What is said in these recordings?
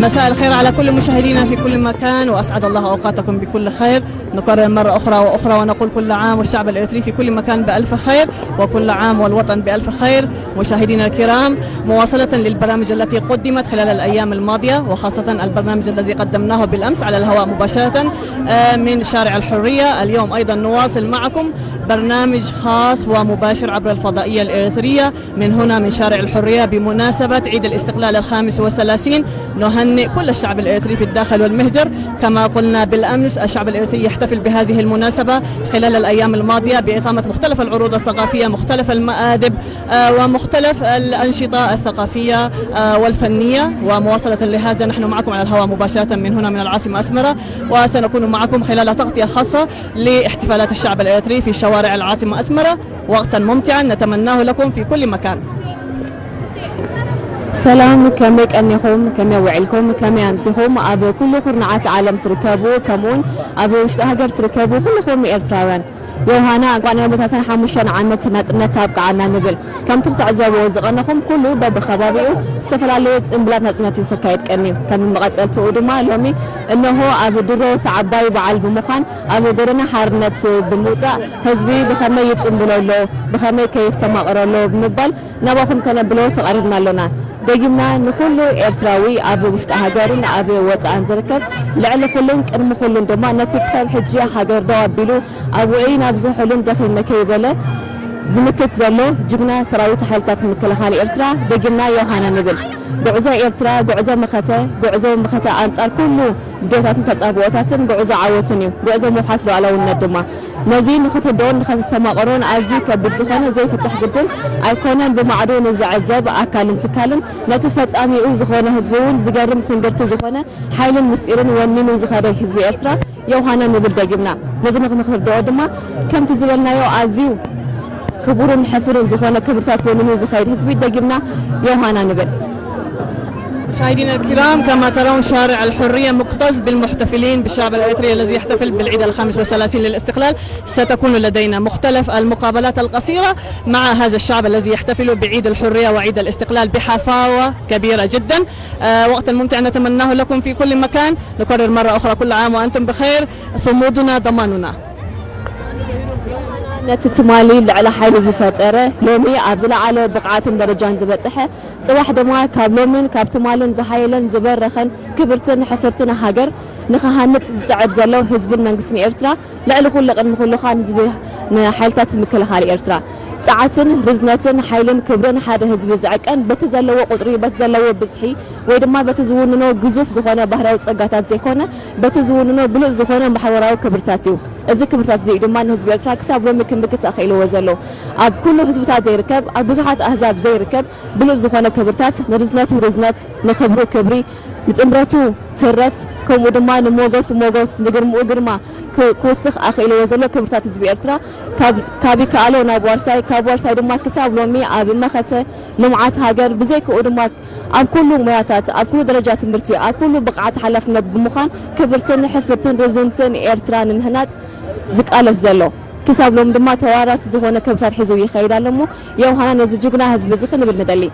مساء الخير على كل مشاهدينا في كل مكان، وأسعد الله أوقاتكم بكل خير. نكرر مرة أخرى وأخرى ونقول: كل عام والشعب الإريتري في كل مكان بألف خير، وكل عام والوطن بألف خير. مشاهدينا الكرام، مواصلة للبرامج التي قدمت خلال الأيام الماضية، وخاصة البرنامج الذي قدمناه بالأمس على الهواء مباشرة، آه، من شارع الحرية، اليوم أيضًا نواصل معكم برنامج خاص ومباشر عبر الفضائية الإريترية من هنا، من شارع الحرية، بمناسبة عيد الاستقلال الخامس والثلاثين. نهنئ كل الشعب الإريتري في الداخل والمهجر، كما قلنا بالأمس، الشعب الإريتري يحتفل بهذه المناسبة خلال الأيام الماضية بإقامة مختلف العروض الثقافية، مختلف المآدب، آه، ومختلف الأنشطة الثقافية، آه، والفنية. ومواصلة لهذا، نحن معكم على الهواء مباشرة من هنا، من العاصمة أسمرة، وسنكون معكم خلال تغطية خاصة لاحتفالات الشعب الإريتري في شوارع العاصمة أسمرة. وقتا ممتعا نتمناه لكم في كل مكان. ሰላም፣ ከመይ ቀኒኹም? ከመይ ውዒልኩም? ከመይ ኣምሲኹም? ኣብ ኩሉ ኩርናዓት ዓለም ትርከቡ፣ ከምኡውን ኣብ ውሽጢ ሃገር ትርከቡ ኩልኹም ኤርትራውያን፣ ዮሃና እንኳዕ ንመበታተን ሓሙሽተ ዓመት ናጽነት ኣብቅዓና ንብል። ከምቲ ክትዕዘብዎ ዝቐነኹም፣ ኩሉ በብኸባቢኡ ዝተፈላለየ ጽምብላት ናጽነት እዩ ክካየድ ቀንዩ። ከም መቐጸልትኡ ድማ ሎሚ እነሆ ኣብ ድሮ እቲ ዓባይ በዓል ብምዃን ኣብ ጎደና ሓርነት ብምውጻእ ህዝቢ ብኸመይ ይጽምብሎ ኣሎ፣ ብኸመይ ከ የስተማቕሮ ኣሎ ብምባል ናባኹም ከነብሎ ተቐሪብና ኣሎና። ደጊምና ንኹሉ ኤርትራዊ ኣብ ውሽጢ ሃገርን ኣብ ወጻእን ዝርከብ ልዕሊ ኩሉን ቅድሚ ኩሉን ድማ ነቲ ክሳብ ሕጂ ሃገር ደው ኣቢሉ ኣብ ውዑይ ናብ ዝሑልን ደኺመ ከይበለ ዝምክት ዘሎ ጅግና ሰራዊት ሓይልታት ምክልኻል ኤርትራ ደጊምና ዮሃና ንብል። ጉዕዞ ኤርትራ ጉዕዞ መኸተ፣ ጉዕዞ መኸተ ኣንጻር ኩሉ ብድሆታትን ተጻብኦታትን ጉዕዞ ዓወትን እዩ። ጉዕዞ ምውሓስ ሉዓላውነት ድማ። ነዚ ንኽትርድኦን ንኸተስተማቕሮን ኣዝዩ ከቢድ ዝኾነ ዘይፍታሕ ግድል ኣይኮነን። ብማዕዶ ንዝዕዘብ ኣካልን ትካልን ነቲ ፈጻሚኡ ዝኾነ ህዝቢ እውን ዝገርም ትንግርቲ ዝኾነ ሓይልን ምስጢርን ወኒኑ ዝኸደ ህዝቢ ኤርትራ ዮሃና ንብል ደጊምና። ነዚ ንኽንክርድኦ ድማ ከምቲ ዝበልናዮ ኣዝዩ ክቡርን ሕፍርን ዝኾነ ክብርታት ወኒኑ ዝኸይድ ህዝቢ ደጊምና ዮሃና ንብል። مشاهدينا الكرام، كما ترون شارع الحرية مكتظ بالمحتفلين بالشعب الإريتري الذي يحتفل بالعيد الخامس والثلاثين للاستقلال. ستكون لدينا مختلف المقابلات القصيرة مع هذا الشعب الذي يحتفل بعيد الحرية وعيد الاستقلال بحفاوة كبيرة جدًا. آه، وقتا ممتعا نتمناه لكم في كل مكان. نكرر مرة أخرى: كل عام وأنتم بخير. صمودنا ضماننا. ነቲ ትማሊ ልዕሊ ሓይሊ ዝፈጠረ፣ ሎሚ ኣብ ዝለዓለ ብቕዓትን ደረጃን ዝበጽሐ፣ ጽባሕ ድማ ካብ ሎምን ካብ ትማልን ዝሓየለን ዝበረኸን ክብርትን ሕፍርትን ሃገር ንኽሃንጽ ዝጽዕር ዘሎ ህዝብን መንግስትን ኤርትራ፣ ልዕሊ ኩሉ ቅድሚ ኩሉ ኸኣ ንህዝቢ፣ ንሓይልታት ምክልኻል ኤርትራ። ጽዓትን ርዝነትን ሓይልን ክብርን ሓደ ህዝቢ ዝዕቀን በቲ ዘለዎ ቁጽሪ፣ በቲ ዘለዎ ብዝሒ፣ ወይ ድማ በቲ ዝውንኖ ግዙፍ ዝኾነ ባህርያዊ ጸጋታት ዘይኮነ፣ በቲ ዝውንኖ ብሉጽ ዝኾነ ማሕበራዊ ክብርታት እዩ። እዚ ክብርታት እዚ እዩ ድማ ንህዝቢ ኤርትራ ክሳብ ሎሚ ክምክት ኣኽኢልዎ ዘሎ። ኣብ ኩሉ ህዝብታት ዘይርከብ፣ ኣብ ብዙሓት ኣህዛብ ዘይርከብ ብሉጽ ዝኾነ ክብርታት፣ ንርዝነቱ ርዝነት፣ ንክብሩ ክብሪ፣ ንጥምረቱ ትረት፣ ከምኡ ድማ ንሞገሱ ሞገስ፣ ንግርምኡ ግርማ ክ-፣ ክውስኽ ኣኽኢልዎ ዘሎ ክብርታት ህዝቢ ኤርትራ፣ ካብ፣ ካብ ይከኣሎ ናብ ዋርሳይ፣ ካብ ዋርሳይ ድማ ክሳብ ሎሚ ኣብ መኸተ ልምዓት ሃገር፣ ብዘይክኡ ድማ ኣብ ኩሉ ሞያታት፣ ኣብ ኩሉ ደረጃ ትምህርቲ፣ ኣብ ኩሉ ብቕዓት ሓላፍነት ብምዃን ክብርትን ሕፍርትን ርዝንትን ኤርትራ ንምህናጽ ዝቃለስ ዘሎ፣ ክሳብ ሎም ድማ ተዋራሲ ዝኾነ ክብርታት ሒዙ ይኸይድ ኣሎ እሞ፣ ዮሃና ነዚ ጅግና ህዝቢ እዚ ክንብል ንደሊ።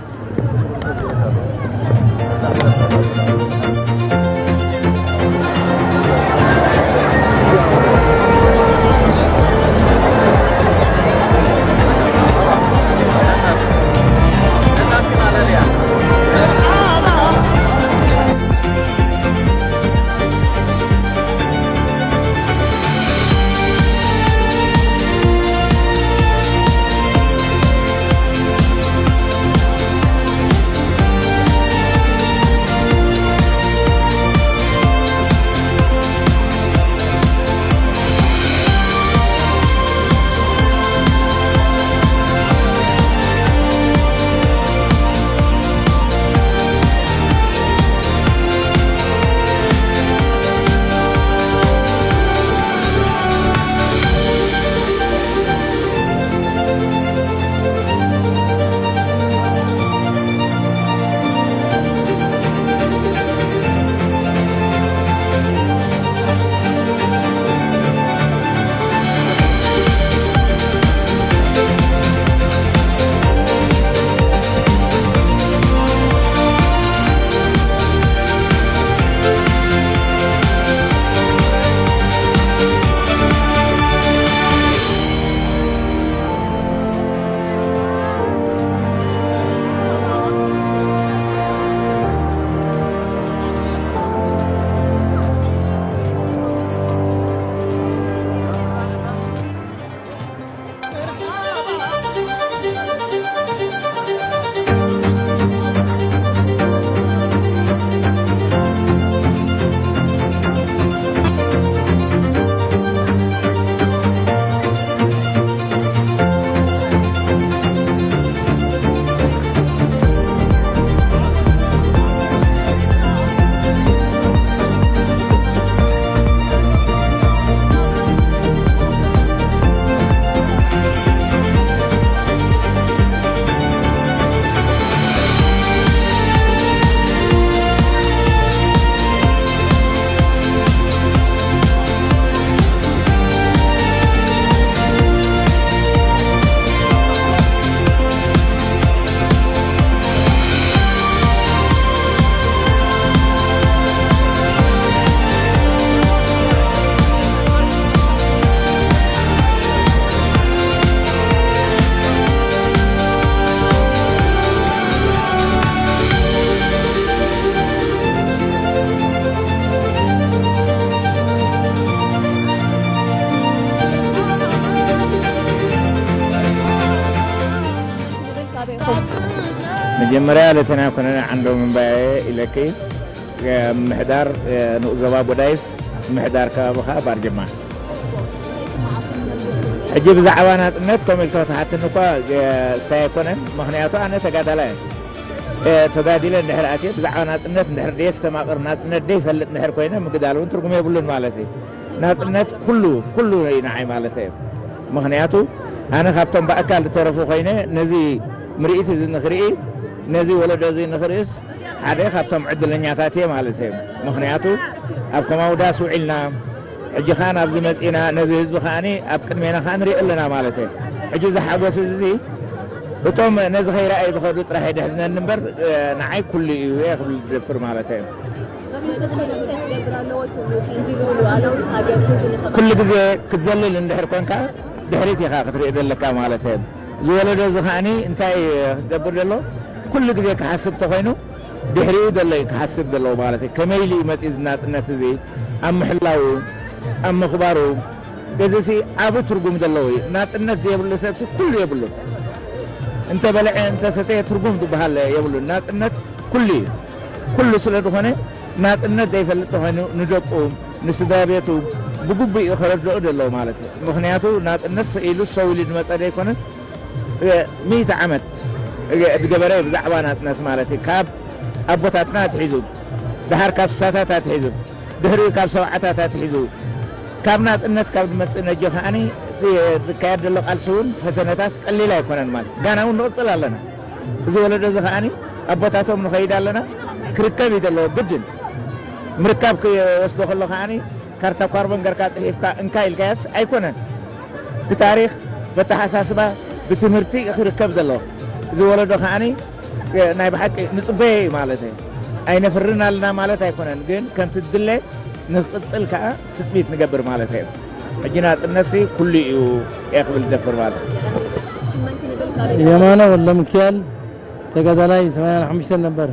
መጀመርያ ለተና ኮነ ዓንዶ ምንባየ ኢለኪ፣ ምሕዳር ንኡስ ዞባ ጎዳይፍ፣ ምሕዳር ከባቢ ኸኣ ባርጀማ። ሕጂ ብዛዕባ ናጽነት ከም ኢልካ ክትሓትኒ እኳ ስታይ ኣይኮነን፣ ምኽንያቱ ኣነ ተጋዳላይ እየ። ተጋዲለ እንድሕር ኣትየ ብዛዕባ ናጽነት እንድሕር ደየስተማቕር፣ ናጽነት ደይፈልጥ እንድሕር ኮይነ ምግዳል እውን ትርጉም የብሉን ማለት እዩ። ናጽነት ኩሉ ኩሉ እዩ ንዓይ ማለት እዩ። ምኽንያቱ ኣነ ካብቶም ብኣካል ዝተረፉ ኮይነ ነዚ ምርኢት እዚ ንኽርኢ፣ ነዚ ወለዶ እዚ ንኽርእስ ሓደ ካብቶም ዕድለኛታት እየ ማለት እየ። ምኽንያቱ ኣብ ከማውዳስ ውዒልና፣ ሕጂ ኸኣ ናብዚ መጺና፣ ነዚ ህዝቢ ኸኣኒ ኣብ ቅድሜና ኸኣ ንሪኦ ኣለና ማለት እየ። ሕጂ እዚ ሓጎስ እዚ እቶም ነዚ ኸይረኣዩ ዝኸዱ ጥራሕ የድሕዝነኒ እምበር፣ ንዓይ ኩሉ እዩ እየ ክብል ዝደፍር ማለት እየ። ኩሉ ግዜ ክትዘልል እንድሕር ኮንካ ድሕሪት ኢኻ ክትርኢ ዘለካ ማለት እየ። ዝወለዶ እዚ ኸኣኒ እንታይ ክገብር ዘሎ? ኩሉ ግዜ ክሓስብ ተኾይኑ ድሕሪኡ ዘሎ እዩ ክሓስብ ዘለዎ ማለት እዩ። ከመይ ኢሉ እዩ መፂኡ እዚ ናፅነት እዚ ኣብ ምሕላው፣ ኣብ ምኽባሩ፣ እዚ ሲ ዓቢ ትርጉም ዘለዎ እዩ። ናፅነት ዘይብሉ ሰብሲ ኩሉ የብሉን። እንተበልዐ እንተሰተየ ትርጉም ዝበሃል የብሉን። ናፅነት ኩሉ እዩ። ኩሉ ስለ ዝኾነ ናፅነት ዘይፈልጥ ተኾይኑ ንደቁ፣ ንስድራ ቤቱ ብግቡእ እዩ ከረድኦ ዘለዎ ማለት እዩ። ምኽንያቱ ናፅነት ስኢሉ ሰው ኢሉ ዝመፀ ዘይኮነ፣ ሚእቲ ዓመት ዝገበረ ብዛዕባ ናፅነት ማለት እዩ። ካብ ኣቦታትና ኣትሒዙ፣ ድሓር ካብ ስሳታት ኣትሒዙ፣ ድሕሪኡ ካብ ሰብዓታት ኣትሒዙ፣ ካብ ናፅነት ካብ ዝመፅእ ነጆ ከዓኒ ዝካየድ ዘሎ ቃልሲ እውን ፈተነታት ቀሊል ኣይኮነን ማለት ጋና እውን ንቕፅል ኣለና። እዚ ወለዶ እዚ ከዓኒ ኣቦታቶም ንኸይድ ኣለና ክርከብ እዩ ዘለዎ ግድን። ምርካብ ክወስዶ ከሎ ከዓኒ ካርታ ኳርቦን ገርካ ጽሒፍካ እንካ ኢልካያስ ኣይኮነን። ብታሪኽ፣ በተሓሳስባ፣ ብትምህርቲ ክርከብ ዘለዎ። እዚ ወለዶ ከዓኒ ናይ ብሓቂ ንጽበዮ እዩ ማለት እዩ። ኣይነፍርን ኣለና ማለት ኣይኮነን፣ ግን ከምቲ ድለ ንክቕጽል ከኣ ትጽቢት ንገብር ማለት እዩ። ሕጂ ናጽነትሲ ኩሉ እዩ እየ ክብል ዝደፍር ማለት እዩ። የማነ ወልደሚካኤል ተጋዳላይ ሰማንያን ሓሙሽተን ነበር።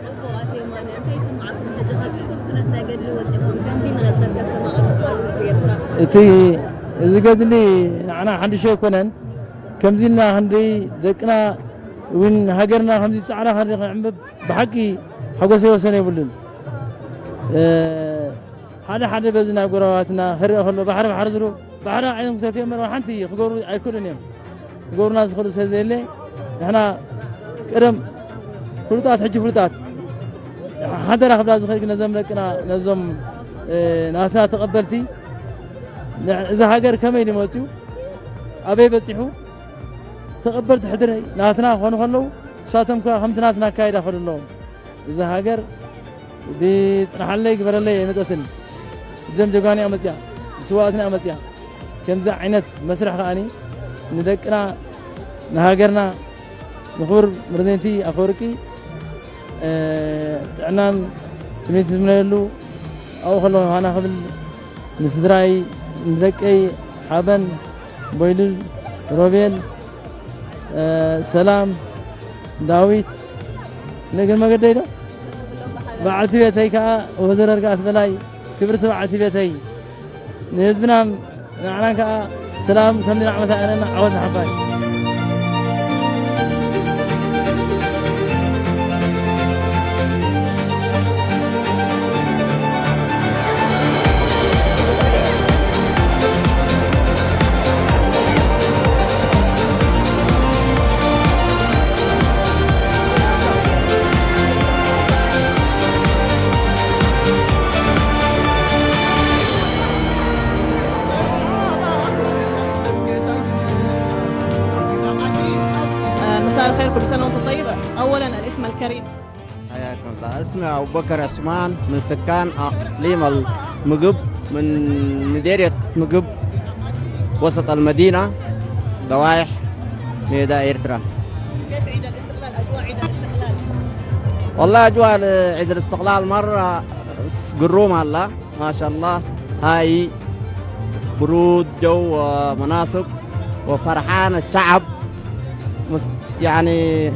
ጽቡቕ ኣቶ የማነ፣ እንታይ ይስምዓኩም? ሕጂ ካብዚ ኩሉ ኩነት ናይ ገድሊ ወጺኹም ከምዚ ንነጥፈት ከስተማቕሩ ትኽእሉ ህዝቢ ኤርትራ? እቲ፣ እዚ ገድሊ ንዓና ሓድሽ ኣይኮነን። ከምዚ ኢልና ክንርኢ ደቅና እውን ሃገርና ከምዚ ጻዕዳ ክንርኢ ክንዕምብብ ብሓቂ ሓጎሰይ ወሰን የብሉን። እ፣ ሓደ ሓደ በዚ ናብ ጎረባትና ክርአ ከሎ ባሕሪ ባሕሪ ዝሩ ባሕሪ ዓይኖም ክሰትዮ እምበር ሓንቲ ክገብሩ ኣይክእሉን እዮም። ክገብሩና ዝኽእሉ ስለ ዘየለ ንሕና ቀደም ፍሉጣት ሕጂ ፍሉጣት ሓደራ ክብላ ዝኽእል ግን ነዞም ደቅና ነዞም እ፣ ናትና ተቐበልቲ ን-፣ እዚ ሃገር ከመይ ድመፅዩ ኣበይ በፂሑ ተቐበልቲ ሕድሪ ናትና ክኾኑ ከለዉ ንሳቶም ከ ከምቲ ናትና ኣካይዳ ክኸዱ ኣለዎም። እዛ ሃገር ብጽንሓለይ ግበረለይ ኣይመጸትን። ብደም ጀጋኑ እያ መጽያ፣ ብስዋእትና እያ መጽያ። ከምዚ ዓይነት መስርሕ ከኣኒ ንደቅና፣ ንሃገርና፣ ንኽቡር ፕረዚደንቲ ኣፈወርቂ፣ እ፣ ጥዕናን ትምኒት ዝምነየሉ፣ ኣብኡ ከለኹ ሃና ክብል ንስድራይ፣ ንደቀይ፣ ሓበን፣ ቦይልል፣ ሮቤል፣ እ፣ ሰላም፣ ዳዊት፣ ንእግሪ መገደይ ዶ? በዓልቲ ቤተይ ከኣ ወይዘሮ ርግኣት በላይ፣ ክብርቲ በዓልቲ ቤተይ፣ ንህዝብናን ንዓናን ከኣ ሰላም ከምዚ ንዓመታ እረና ዓወት ንሓፋሽ። مساء الخير، كل سنة وانتم طيب. أولا الاسم الكريم. حياكم الله. اسمي أبو بكر عثمان من سكان أقليم المقب من مديرية مقب وسط المدينة ضوايح ميدا إيرترا. كيف عيد الاستقلال؟ أجواء عيد الاستقلال. والله أجواء عيد الاستقلال مرة قروم هلا. ما شاء الله. هاي برود جو ومناسب وفرحان الشعب. مس-، يعني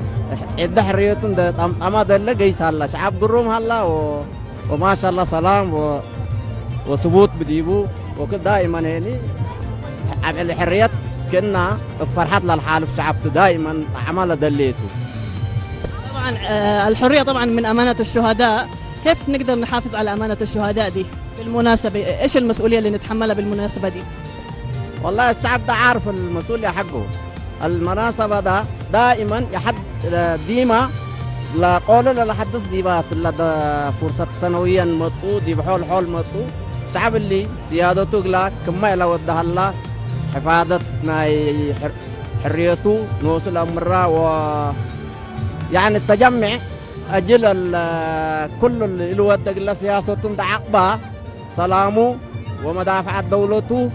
عند حريتهم ده طم-، طمع ده اللي قيس هلا. شعب قروم هلا و-، وما شاء الله سلام و-، وثبوت بديبو. وكل دائمًا هني عمل حرية كنا فرحت للحالف شعب دائمًا عمل دليته. طبعًا، آه، الحرية طبعًا من أمانة الشهداء. كيف نقدر نحافظ على أمانة الشهداء دي؟ بالمناسبة، إيش المسؤولية اللي نتحملها بالمناسبة دي؟ والله الشعب ده عارف المسؤولية حقه. المناسبة ده دائمًا يحد ديما لا قول لا حدث ديبات لا ده فرصة سنويًا مطو دي بحول حول مطو. شعب اللي سيادته لا كما إلى ودها الله حفاظة ناي حر-، حريته نوصل أمره و يعني التجمع أجل ال-، كل اللي ودق الله سياسة عقبة سلامه ومدافعة دولته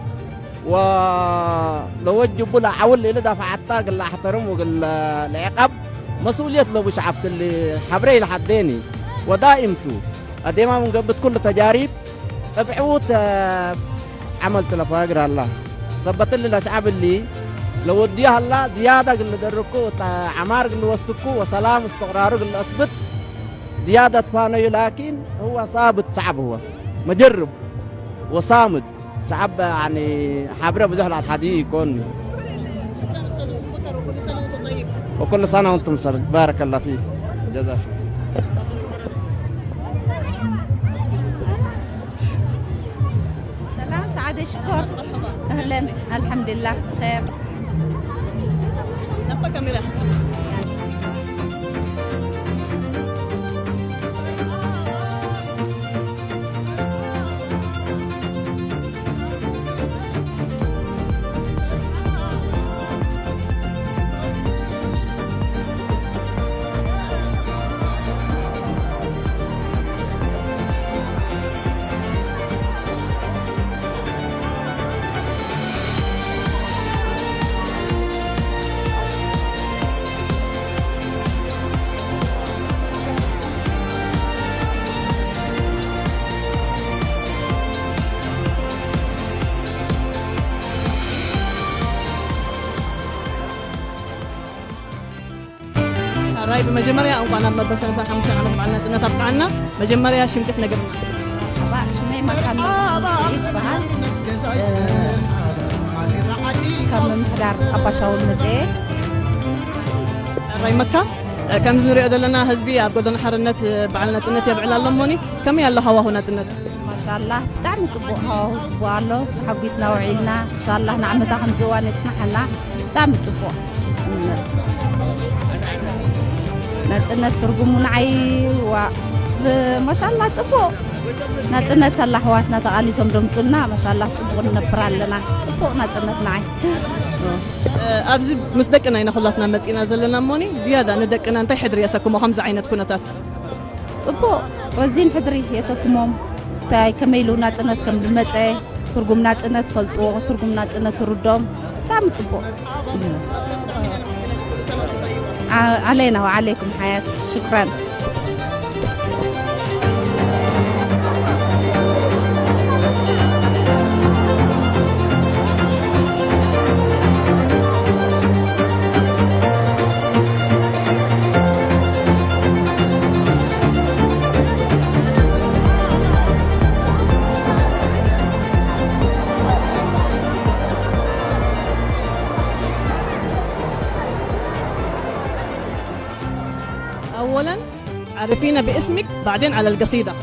ولوجب له عول اللي دافع عتاق اللي احترم وقال العقاب مسؤولية له بشعب اللي حبري لحديني ودائمته أديما من قبل كل تجارب ابعوت عملت لفاقر الله ثبت لي الأشعاب اللي لو وديها الله زيادة اللي دركو عمار اللي وسكو وسلام استقرار اللي أثبت زيادة فانيو لكن هو ثابت شعب هو مجرب وصامد شعب يعني حابرة بزحلة حدي يكون. وكل سنة وانتم سعيد بارك الله فيك. جزاك. سلام سعادة شكر. أهلا. الحمد لله بخير. نبقى كاميرا. ራይ ብመጀመርያ እንኳን ኣብ መበል ሰላሳ ሓሙሽተ ዓመት በዓል ናጽነት ኣብቃዓና። መጀመርያ ሽምክት ነግርና። ኣባ ሽመይ መካን ይበሃል። ካብ ምምሕዳር ኣባሻውል መጽኤ። ራይ መካ፣ ከምዚ ንሪኦ ዘለና ህዝቢ ኣብ ጎደና ሓርነት በዓል ናጽነት የብዕል ኣሎ እሞኒ፣ ከመይ ኣሎ ሃዋሁ ናጽነት? ማሻላህ ብጣዕሚ ጽቡቕ ሃዋሁ ጽቡቕ ኣሎ። ተሓጒስና ውዒልና። ኢንሻላህ ንዓመታ ከምዚ እዋን የጽንሓና። ብጣዕሚ ጽቡቕ። ናጽነት ትርጉሙ ንዓይ ዋ፣ ብ-፣ ማሻላህ ጽቡቕ። ናጽነት ሳላ ኣሕዋትና ተቓሊሶም ደምጹልና። ማሻላህ ጽቡቕ ንነብር ኣለና። ጽቡቕ ናጽነት ንዓይ። ኣብዚ ምስ ደቅና ኢና ኩላትና መጺና ዘለና እሞኒ፣ ዝያዳ ንደቅና እንታይ ሕድሪ የሰክሞ ከምዚ ዓይነት ኩነታት? ጽቡቕ ረዚን ሕድሪ የሰክሞም። እንታይ ከመይ ኢሉ ናጽነት ከም ዝመጸ፣ ትርጉም ናጽነት ፈልጥዎ፣ ትርጉም ናጽነት ትርድኦም። ብጣዕሚ ጽቡቕ። ዓ-፣ ዓለይና ወዓለይኩም ሓያት። ሽክራን። أولًا، عرفينا باسمك، بعدين على القصيدة.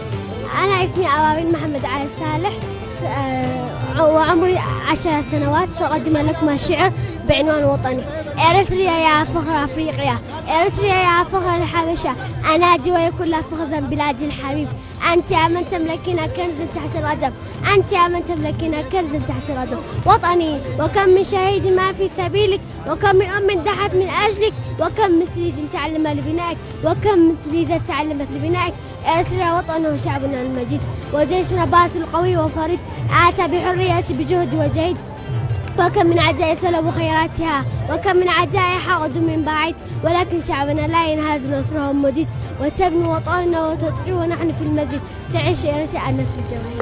أنا اسمي أبابيل محمد علي صالح، س-، آه، وعمري عشر سنوات. سأقدم لكم الشعر بعنوان وطني. إريتريا يا فخر أفريقيا، إريتريا يا فخر الحبشة، أنادي ويكون لا فخزا بلادي الحبيب. أنت يا من تملكين كنز تحت الأدب، أنت يا من تملكين كنز تحت الأدب. وطني، وكم من شهيد ما في سبيلك، وكم من أم ضحت من أجلك، وكم من تلميذ تعلم لبنائك، وكم من تلميذة تعلمت لبنائك. إريتريا وطننا وشعبنا المجيد، وجيشنا باسل قوي وفريد، أتى بحرية بجهد وجهد. وكم من أعداء سلبوا خيراتها، وكم من أعداء حقدوا من بعيد، ولكن شعبنا لا ينهز نصرهم مديد، وتبني وطننا وتطغي ونحن في المزيد. تعيش إريتريا النسل الجميل.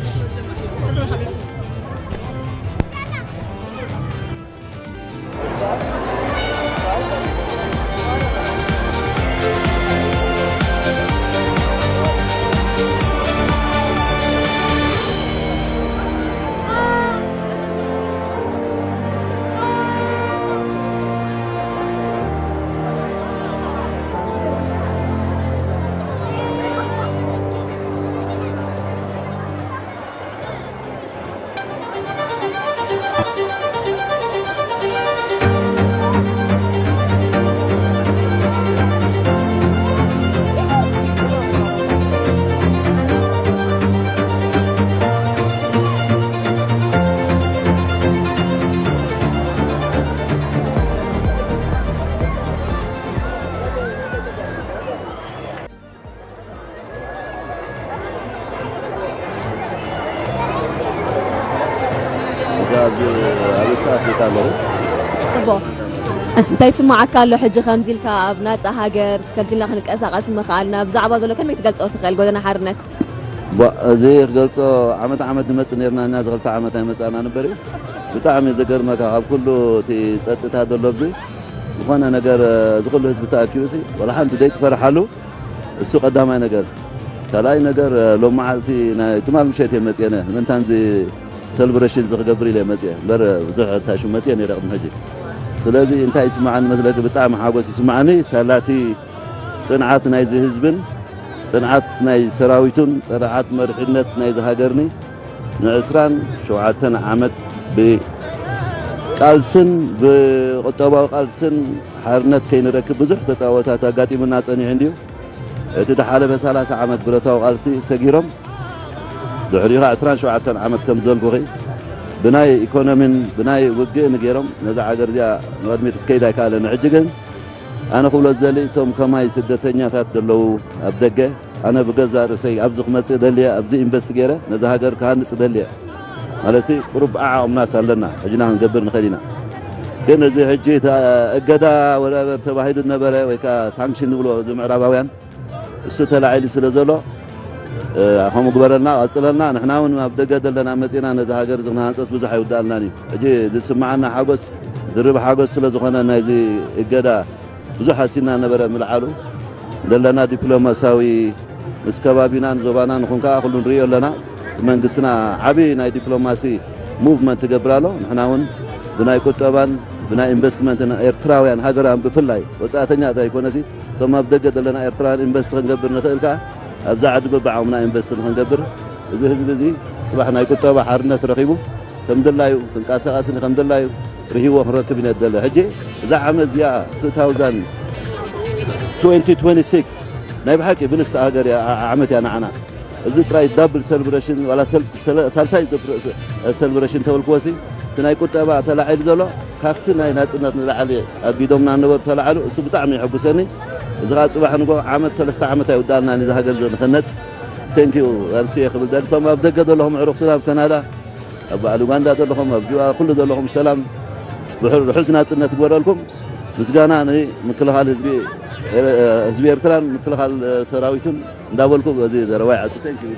ኣፍሪቃ ኣለኹ። ጽቡቕ። እንታይ ይስምዓካ ኣሎ ሕጂ ከምዚ ኢልካ ኣብ ናጻ ሃገር ከምዚ ኢልና ክንቀሳቐስ ምኽኣልና? ብዛዕባ ዘሎ ከመይ ክትገልጾ ትኽእል ጎደና ሓርነት? ቧ-፣ እዚ ክገልጾ ዓመት ዓመት ንመጽእ ነርና ኢና፣ እዚ ክልተ ዓመት ኣይመጻእና ነበር እዩ። ብጣዕሚ ዘገርመካ ካብ ኩሉ እቲ ጸጥታ ዘሎ ኣብዚ ዝኾነ ነገር፣ እዚ ኩሉ ህዝቢ ተኣኪቡ ሲ ወላ ሓንቲ ዘይትፈርሓሉ እሱ ቀዳማይ ነገር። ካልኣይ ነገር፣ ሎሚ መዓልቲ ናይ ትማል ምሸት እየ መጽኤ፣ ምእንታን እዚ ሰልብሬሽን እዚ ክገብር ኢለ መጽኤ እምበር ብዙሕ ታሹ መጽኤ ነይረ ቅድሚ ሕጂ። ስለዚ እንታይ ይስምዓኒ መስለኪ? ብጣዕሚ ሓጎስ ይስምዓኒ። ሳላቲ ጽንዓት ናይዚ ህዝብን ጽንዓት ናይ ሰራዊቱን ጽንዓት መሪሕነት ናይዚ ሃገርኒ ንዕስራን ሸውዓተን ዓመት ብቃልስን ብቁጠባዊ ቃልስን ሓርነት ከይንረክብ ብዙሕ ተጻወታት ኣጋጢሙና ጸኒሑ እንድዩ። እቲ ዝሓለፈ ሰላሳ ዓመት ብረታዊ ቃልሲ ሰጊሮም፣ ድሕሪኡ ኸዓ ዕስራን ሸውዓተን ዓመት ከም ዘልኩኺ ብናይ ኢኮኖሚን ብናይ ውግእን ገይሮም ነዛ ዓገር እዚኣ ንቕድሚት ክትከይድ ኣይከኣለን። ሕጂ ግን ኣነ ክብሎ ዝደሊ እቶም ከማይ ስደተኛታት ዘለዉ ኣብ ደገ፣ ኣነ ብገዛእ ርእሰይ ኣብዚ ክመጽእ ደልየ፣ ኣብዚ ኢንቨስት ገይረ ነዛ ሃገር ክሃንጽ ደልየ። ማለትሲ ቁሩብ ዓቕምናስ ኣለና፣ ሕጅና ክንገብር ንኽእል ኢና። ግን እዚ ሕጂ እታ እገዳ ወረበር ተባሂሉ ነበረ ወይ ከዓ ሳንክሽን ንብሎ እዚ ምዕራባውያን፣ እሱ ተላዒሉ ስለ ዘሎ፣ እ፣ ከምኡ ግበረልና፣ ቀጽለልና። ንሕና እውን ኣብ ደገ ዘለና መጺና ነዚ ሃገር እዚ ክንሃንጸስ ብዙሕ ኣይውዳእልናን እዩ። ሕጂ ዝስምዓና ሓጎስ ድርብ ሓጎስ ስለ ዝኾነ ናይዚ እገዳ ብዙሕ ኣሲና ነበረ ምልዓሉ። ዘለና ዲፕሎማሲያዊ ምስ ከባቢናን ዞባናን ንኹን ከኣ ኩሉ ንርእዮ ኣለና። መንግስትና ዓቢ ናይ ዲፕሎማሲ ሙቭመንት ይገብር ኣሎ። ንሕና እውን ብናይ ቁጠባን ብናይ ኢንቨስትመንትን ኤርትራውያን ሃገራውያን ብፍላይ ወጻእተኛታት ኣይኮነሲ እቶም ኣብ ደገ ዘለና ኤርትራውያን ኢንቨስት ክንገብር ንኽእል ከኣ ኣብዛ ዓዲ በብዓቕምና ኢንቨስት ንኽንገብር እዚ ህዝቢ እዚ ጽባሕ ናይ ቁጠባ ሓርነት ረኺቡ ከም ድላዩ ክንቀሳቐስን ከም ድላዩ ርሂዎ ክንረክብ ኢና ደለ። ሕጂ እዛ ዓመት እዚኣ two thousand twenty twenty-six ናይ ብሓቂ ብልስቲ ሃገር እያ፣ ዓ-፣ ዓመት እያ ንዓና። እዚ ጥራይ ዳብል ሰልብሬሽን ዋላ ሰል-፣ ሰለ-፣ ሳልሳይ ሰልብሬሽን ተበልክዎ ሲ እቲ ናይ ቁጠባ ተላዒሉ ዘሎ ካብቲ ናይ ናጽነት ንላዕሊ ኣቢዶምና ነበሩ ተላዕሉ፣ እሱ ብጣዕሚ የሐጉሰኒ። እዚ ኸዓ ጽባሕ ንጎ ዓመት ሰለስተ ዓመት ኣይውዳእልናን እዚ ሃገር እዚ ንኽነጽ። ቴንኪዩ ኣርሲየ ክብል ደሊ እቶም ኣብ ደገ ዘለኹም ዕሩኽትና ኣብ ካናዳ ኣብ በዓል ኡጋንዳ ዘለኹም፣ ኣብ ጁባ ኩሉ ዘለኹም ሰላም፣ ርሑ-፣ ርሑስ ናጽነት ይግበረልኩም። ምስጋና ንምክልኻል ህዝቢ ኤረ-፣ ህዝቢ ኤርትራን ምክልኻል ሰራዊቱን እንዳበልኩ በዚ ዘረባይ ዓጹ። Thank you።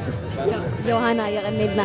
ዮሃና የቐኔልና።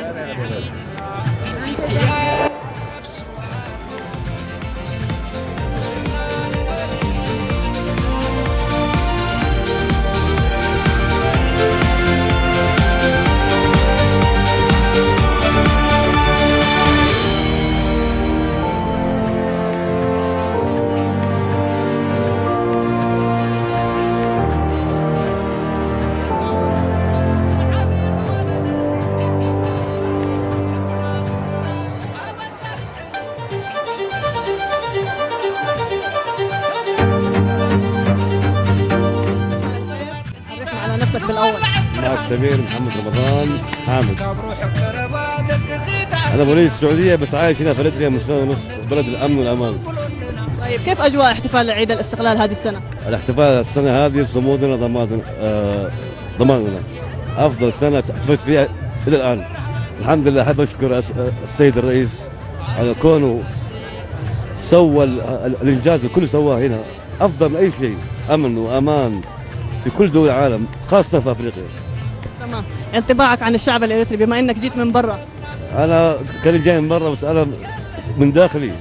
عرفنا على نفسك بالأول. معك سمير محمد رمضان حامد. أنا مواليد السعودية، بس عايش هنا في إريتريا من سنة ونص، بلد الأمن والأمان. طيب، كيف أجواء احتفال عيد الاستقلال هذه السنة؟ الاحتفال السنة هذه صمودنا ضمادنا، آه، ضماننا. أفضل سنة احتفلت فيها إلى الآن. الحمد لله، أحب أشكر أس-، السيد الرئيس على كونه سوى ال-، ال-، الإنجاز الكل سواه هنا. أفضل من أي شيء، أمن وأمان في كل دول العالم، خاصة في أفريقيا. تمام. انطباعك عن الشعب الإريتري بما إنك جيت من برا؟ أنا كان جاي من برا، بس أنا من داخلي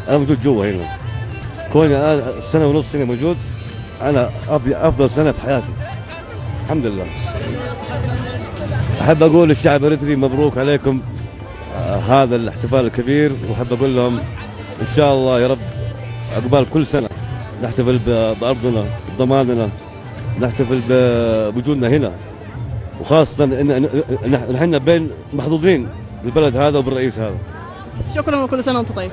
أنا موجود جوا هنا. كوني أنا سنة ونص هنا موجود، أنا أقضي أفضل سنة في حياتي. الحمد لله. أحب أقول للشعب الإريتري مبروك عليكم، آه، هذا الاحتفال الكبير، وأحب أقول لهم إن شاء الله يا رب عقبال كل سنة نحتفل ب-، بأرضنا، بضماننا، نحتفل بوجودنا هنا، وخاصة إن، إن، إن نحن بين محظوظين بالبلد هذا وبالرئيس هذا. شكرًا وكل سنة وأنت طيب.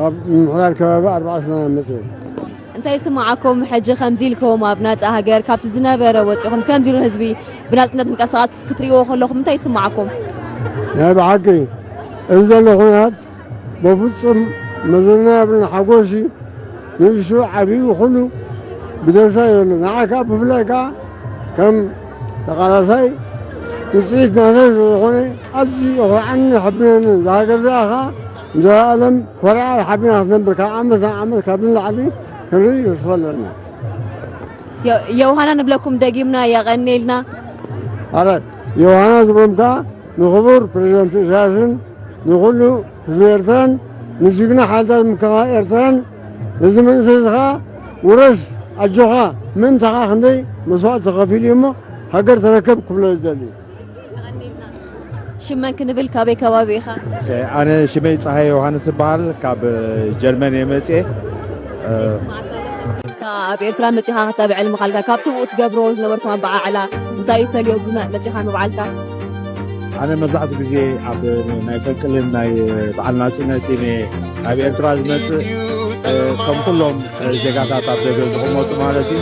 ኣብ ምምሕዳር ከባቢ ኣርባዓ ሰማንያ መፅእ። እንታይ ይስምዓኩም? ሕጂ ከምዚ ኢልኩም ኣብ ናጻ ሃገር ካብቲ ዝነበረ ወጺኹም ከምዚ ኢሉ ህዝቢ ብናጽነት ምንቀሳቐስ ክትርእይዎ ከለኹም እንታይ ይስምዓኩም? ናይ ብሓቂ እዚ ዘሎ ኩነታት በፍጹም መዘና የብሉን። ሓጎስ እዩ። ንእሽቱ ዓብዩ ኩሉ ብደስታ እዩ ዘሎ። ንዓይ ከዓ ብፍላይ ከዓ ከም ተቓላሳይ ውፅኢት ናተይ ስለዝኾነ ኣዝዩ የኹርዓኒ፣ የሐብነኒ። እዛ ሃገር እዚኣ ከዓ ንዘለኣለም ኮሪዓ ሓቢና ክትነብር ካብ ዓመት ናብ ዓመት ካብ ንላዕሊ ክንርኢ ተስፋ ኣለና። የ- የውሃና ንብለኩም ደጊምና የቐኔልና። ኣረ ዮሃና ዝብሎም ከዓ ንኽቡር ፕሬዚደንት ኢሳያስን ንኹሉ ህዝቢ ኤርትራን ንጅግና ሓይልታት ምክልኻል ኤርትራን እዚ መንእሰይ እዚ ከዓ ውረስ ኣጆኻ ምእንታኻ ክንደይ መስዋእቲ ተኸፊሉ እዩ እሞ ሃገር ተረከብ ክብሎ ዝደሊ። ሽመን ክንብል ካበይ ከባቢ ኢኻ? ኣነ ሽመይ ፀሃይ ዮሃንስ ዝበሃል ካብ ጀርመን እየ መፅኤ። ኣብ ኤርትራ መፂኻ ክተብዕል ምኻልካ ካብቲ ብኡ ትገብሮ ዝነበርኩም ኣበዓዕላ እንታይ እዩ ፈልዮ ኣብዚ መ- መፂኻ ምብዓልካ? ኣነ መብዛሕትኡ ግዜ ኣብ ናይ ፈንቅልን ናይ በዓል ናፅነት እየ ኣብ ኤርትራ ዝመፅእ፣ ከም ኩሎም ዜጋታት ኣብ ደገ ዝቕመጡ ማለት እዩ።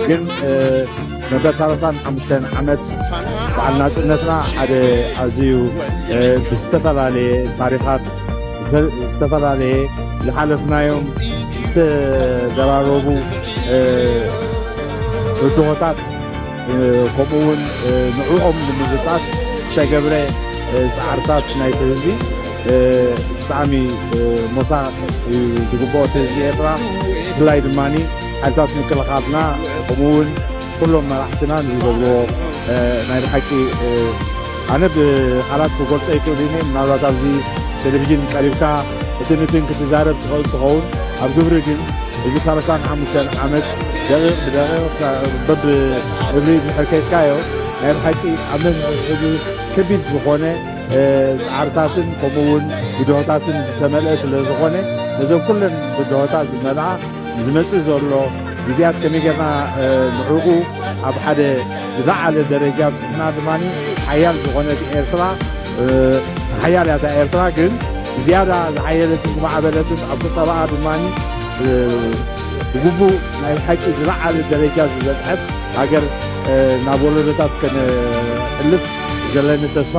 ግን መበል ሰላሳን ሓሙሽተን ዓመት በዓል ናፅነትና ሓደ ኣዝዩ ብዝተፈላለየ ታሪኻት፣ ዝተፈላለየ ዝሓለፍናዮም ዝተደራረቡ ብድሆታት፣ ከምኡ እውን ንዕኦም ንምብጣስ ዝተገብረ ፃዕርታት ናይቲ ህዝቢ ብጣዕሚ ሞሳ እዩ ዝግብኦ እቲ ህዝቢ ኤርትራ። ብፍላይ ድማ ሓይልታት ምክልኻልና ከምኡ እውን ኩሎም መራሕትና ንዝገብርዎ ናይ ብሓቂ ኣነ ብቃላት ክገልጾ ይክእል እየ። ምናልባት ኣብዚ ቴሌቪዥን ቀሪብካ እቲ ንትን ክትዛረብ ትኽእል ትኸውን፣ ኣብ ግብሪ ግን እዚ ሰላሳን ሓሙሽተን ዓመት ደቂቕ ብደቂቕ በብ እብሪ እንድሕር ከድካዮ ናይ ብሓቂ ኣብ መስርሕ ሕዚ ከቢድ ዝኾነ ፃዕርታትን ከምኡ እውን ብድሆታትን ዝተመልአ ስለ ዝኾነ ነዞም ኩለን ብድሆታት ዝመልኣ ዝመፅእ ዘሎ ግዜያት ከመይ ጌርና ንዕኡ ኣብ ሓደ ዝለዓለ ደረጃ ኣብፅሕና ድማ ሓያል ዝኾነት ኤርትራ ሓያል እያ እታ ኤርትራ ግን ዝያዳ ዝሓየለትን ዝማዕበለትን ኣብ ቁጠባኣ ድማ ብግቡእ ናይ ሓቂ ዝለዓለ ደረጃ ዝበፅሐት ሃገር ናብ ወለዶታት ከነሕልፍ ዘለኒ ተስፋ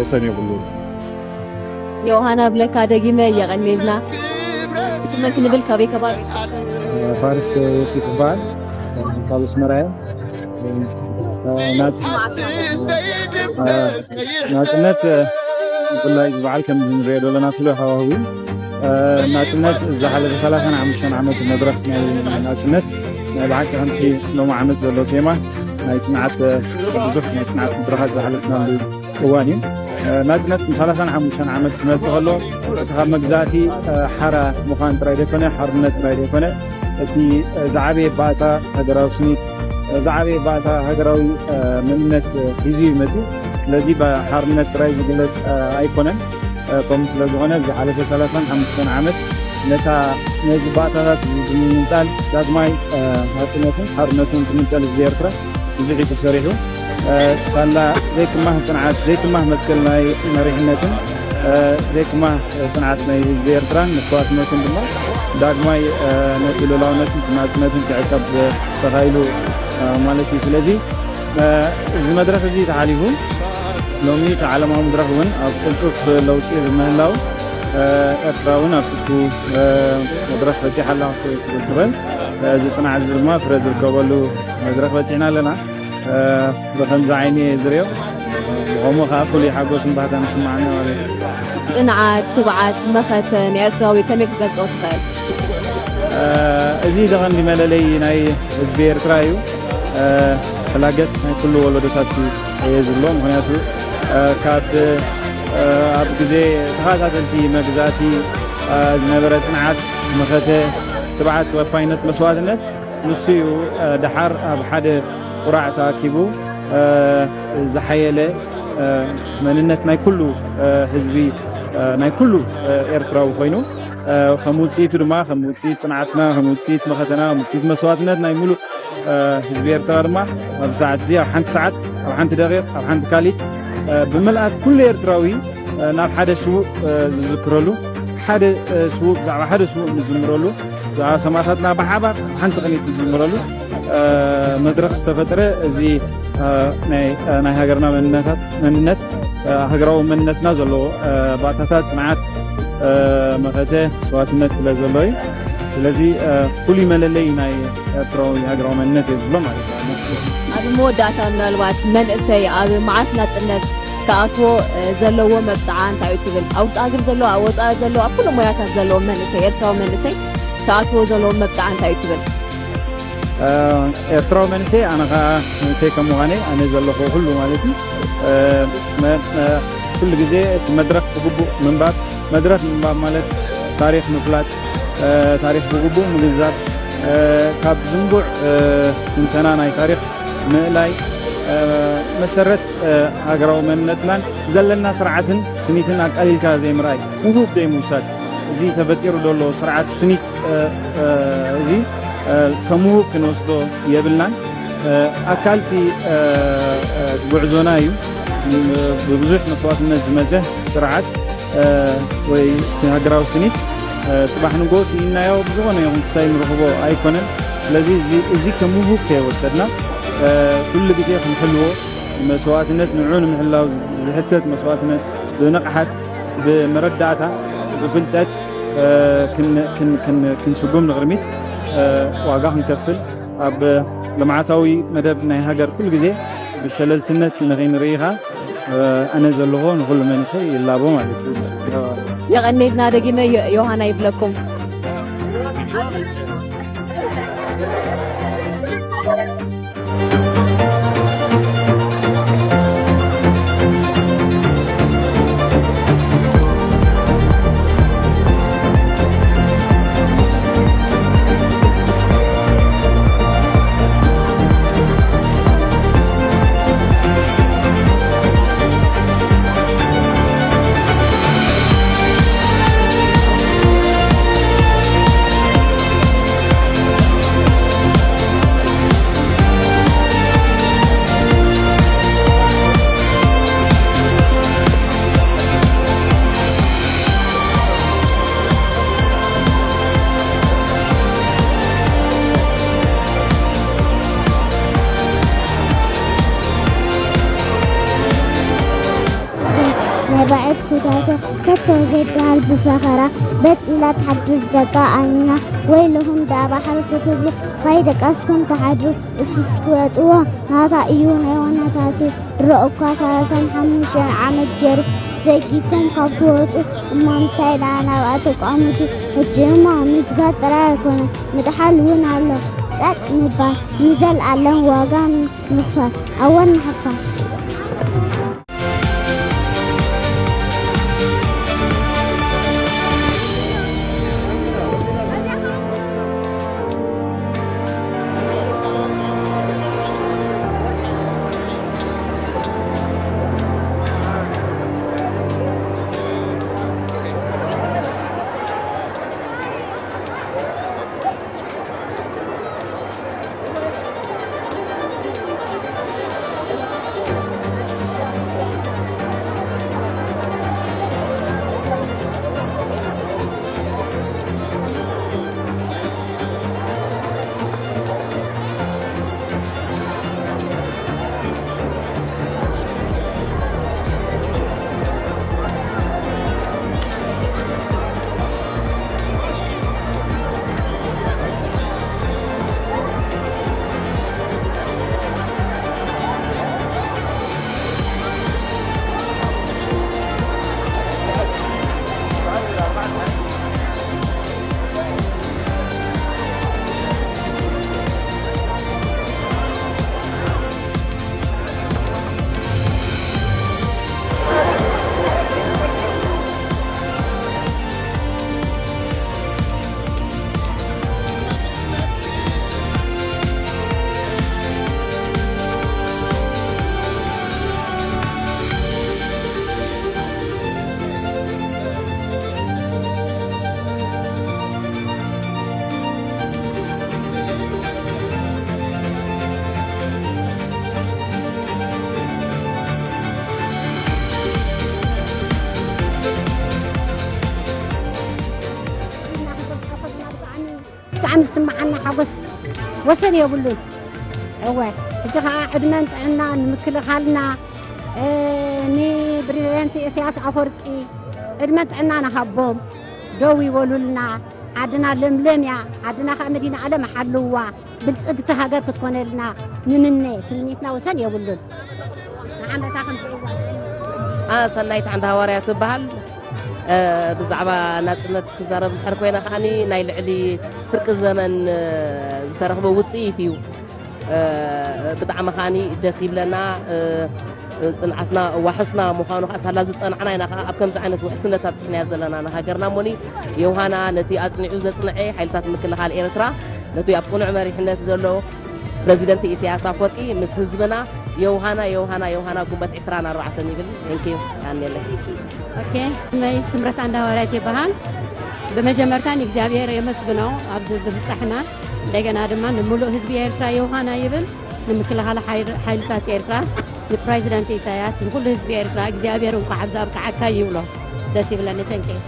ወሰን የብሉን። ዮሃና ብለካ ደጊመ የቐኔልና። ሽመን ክንብል ካበይ ከባቢ? ፋርስ ዮሴፍ ይበሃል። ካብ ኣስመራ እየ። ናጽነት ብፍላይ ዝበዓል ከምዚ ንሪኦ ዘለና ፍሉይ ሃዋህው እዩ። ናጽነት ዝሓለፈ ሰላሳን ሓሙሽተን ዓመት መድረኽ ናይ ናጽነት ናይ ብሓቂ ከምቲ ሎሚ ዓመት ዘሎ ቴማ ናይ ጽንዓት ብዙሕ ናይ ጽንዓት መድረኻት ዝሓለፍናሉ እዋን እዩ። ናጽነት ም ሰላሳን ሓሙሽተን ዓመት ክመጽእ ከሎ እቲ ካብ መግዛእቲ ሓራ ምዃን ጥራይ ዘይኮነ ሓርነት ጥራይ ዘይኮነ እቲ ዝዓበየ ባእታ ሃገራዊ ስኒት ዝዓበየ ባእታ ሃገራዊ መንነት ሒዙ እዩ መፅዩ። ስለዚ ብሓርነት ጥራይ ዝግለፅ ኣይኮነን። ከምኡ ስለ ዝኾነ ዝሓለፈ ሰላሳን ሓሙሽተን ዓመት ነታ ነዚ ባእታታት እዚ ብምምንጣል ዳግማይ ናፅነትን ሓርነትን ብምንጠል ህዝቢ ኤርትራ ብዙሕ እዩ ተሰሪሑ። ሳላ ዘይክማህ ፅንዓት ዘይክማህ መትከል ናይ መሪሕነትን ዘይክማህ ፅንዓት ናይ ህዝቢ ኤርትራን መስዋእትነትን ድማ ዳግማይ ነቲ ልኡላውነትን ናፅነትን ክዕቀብ ተኻኢሉ ማለት እዩ። ስለዚ እዚ መድረኽ እዚ ተሓሊፉ ሎሚ እቲ ዓለማዊ መድረኽ እውን ኣብ ቅልጡፍ ለውጢ ብምህላው ኤርትራ እውን ኣብ ትሕቲ መድረኽ በፂሓ ኣላ ክትብል ትኽእል። እዚ ፅንዓት እዚ ድማ ፍረ ዝርከበሉ መድረኽ በፂሕና ኣለና። ብኸምዚ ዓይኒ እየ ዝሪኦ። ብኸምኡ ከዓ ፍሉይ ሓጎስን ባህታን ይስምዓኒ ማለት እዩ። ጽንዓት፣ ትብዓት፣ መኸተ ንኤርትራዊ ከመይ ክትገልጾ ትኽእል? እዚ ደቐንዲ መለለይ ናይ ህዝቢ ኤርትራ እዩ። ፈላገት ናይ ኩሉ ወለዶታት እዩ ዝብሎ። ምኽንያቱ ካብ ኣብ ግዜ ተኸታተልቲ መግዛእቲ ዝነበረ ጽንዓት፣ መኸተ፣ ትብዓት፣ ተወፋይነት፣ መስዋእትነት ንሱ እዩ ደሓር ኣብ ሓደ ቁራዕ ተኣኪቡ ዝሓየለ መንነት ናይ ኩሉ ህዝቢ ናይ ኩሉ ኤርትራዊ ኮይኑ ከም ውፅኢቱ ድማ ከም ውፅኢት ፅንዓትና ከም ውፅኢት መኸተና ከም ውፅኢት መስዋእትነት ናይ ሙሉእ ህዝቢ ኤርትራ ድማ ኣብዚ ሰዓት እዚ ኣብ ሓንቲ ሰዓት ኣብ ሓንቲ ደቂቕ ኣብ ሓንቲ ካሊት ብምልኣት ኩሉ ኤርትራዊ ናብ ሓደ ስዉእ ዝዝክረሉ ሓደ ስዉእ ብዛዕባ ሓደ ስዉእ ንዝምረሉ፣ ብዛዕባ ሰማእታትና ብሓባር ሓንቲ ቅኒት ንዝምረሉ መድረኽ ዝተፈጥረ፣ እዚ ናይ ሃገርና መንነታት መንነት ሃገራዊ መንነትና ዘለዎ ባእታታት ጽንዓት፣ መኸተ፣ መስዋእትነት ስለ ዘሎ እዩ። ስለዚ ፍሉይ መለለይ ናይ ኤርትራዊ ሃገራዊ መንነት እየ ዝብሎ ማለት እዩ። ኣብ መወዳእታ ምናልባት መንእሰይ ኣብ መዓልቲ ናጽነት ክኣትዎ ዘለዎ መብጽዓ እንታይ እዩ ትብል? ኣብ ውሽጢ ሃገር ዘሎ፣ ኣብ ወጻኢ ዘሎ፣ ኣብ ኩሉ ሞያታት ዘለዎ መንእሰይ፣ ኤርትራዊ መንእሰይ ክኣትዎ ዘለዎ መብጽዓ እንታይ እዩ ትብል? ኤርትራዊ መንእሰይ፣ ኣነ ኸዓ መንእሰይ ከም ምዃነይ ኣነ ዘለኹ ኩሉ ማለት እዩ። ኩሉ ግዜ እቲ መድረኽ ብግቡእ ምንባብ፣ መድረኽ ምንባብ ማለት ታሪኽ ምፍላጥ፣ ታሪኽ ብግቡእ ምግንዛብ፣ ካብ ዝንቡዕ ትንተና ናይ ታሪኽ ምእላይ፣ መሰረት ሃገራዊ መንነትናን ዘለና ስርዓትን ስኒትን ኣቃሊልካ ዘይምርኣይ፣ ውሁብ ዘይምውሳድ፣ እዚ ተፈጢሩ ዘሎ ስርዓት ስኒት እዚ ከም ውሁብ ክንወስዶ የብልናን። ኣካልቲ ጉዕዞና እዩ። ብብዙሕ መስዋእትነት ዝመፀ ስርዓት ወይ ሃገራዊ ስኒት፣ ጽባሕ ንጎ ስኢናዮ ብዝኾነ ይኹን ክሳይ ንረኽቦ ኣይኮነን። ስለዚ እዚ ከም ውሁብ ከይወሰድና ኩሉ ግዜ ክንሕልዎ፣ መስዋእትነት ንዑ ንምሕላው ዝሕተት መስዋእትነት ብንቕሓት፣ ብመረዳእታ፣ ብፍልጠት ክንስጉም ንቕድሚት ዋጋ ክንከፍል፣ ኣብ ልምዓታዊ መደብ ናይ ሃገር ኩሉ ግዜ ብሸለልትነት ንኸይንርኢ ኸኣ ኣነ ዘለኹ ንኹሉ መንእሰይ ይላቦ ማለት እዩ። የቐኔልና ደጊመ ዮሃና ይብለኩም። ናይ ባዕድ ኩታቶ ከቶ ዘይደሃል ብፈኸራ በጥ ኢላ ትሓድር ደቃ ኣሚና። ወይለኹም ደኣ ባሕሪ ክትብሉ ከይደቀስኩም ትሓድሩ። እሱስ ክወጽዎ ናታ እዩ ናይ ዋናታቱ። ድሮ እኳ ሰላሳን ሓሙሽተን ዓመት ገይሩ ዘጊቶም ካብ ክወጹ እሞ እንታይ ደኣ ናብኣ ተቋሙቱ። ሕጂ እሞ ምስጋር ጥራይ ኣይኮነን ምጥሓል እውን ኣሎ። ጸጥ ምባል ንዘልኣለም ዋጋ ምኽፋል። ኣወ ንሓፋሽ። ዝስምዓና ሓጎስ ወሰን የብሉን። እወ፣ ሕጂ ኸዓ ዕድመን ጥዕናን ንምክልኻልና፣ እ፣ ንፕሬዚደንት ኢሳያስ ኣፈወርቂ ዕድመን ጥዕናን ሃቦም፣ ደው ይበሉልና። ዓድና ለምለም እያ፣ ዓድና ኸዓ መዲና ዓለም ሓልዋ፣ ብልጽግቲ ሃገር ክትኮነልና ንምነ። ትምኒትና ወሰን የብሉን። ንዓመታ ከም ትእዛዝ። ኣነ ሰናይት ዓንደ ሃዋርያ ትበሃል። እ፣ ብዛዕባ ናጽነት ክዛረብ እንድሕር ኮይነ ከዓኒ፣ ናይ ልዕሊ ፍርቂ ዘመን፣ እ፣ ዝተረኽበ ውጽኢት እዩ። እ፣ ብጣዕሚ ከዓኒ ደስ ይብለና። እ፣ ጽንዓትና ዋሕስና ምዃኑ ከኣ ሳላ ዝጸናዕና ኢና ከኣ ኣብ ከምዚ ዓይነት ውሕስነት ኣብጺሕናያ ዘለና ንሃገርና እሞኒ። ዮሃና ነቲ ኣጽኒዑ ዘጽንዐ ሓይልታት ምክልኻል ኤርትራ፣ ነቲ ኣብ ቅኑዕ መሪሕነት ዘሎ ፕረዚደንት ኢሳያስ ኣፈወርቂ ምስ ህዝብና ዮሃና፣ ዮሃና፣ ዮሃና ጉንበት ዕስራን ኣርባዕተን ይብል። Thank you። ያኔለ። ኦኬ፣ ስመይ ስምረት ኣንዳዋርያት ይበሃል። ብመጀመርታ ንእግዚኣብሔር የመስግኖ ኣብዚ ብብጻሕና፣ እንደገና ድማ ንምሉእ ህዝቢ ኤርትራ ዮሃና ይብል፣ ንምክልኻል ሓይል-፣ ሓይልታት ኤርትራ፣ ንፕረዚደንት ኢሳያስ፣ ንኩሉ ህዝቢ ኤርትራ እግዚኣብሔር እንኳዕ ኣብዚ ኣብቅዓካ ይብሎ። ደስ ይብለኒ። Thank you።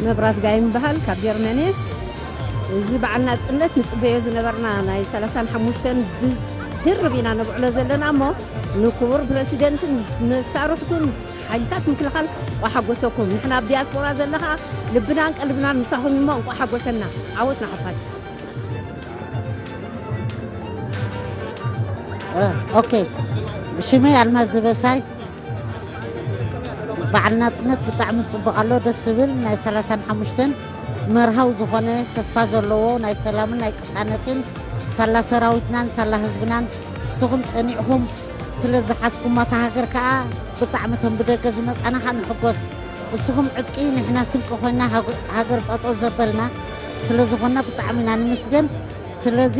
መብራት ጋይም በሃል ካብ ጀርመን እየ። እዚ በዓል ናጽነት ንጽበዮ ዝነበርና ናይ ሰላሳን ሓሙሽተን ብድርብ ኢና ነብዕሎ ዘለና እሞ፣ ንክቡር ፕረሲደንትን ምስ መሳርሕቱን ምስ ሓይልታት ምክልኻል እንቋዕ ሓጎሰኩም። ንሕና ኣብ ዲያስፖራ ዘለኻ ልብናን ቀልብናን ምሳኹም እሞ እንቋዕ ሓጎሰና። ዓወት ንሓፋሽ። እ፣ ኦኬ። ሽመይ ኣልማዝ ደበሳይ። በዓል ናጽነት ብጣዕሚ ጽቡቕ ኣሎ፣ ደስ ዝብል ናይ ሰላሳን ሓሙሽተን መርሃዊ ዝኾነ ተስፋ ዘለዎ ናይ ሰላምን ናይ ቅሳነትን ሳላ ሰራዊትናን ሳላ ህዝብናን ንስኹም ጸኒዕኹም ስለ ዝሓዝኩማ እታ ሃገር ከኣ ብጣዕሚ እቶም ብደገ ዝመጻና ከኣ ንሕጎስ። ንስኹም ዕጥቂ ንሕና ስንቂ ኮይና ሃገ-፣ ሃገር ጠጠው ዘበልና ስለ ዝኾና ብጣዕሚ ኢና ንምስገን። ስለዚ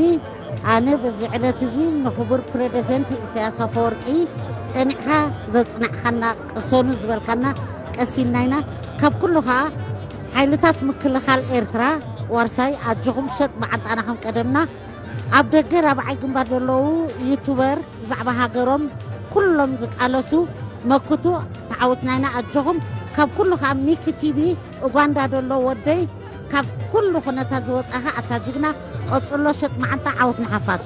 ኣነ በዚ ዕለት እዚ ንክቡር ፕረደዘንት ኢሳያስ ኣፈወርቂ ጸኒዕካ ዘጽናዕካና ቅሰኑ ዝበልካና ቀሲንና ኢና። ካብ ኩሉ ከኣ ሓይልታት ምክልኻል ኤርትራ ዋርሳይ ኣጆኹም ሸጥ መዓንጣና ከም ቀደምና ኣብ ደገ ራብዓይ ግንባር ዘለዉ ዩቱበር ብዛዕባ ሃገሮም ኩሎም ዝቃለሱ መክቱ ተዓወትና ኢና ኣጆኹም። ካብ ኩሉ ከኣ ሚኪ ቲቪ ኡጋንዳ ዘሎ ወደይ ካብ ኩሉ ኩነታት ዝወጻኻ ኣታ ጅግና ቀጽሎ ሸጥ መዓንጣ ዓወት ንሓፋሽ።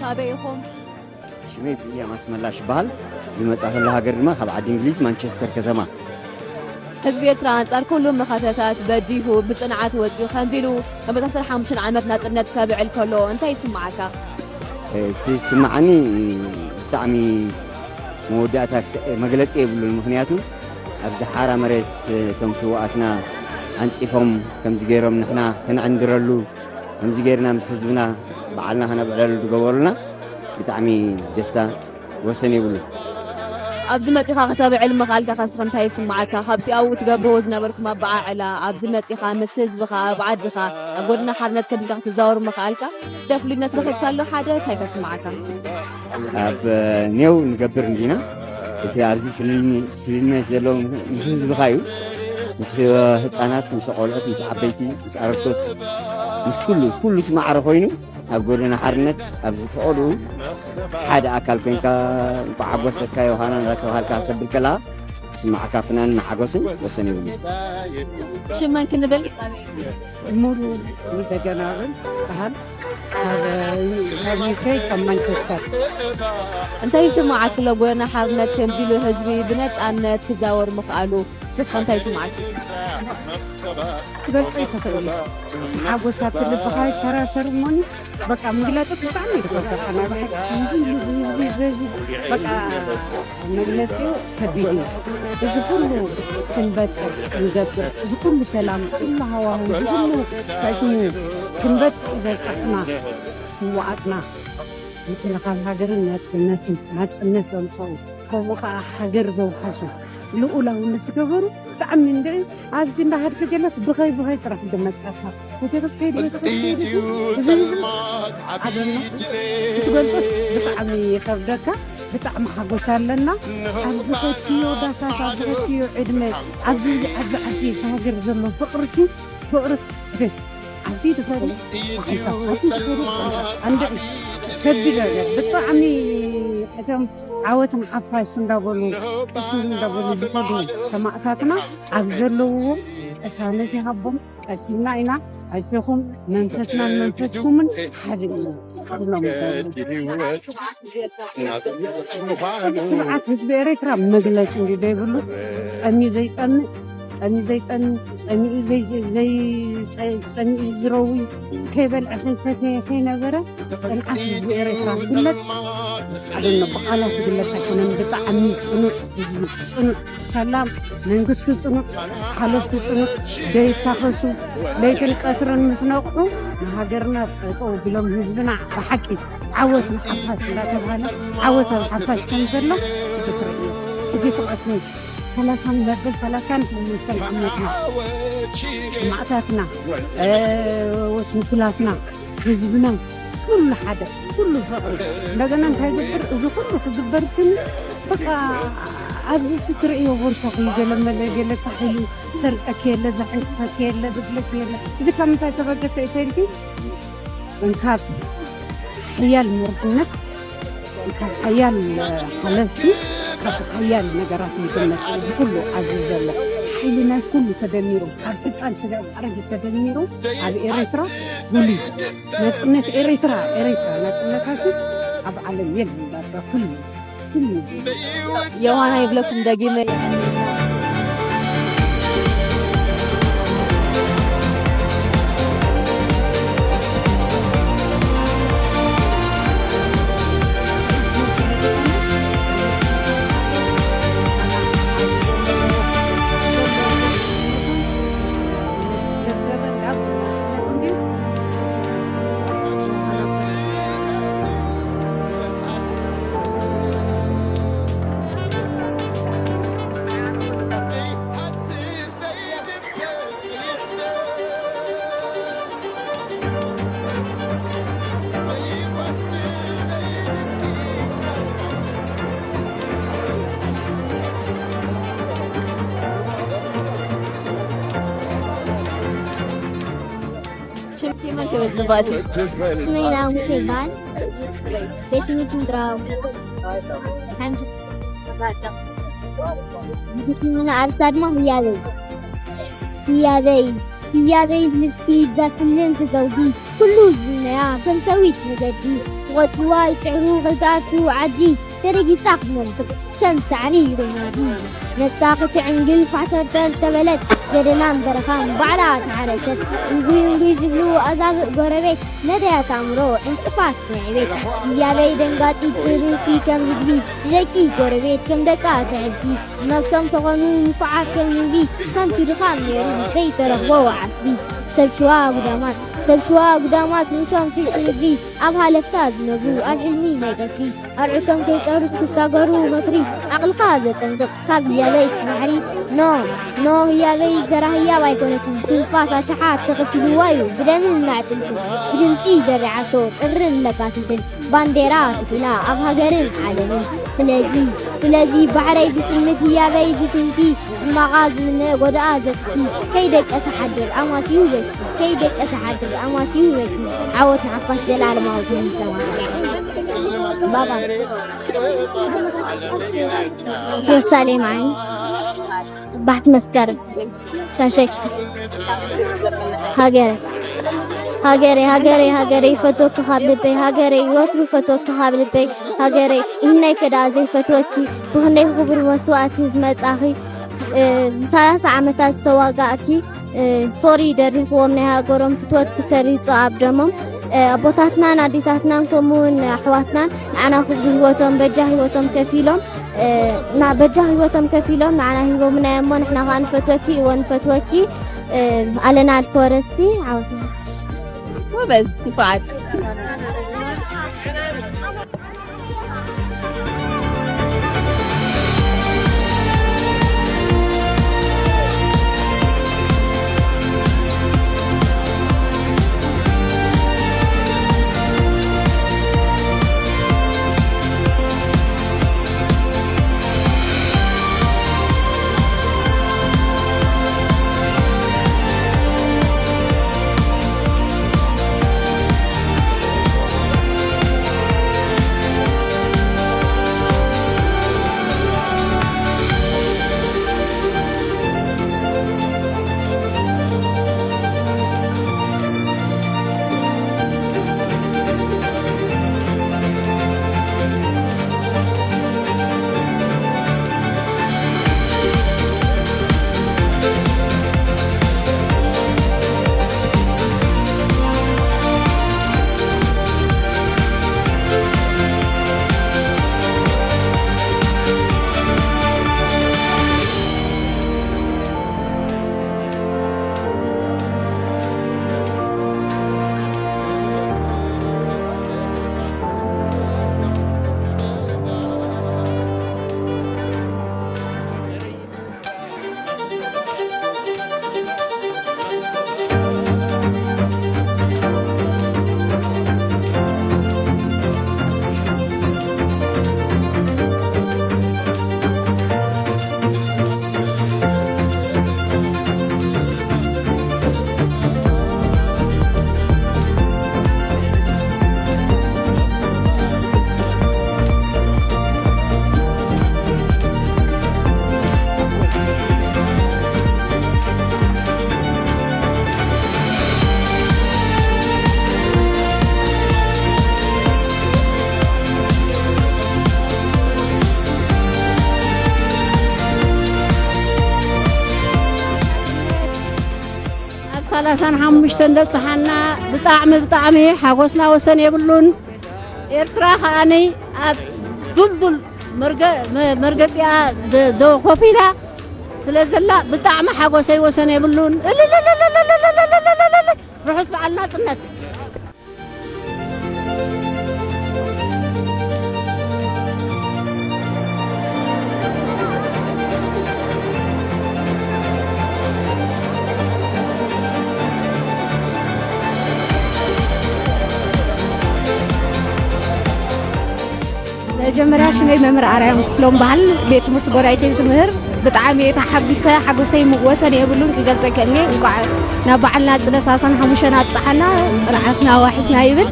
ካበይ ኢኹም? ሽመይ ብንያም ኣስመላሽ ይበሃል። ዝመጻእኩላ ሃገር ድማ ካብ ዓዲ እንግሊዝ ማንቸስተር ከተማ። ህዝቢ ኤርትራ ኣንጻር ኩሉ መኸተታት በዲሁ ብጽንዓት ወጺኡ ከምዚ ኢሉ ንመበል ዓሰርተ ሓሙሽተ ዓመት ናጽነት ከብዕል ከሎ እንታይ ይስምዓካ? እቲ ዝስምዓኒ ብጣዕሚ መወዳእታ ክስ-፣ መግለጺ የብሉን። ምኽንያቱ ኣብዚ ሓራ መሬት እቶም ስውኣትና ኣንጺፎም ከምዚ ገይሮም ንሕና ከነዕንድረሉ፣ ከምዚ ገይርና ምስ ህዝብና በዓልና ከነብዕለሉ ዝገበሩልና ብጣዕሚ ደስታ ወሰን የብሉን። ኣብዚ መጺኻ ከተብዕል ምኽኣልካ ከስኽ እንታይ ይስምዓካ? ካብቲ ኣብኡ ትገብርዎ ዝነበርኩም ኣበዓዕላ፣ ኣብዚ መጺኻ ምስ ህዝብኻ፣ ኣብ ዓድኻ፣ ኣብ ጎደና ሓርነት ከቢድካ ክትዛወር ምኽኣልካ፣ እንታይ ፍሉይነት ረኺብካሉ? ሓደ፣ እንታይ ከስምዓካ? ኣብ ኔው ንገብር እንዲና። እቲ ኣብዚ ፍልልይ-፣ ፍልልይነት ዘለዎ ምስ ህዝብኻ እዩ። ምስ ህጻናት፣ ምስ ቆልዑት፣ ምስ ዓበይቲ፣ ምስ ኣረግቶት፣ ምስ ኩሉ፣ ኩሉስ ማዕረ ኮይኑ ኣብ ጎደና ሓርነት ኣብ ዝፈቐድኡ ሓደ ኣካል ኮይንካ እንኳዕ ሓጎሰካ ዮሃና እንዳተባሃልካ ክትብል ከለኻ ዝስምዓካ ፍናንን ሓጎስን ወሰን የብሉን። ሽመን ክንብል? ሙሉ ደገናርን በሃል። ካብ ዩኬ ካብ ማንቸስተር። እንታይ ይስምዓኪ? ሎጎና ሓርነት ከምዚ ኢሉ ህዝቢ ብነጻነት ክዛወር ምኽኣሉ ንስኻ እንታይ ይስምዓኪ? ክትገልጾ ኣይትኽእልን። ሓጎስ ኣብቲ ልብኻ ይሰራሰር እሞኒ በቃ ምግላጽ ብጣዕሚ ይኸብደካ። ናይ ብሓቂ ከምዚ ኢሉ ህዝቢ በዚ በቃ መግለጺኡ ከቢድ እዩ። እዚ ኩሉ ክንበጽሕ ክንገብር፣ እዚ ኩሉ ሰላም፣ እዚ ኩሉ ሃዋህው፣ እዚ ኩሉ ከስሙ ክንበጽሕ ዘብጻሕና ስውኣትና ምክልኻል ሃገርን ናጽነትን፣ ናጽነት ዘምጸኡ፣ ከምኡ ኸኣ ሃገር ዘውሓሱ፣ ልኡላውነት ዝገበሩ ብጣዕሚ እንድዒ። ኣብዚ እንዳሃድከ ገለስ ብኸይ ብኸይ ጥራሕ ድመጸካ። እቲ ክትከይድ ወይ ክትከይድ እዚ ህዝቢ ዓደና ክትገልጾስ ብጣዕሚ ይኸብደካ። ብጣዕሚ ሓጎስ ኣለና። ኣብ ዝኸድክዮ ዳሳት፣ ኣብ ዝኸድክዮ ዕድመ፣ ኣብዚ ኣብዚ ዓዲ ሃገር ዘሎ ፍቕርሲ፣ ፍቕርስ ዓዲ ድኸሪ ሓንሳብ ዓዲ ድኸሪ ሓንሳብ ኣንድዒ ከቢድ ነገር ብጣዕሚ። እቶም ዓወት ንሓፋሽ እንዳበሉ ቅስን እንዳበሉ ዝኸዱ ሰማእታትና ኣብ ዘለውዎ ቅሳነት ይሃቦም። ቀሲና ኢና ኣጆኹም መንፈስናን መንፈስኩምን ሓደ እዩ። ስርዓት ህዝቢ ኤርትራ መግለጺ እንዲ ዘይብሉ ጸምዩ ዘይጠምእ፣ ጸምዩ ዘይጠምእ፣ ጸሚኡ ዘይ-፣ ዘይ-፣ ዘይ-፣ ጸ-፣ ጸሚኡ ዝረዊ፣ ከይበልዐ ከይሰተየ ከይነበረ ጽንዓት ህዝቢ ኤርትራ ክግለጽ ኣደነ ብቓላት ክግለጽ ኣይኮነን። ብጣዕሚ ጽኑዕ ህዝቢ፣ ጽኑዕ ሰላም፣ መንግስቱ ጽኑዕ፣ ሓለፍቱ ጽኑዕ፣ ደይታኸሱ፣ ለይትን ቀትርን ምስ ነቕሑ ንሃገርና ጠጠው ቢሎም ህዝብና ብሓቂ ዓወት ንሓፋሽ እንዳተባሃለ ዓወት ኣብ ሓፋሽ ከም ዘሎ እቲ ትርእዮ። እዚ ትቐስኒ ሰላሳን መበል ሰላሳን ሓሙሽተን ዓመትና ሰማእታትና፣ እ፣ ስንኩላትና፣ ህዝብና ኩሉ ሓደ፣ ኩሉ ፍቕሪ። እንደገና እንታይ ግብር፣ እዚ ኩሉ ክግበር ስኒ በቃ ኣብዚ ትርእዮ ቦርሳ ገለ መለ ገለ ታሒሉ ሰርቀክ የለ፣ ዘሕንቅፈክ የለ፣ ዝብለክ የለ። እዚ ካብ ምንታይ ተበገሰ እዩ ተልኪ? እንካብ ሓያል መርሕነት፣ እንካብ ሓያል ሓለፍቲ፣ ካብ ሓያል ነገራት ይግመጽ። እዚ ኩሉ ኣብዚ ዘሎ ሓይሊ ናይ ኩሉ ተደሚሩ፣ ካብ ህጻን ስጋብ ኣረጊት ተደሚሩ ኣብ ኤርትራ ፍሉይ ናጽነት ኤርትራ፣ ኤርትራ ናጽነታሲ ኣብ ዓለም የለን። ዳርጋ ፍሉይ፣ ፍሉይ። የዋና ይብለኩም ደጊመ። ሽምኪ መን ክብል ጽባቲ? ሽመይና ሙሴ ይበሃል። ቤት ትምህርቲ ምድራዊ። ሓምሽ-፣ ሕክምና ኣርስታ ድማ ህያበይ። ህያበይ፣ ህያበይ ብልጽቲ እዛ ስልምቲ ዘውዲ። ኩሉ ዝምነያ ከም ሰዊት መገዲ። ክቖጽርዋ ይጽዕሩ ከይትኣቱ ዓዲ። ተረጊጻ ክትነብር ከም ሳዕሪ ይኹናዲ። ነብሳ ክትዕንግል ፋሕተርተር ተበለት። ገደላን በረኻን ባዕላ ተሓረሰት። እንጉይ እንጉይ ዝብሉ ኣዛብእ ጎረቤት። ነዳያት ኣእምሮ ዕንቅፋት ናይ ዕቤት። ህያበይ ደንጋጺት ትርህቲ ከም ርግቢ። ንደቂ ጎረቤት ከም ደቃ ተዕቢ። ነብሶም ተኾኑ ንፉዓት ከም ምግቢ። ከምቲ ድኻም ነይሩ ዘይተረኽቦ ዓስቢ። ሰብ ሽዋ ጉዳማት፣ ሰብ ሽዋ ጉዳማት ርእሶም ትሕቲ እግሪ። ኣብ ሃለፍታ ዝነብሩ ኣብ ሕልሚ ናይ ቀትሪ። ኣርዑቶም ከይጸሩስ ክሳገሩ ወትሪ። ዓቕልኻ ዘጠንቅቕ ካብ ህያበይስ ባሕሪ። ኖ፣ ኖ ህያበይ ተራ ህያብ ኣይኮነትን። ትንፋስ ኣሽሓት ተኸፊልዋ እዩ ብደምን ናዕጽምትን። ብድምጺ ደሪዓቶ ጥርን ለካቲትን። ባንዴራ ተኺላ ኣብ ሃገርን ዓለምን። ስለዚ፣ ስለዚ ባሕረይ ዝጥምት ህያበይ ዝትንኪ። ሕማቓ ዝምነ ጎዳኣ ዘትኪ። ከይደቀሰ ሓድር ኣማስዩ በኪ። ከይደቀሰ ሓድር ኣማስዩ በኪ። ዓወት ንሓፋሽ ዘላለማዊ ስም ይሰማዕ። ባባ። ኢየሩሳሌም ዓይኒ። ባሕቲ መስከረም። ሻሸይ ክፍል። ሃገረ። ሃገረይ፣ ሃገረይ፣ ሃገረይ፣ ይፈትወኪ ካብ ልበይ፣ ሃገረይ፣ ወትሩ ይፈትወኪ ካብ ልበይ፣ ሃገረይ፣ ይህነይ ከዳ ዘይፈትወኪ፣ ብኽንደይ ክቡር መስዋእቲ ዝመጻኺ፣ እ፣ ሰላሳ ዓመታት ዝተዋጋእኪ፣ እ፣ ፎሪ ደሪኽዎም ናይ ሃገሮም ፍትወት ብሰሪጹ ኣብ ደሞም፣ እ፣ ኣቦታትናን ኣዴታትናን ከምኡ እውን ኣሕዋትናን ንዓና ክብሉ ህይወቶም በጃ ህይወቶም ከፊሎም፣ እ፣ ና-፣ በጃ ህይወቶም ከፊሎም ንዓና ሂቦምና እሞ ንሕና ከኣ ንፈትወኪ፣ እወ ንፈትወኪ፣ እ፣ ኣለና ኣልኮረስቲ ዓወትና። ጎበዝ፣ ንፉዓት። ኣብ ሰላሳን ሓሙሽተን ደብጽሓና ብጣዕሚ፣ ብጣዕሚ ሓጎስና ወሰን የብሉን። ኤርትራ ከኣኒ ኣብ ዱልዱል መርገ-፣ መ-፣ መርገጺኣ ደ-፣ ደ-፣ ኮፍ ኢላ ስለ ዘላ ብጣዕሚ ሓጎሰይ ወሰን የብሉን። እልልልልልልልልልልልልልል! ርሑስ በዓል ናጽነት! መጀመርያ ሽመይ መምህር ኣርያም ክፍሎም በሃል፣ ቤት ትምህርቲ ጎዳይተይ ዝምህር። ብጣዕሚ እየ ተሓጒሰ፣ ሓጎሰይ ም-፣ ወሰን የብሉን ክገልጾ ኣይክእልን እየ። እንቋዕ ናብ በዓል ናጽነት ሰላሳን ሓሙሽተን ኣብጽሓና፣ ጽንዓትና ዋሕስና ይብል።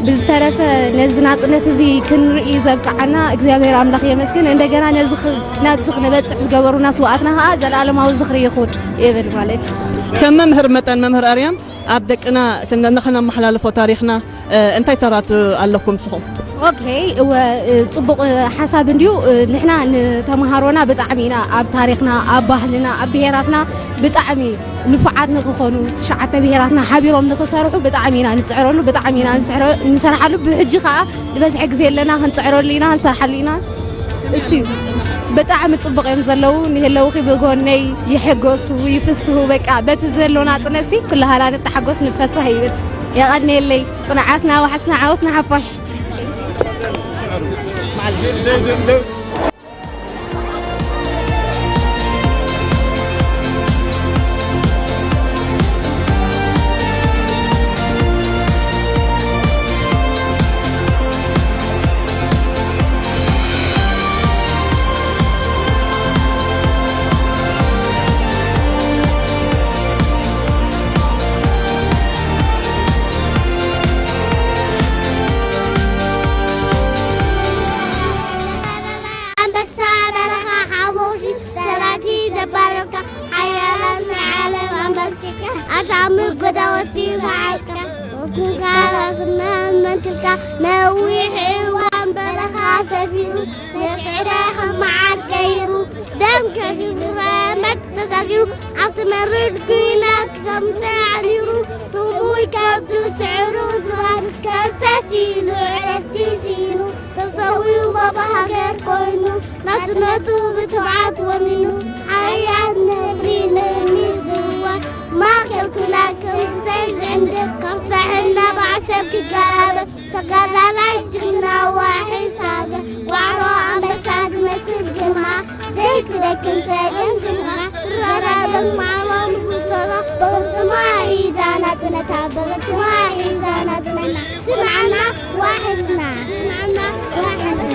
ብዝተረፈ ነዚ ናጽነት እዚ ክንርኢ ዘብቅዓና እግዚኣብሔር ኣምላኽ የመስግን። እንደገና ነዚ ኽ-፣ ናብዚ ክንበጽሕ ዝገበሩና ስውኣትና ኸኣ ዘለኣለማዊ ዝኽሪ ይኹን ይብል ማለት እዩ። ከም መምህር መጠን መምህር ኣርያም ኣብ ደቅና ክን-፣ ንኽነመሓላልፎ ታሪኽና፣ እ፣ እንታይ ተራቱ ኣለኩም ንስኹም? ኦኬ፣ እወ፣ እ፣ ጽቡቕ፣ እ፣ ሓሳብ እንድዩ። እ፣ ንሕና ንተምሃሮና ብጣዕሚ ኢና ኣብ ታሪኽና፣ ኣብ ባህልና፣ ኣብ ብሄራትና ብጣዕሚ ንፉዓት ንኽኾኑ፣ ትሽዓተ ብሄራትና ሓቢሮም ንኽሰርሑ ብጣዕሚ ኢና ንጽዕረሉ፣ ብጣዕሚ ኢና ንስሕረ-፣ ንሰርሓሉ። ብሕጂ ኸኣ ዝበዝሐ ግዜ ኣለና፣ ክንጽዕረሉ ኢና፣ ክንሰርሓሉ ኢና። እሱ እዩ። ብጣዕሚ ጽቡቕ እዮም ዘለዉ። ንህለውኺ ብጎነይ ይሕጎሱ፣ ይፍስሁ። በቃ በቲ ዘሎ ናጽነትሲ ኩላህና ንተሓጎስ ንፈሳህ ይብል። የቐንየለይ። ጽንዓትና ዋሕስና ዓወትና ሓፋሽ። ኣንበሳ በረኻ ሓሙሽ ሰራቲ ዘባረርካ ሓያላት ናይ ዓለም ኣንበርኪካ ኣዛሚ ጎዳወቲ በዓልካ ስንካላትና መንክልካ ነዊሕ እዋን በረኻ ሰፊሩ፣ ነቲ ዕረ ከም መዓር ቀይሩ፣ ደም ከፊሉ ረመት ተዛዚሩ፣ ኣብቲ መሪር ኲናት ከም ተዓኒሩ፣ ህሙይ ከብዱ ስዕሩ ዝባን ከርተት ኢሉ ዕረፍቲ ስኢኑ፣ ተሰዊኡ ባባ ሃገር ኮይኑ፣ ናጽነቱ ብትብዓት ወኒኑ፣ ሓያል ነብሪ ንእሚን ዝእወር፣ ማእከል ኲናት ክንተይ ዝዕንድር፣ ካብ ሳሕል ናብ ዓሰብ ክገላበጥ፣ ተጋዳላይ ጅግና ዋሒ ሳገ፣ ዋዕሮ ኣንበሳ ዝመስል ግርማ፣ ዘይትደክም ጸገም ጅግና፣ ዘላለም ማዕሮ ንጉሶና፣ ብቕልጽማ ሒዛ ናጽነታ፣ ብቕልጽማ ሒዛ ናጽነትና፣ ጽንዓና ዋሕስና፣ ጽንዓና ዋሕስና።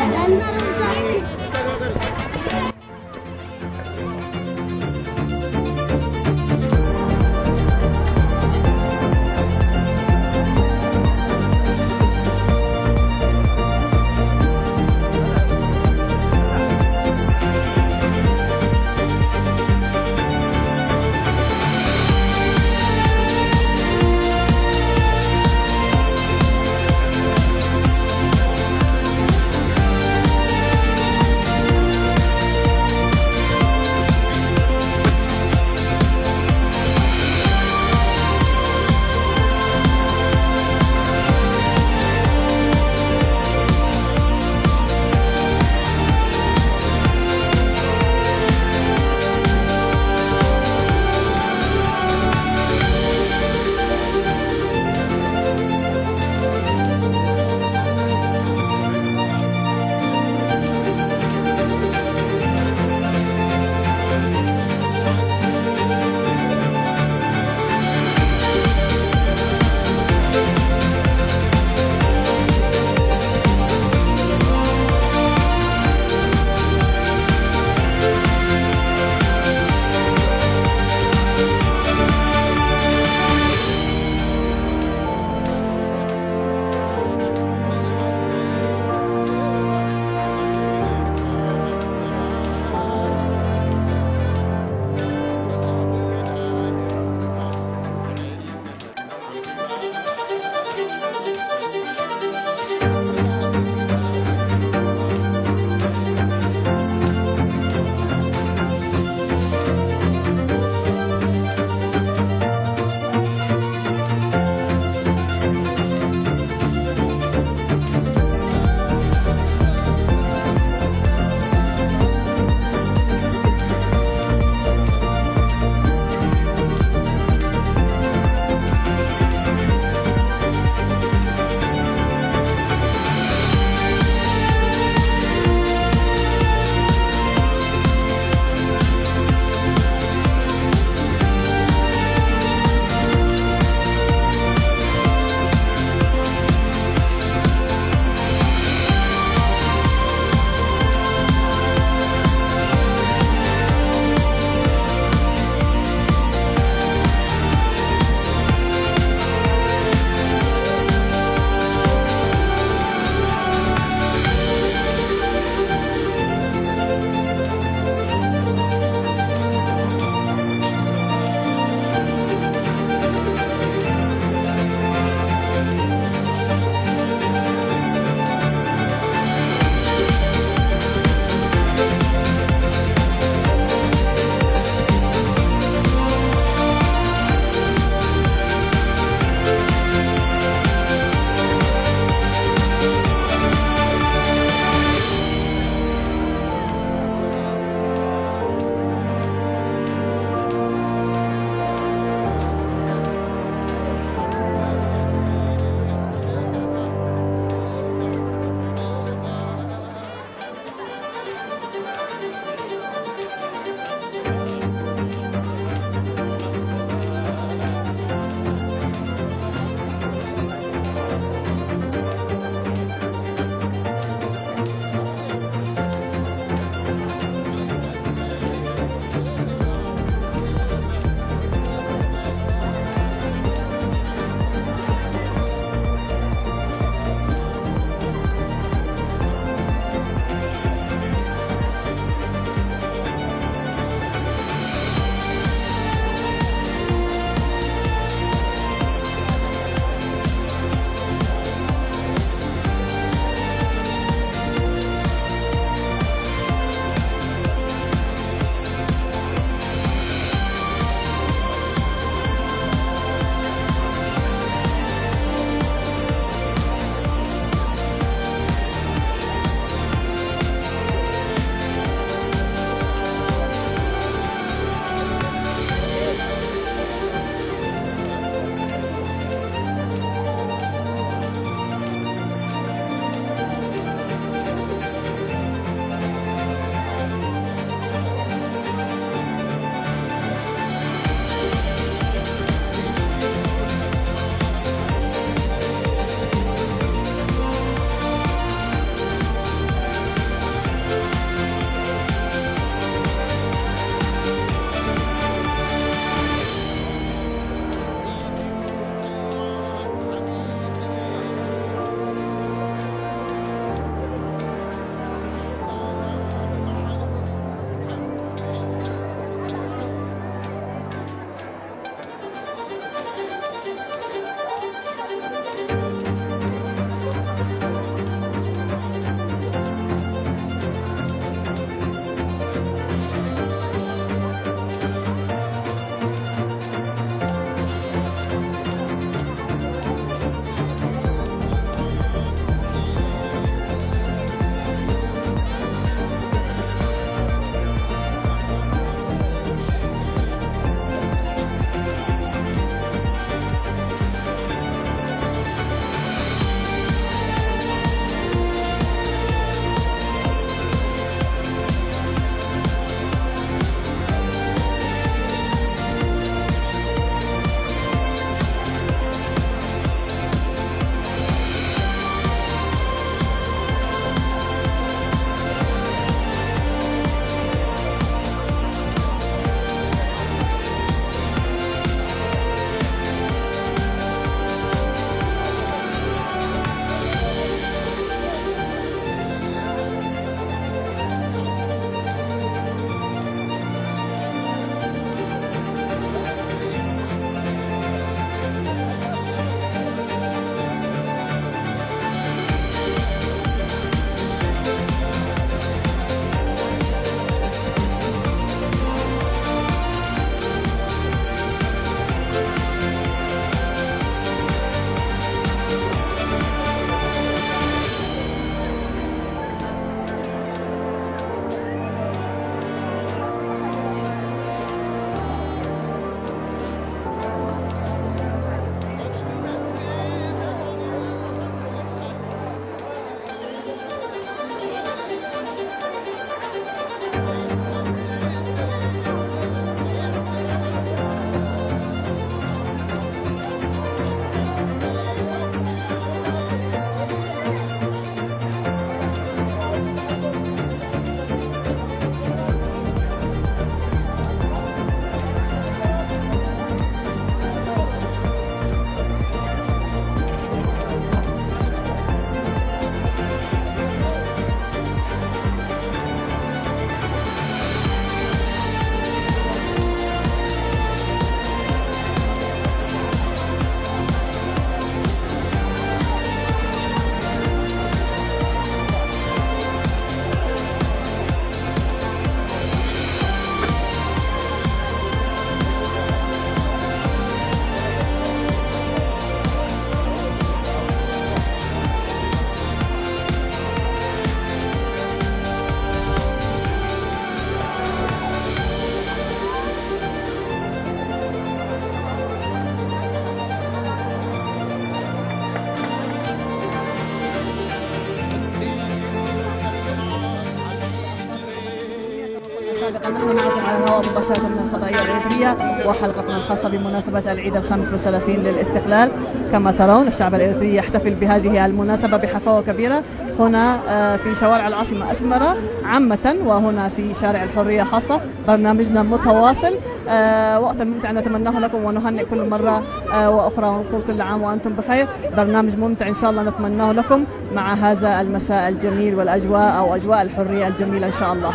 معكم على الهواء مباشرة من الفضائية الإريترية وحلقتنا الخاصة بمناسبة العيد الخامس والثلاثين للاستقلال. كما ترون الشعب الإريتري يحتفل بهذه المناسبة بحفاوة كبيرة هنا، آه، في شوارع العاصمة أسمرة عامة، وهنا في شارع الحرية خاصة. برنامجنا متواصل. آه، وقتا ممتعا نتمناه لكم، ونهنئ كل مرة، آه، وأخرى، ونقول كل عام وأنتم بخير. برنامج ممتع إن شاء الله نتمناه لكم مع هذا المساء الجميل والأجواء، أو أجواء الحرية الجميلة إن شاء الله.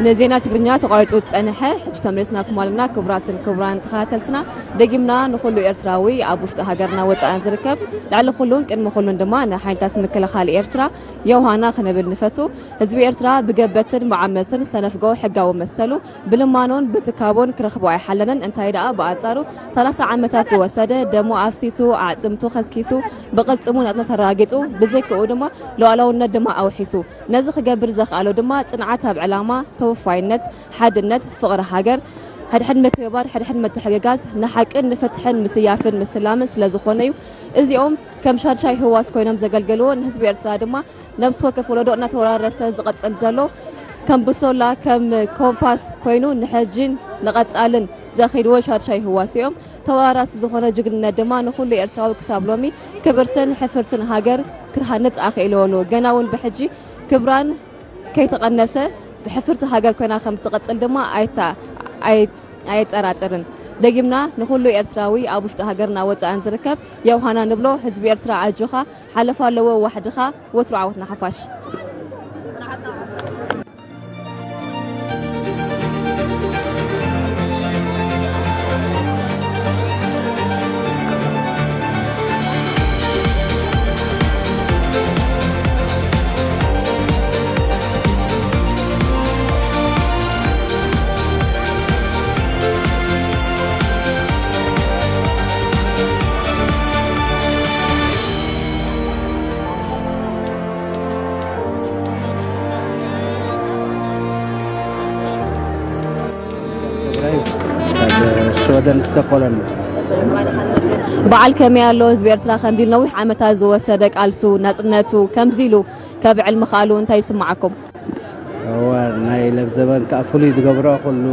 ንዜና ትግርኛ ተቋሪጹ ዝጸንሐ፣ ሕጂ ተመሊስናኩም ኣለና። ክቡራትን ክቡራን ተኸታተልትና፣ ደጊምና ንኹሉ ኤርትራዊ ኣብ ውሽጢ ሃገርና ወጻእን ዝርከብ፣ ልዕሊ ኩሉን ቅድሚ ኩሉን ድማ ንሓይልታት ምክልኻል ኤርትራ የውሃና ክንብል ንፈቱ። ህዝቢ ኤርትራ ብገበትን ብዓመጽን ዝተነፍጎ ሕጋዊ መሰሉ ብልማኖን ብትካቦን ክረኽቦ ኣይሓለነን። እንታይ ደኣ ብኣንጻሩ ሰላሳ ዓመታት ዝወሰደ ደሙ ኣፍሲሱ፣ ኣዕጽምቱ ከስኪሱ፣ ብቕልጽሙ ናጽነት ኣረጋጊጹ፣ ብዘይክኡ ድማ ሉዓላውነት ድማ ኣውሒሱ። ነዚ ክገብር ዘኽኣሎ ድማ ጽንዓት ኣብ ዕላማ፣ ተወፋይነት፣ ሓድነት፣ ፍቕሪ ሃገር፣ ሕድሕድ ምክብባር፣ ሕድሕድ ምትሕግጋዝ፣ ንሓቅን ንፍትሕን ምስያፍን ምስላምን ስለ ዝኾነ እዩ። እዚኦም ከም ሻድሻይ ህዋስ ኮይኖም ዘገልገልዎ ንህዝቢ ኤርትራ ድማ ነብሲ ወከፍ ወለዶ እናተወራረሰ ዝቐጽል ዘሎ ከም ብሶላ፣ ከም ኮምፓስ ኮይኑ ንሕጂን ንቐጻልን ዘኺድዎ ሻድሻይ ህዋስ እዮም። ተወራራሲ ዝኾነ ጅግንነት ድማ ንኹሉ ኤርትራዊ ክሳብ ሎሚ ክብርትን ሕፍርትን ሃገር ክትሃንጽ ኣኽኢልዎ ኣሎ። ገና እውን ብሕጂ ክብራን ከይተቐነሰ ብሕፍርቲ ሃገር ኮይና ከም ትቐጽል ድማ ኣይታ-፣ ኣይ-፣ ኣየጠራጥርን። ደጊምና ንኹሉ ኤርትራዊ ኣብ ውሽጢ ሃገርና ወጻእን ዝርከብ የውሃና ንብሎ። ህዝቢ ኤርትራ ኣጆኻ፣ ሓለፋ ኣለዎ ዋሕድኻ፣ ወትሩ ዓወት ንሓፋሽ። ትግራይ፣ ኣብ ሽወደን ስቶኮለም። በዓል ከመይ ኣሎ? ህዝቢ ኤርትራ ከምዚ ነዊሕ ዓመታት ዝወሰደ ቃልሱ፣ ናጽነቱ ከምዚ ኢሉ ከብዕል ምኽኣሉ እንታይ ይስምዓኩም? እወ፣ ናይ ለብዘበን ከኣ ፍሉይ ዝገብሮ፣ ኩሉ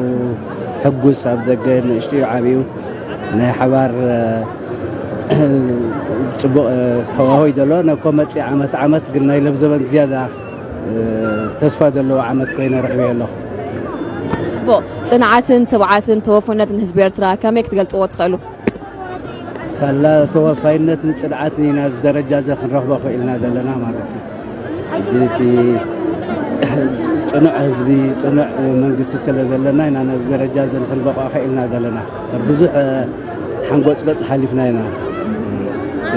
ሕጉስ፣ ኣብ ደገ ንእሽትኡ ዓብዩ ናይ ሓባር፣ እ፣ ጽቡቕ፣ እ፣ ሃዋህው እዩ ዘሎ። ነኮ መጺእ ዓመት ዓመት ግን ናይ ለብዘበን ዝያዳ፣ እ፣ ተስፋ ዘለዎ ዓመት ኮይነ ረኺበዮ ኣለኹ። ጽቡቕ። ጽንዓትን ትብዓትን ተወፍነትን ህዝቢ ኤርትራ ከመይ ክትገልጽዎ ትኽእሉ? ሳላ ተወፋይነትን ጽንዓትን ኢና እዚ ደረጃ እዚ ክንረኽቦ ክኢልና ዘለና ማለት እዩ። ሕጂ እቲ ጽኑዕ ህዝቢ፣ ጽኑዕ መንግስቲ ስለ ዘለና ኢና ነዚ ደረጃ እዚ ንክንበቕዖ ክኢልና ዘለና። ብዙሕ ሓንጎጽጎጽ ሓሊፍና ኢና።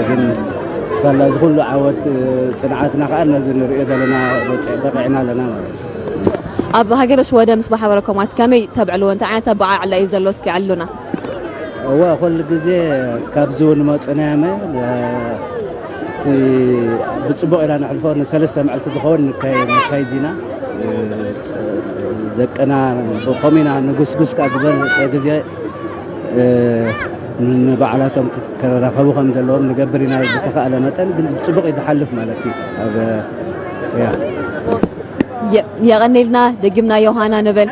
ግን ሳላ እዚ ኩሉ ዓወት ጽንዓትና ከኣ ነዚ ንርእዮ ዘለና በጺ-፣ በቂዕና ኣለና ማለት እዩ። ኣብ ሃገረ ሽወደን ምስ ማሕበረኮማት ከመይ ተብዕልዎ? እንታይ ዓይነት ኣበዓዕላ እዩ ዘሎ? እስኪ ኣዕልሉና። እወ፣ ኩሉ ግዜ ካብዚ እውን መጽናያመ፣ እ፣ እቲ ብጽቡቕ ኢና ነሕልፎ። ንሰለስተ መዓልቲ ዝኸውን ንካይ-፣ ንካይድ ኢና። እ፣ ደቅና ብኸም ኢና ንጉስጉስ ካብ ዝበለጸ ግዜ፣ እ፣ ንባዕላቶም ክራኸቡ ከም ዘለዎም ንገብር ኢና ብተኻእለ መጠን። ግን ብጽቡቕ እዩ ዝሓልፍ ማለት እዩ። ኣብ፣ ያ። የ-፣ የቐኔልና፣ ደጊምና ዮሃና ንበል።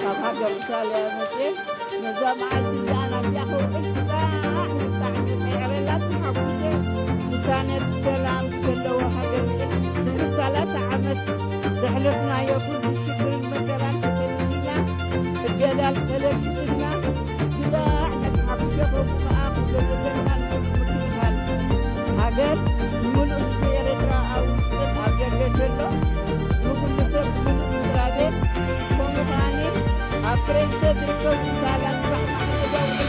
ካብ ሃገር ኢጣልያ መፅየ፣ ነዛ መዓልቲ እዚኣ ናብዚኣ ከውዕል ብጣዕሚ፣ ብጣዕሚ ሰዒረላ፣ ተሓጒሰ። ውሳኔ ሰላም ዘለዎ ሃገር እዩ። ድሕሪ ሰላሳ ዓመት ዘሕለፍናዮ ኩሉ ሽግርን መከራን ተተንቢና፣ እገዳ ተለጊስና፣ ብጣዕሚ ተሓጒሰ። ከምኡ ከዓ ኩሉ ዘለና ምክልኻል ሃገር ንምሉእ ህዝቢ ኤርትራ ኣብ ውሽጥን ኣብ ደገ ዘሎ ንኹሉ ሰብ፣ ንምሉእ ስድራ ቤት፣ ከምኡ ከዓኒ ኣብ ፈረንሳ ዝርከቡ ትካላት ስራሕ ማዕረ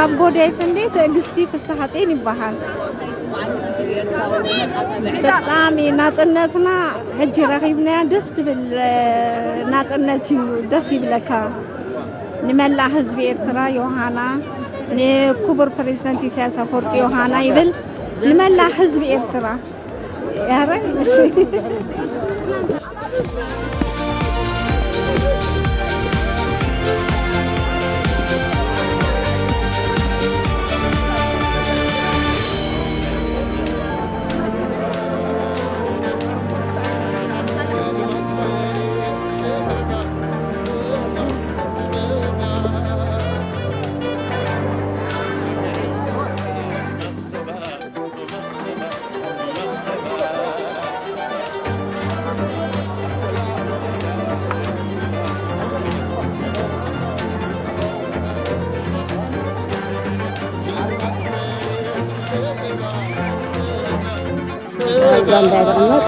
ኣብ ጎደይ ፍንዲ ትዕግስቲ ፍስሓጼን ይበሃል። ብጣዕሚ ናጽነትና ሕጂ ረኺብናያ፣ ደስ ትብል ናጽነት እዩ፣ ደስ ይብለካ። ንመላእ ህዝቢ ኤርትራ ዮሃና፣ ንክቡር ፕሬዝደንት ኢሳያስ ኣፈወርቂ ዮሃና ይብል። ንመላእ ህዝቢ ኤርትራ። ያረ እሺ። ዳንዳ ይቕመጥ።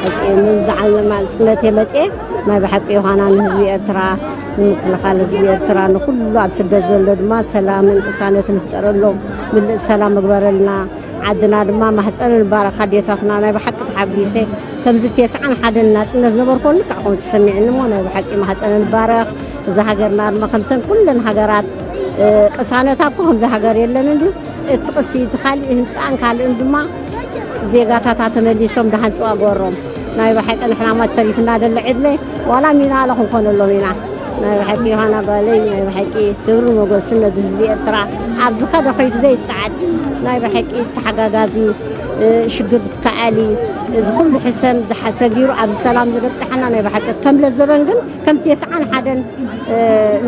ሕቂ ንዝዓለማ ጽነት የመጽኤ ናይ ብሓቂ ዮሃና ንህዝቢ ኤርትራ፣ ንምክልኻል ህዝቢ ኤርትራ፣ ንኹሉ ኣብ ስደት ዘሎ ድማ ሰላምን ቅሳነትን ይፍጠረሎም። ምልእ ሰላም ምግበረልና። ዓድና ድማ ማሕፀን ንባረኽ ኣዴታትና። ናይ ብሓቂ ተሓጒሰ። ከምዚ ተስዓን ሓደን ናፅነት ነበርኮ ልክዕ ከምኡ ተሰሚዕኒ እሞ ናይ ብሓቂ ማሕፀን ንባረኽ። እዛ ሃገርና ድማ ከምተን ኩለን ሃገራት፣ እ፣ ቅሳነታ እኮ ከምዚ ሃገር የለን እንዲ። እቲ ቅሲ፣ እቲ ካሊእ ህንፃን ካልእን ድማ ዜጋታታ ተመሊሶም ደሓን ፅዋ ገበሮም። ናይ ብሓቂ ንሕና ማ ተሪፍና ደለ ዕድመ ዋላ ሚና ኣለ ክንኮነሎም ኢና። ናይ ብሓቂ ዮሃና ጓለይ፣ ናይ ብሓቂ ክብሪ ሞገስን ነዚ ህዝቢ ኤርትራ ኣብ ዝኸደ ከይዱ ዘይጸዓድ፣ ናይ ብሓቂ ተሓጋጋዚ፣ እ፣ ሽግር ዝከኣሊ፣ እዚ ኩሉ ሕሰም ዝሓ-፣ ሰጊሩ ኣብዚ ሰላም ዝበጽሓና ናይ ብሓቂ ከም ለዘበን ግን ከምቲ የስዓን ሓደን፣ እ፣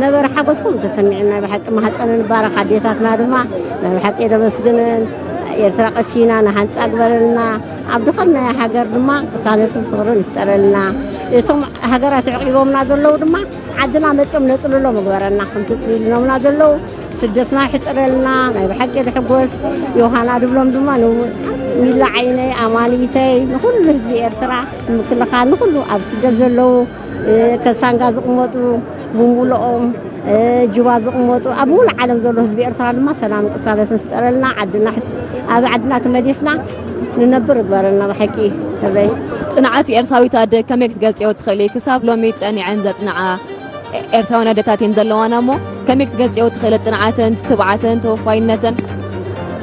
ነበረ ሓጎስኩም ተሰሚዑ። ናይ ብሓቂ ማህፀን ንባረኽ ኣዴታትና ድማ ናይ ብሓቂ የደመስግነን። ኤርትራ ቀሲና ንሃንጻ ግበረልና። ኣብ ድኸናያ ሃገር ድማ ቅሳነትን ፍቕርን ይፍጠረልና። እቶም ሃገራት ኣዕቂቦምና ዘለዉ ድማ ዓድና መጺኦም ነጽልሎም ምግበረና። ከምቲ ጽሊልኖምና ዘለዉ ስደትና ይሕጽረልና። ናይ ብሓቂ ንሕጎስ። ዮሃና ድብሎም ድማ ን-፣ ሚላ ዓይነይ፣ ኣማኒተይ፣ ንኹሉ ህዝቢ ኤርትራ ንምክልኻል፣ ንኹሉ ኣብ ስደት ዘለዉ፣ እ፣ ከሳንጋ ዝቕመጡ ብምሉኦም፣ እ፣ ጁባ ዝቕመጡ፣ ኣብ ሙሉእ ዓለም ዘሎ ህዝቢ ኤርትራ ድማ ሰላምን ቅሳነትን ፍጠረልና። ዓድና ሕጽ-፣ ኣብ ዓድና ተመሊስና ንነብር እግበረልና። ብሓቂ ህበይ። ጽንዓት ኤርትራዊት ኣደ ከመይ ክትገልጽዮ ትኽእሊ? ክሳብ ሎሚ ጸኒዐን ዘጽንዓ ኤርትራውያን ኣደታት እየን ዘለዋና እሞ፣ ከመይ ክትገልጽዮ ትኽእሊ ጽንዓተን፣ ትብዓተን፣ ተወፋይነተን?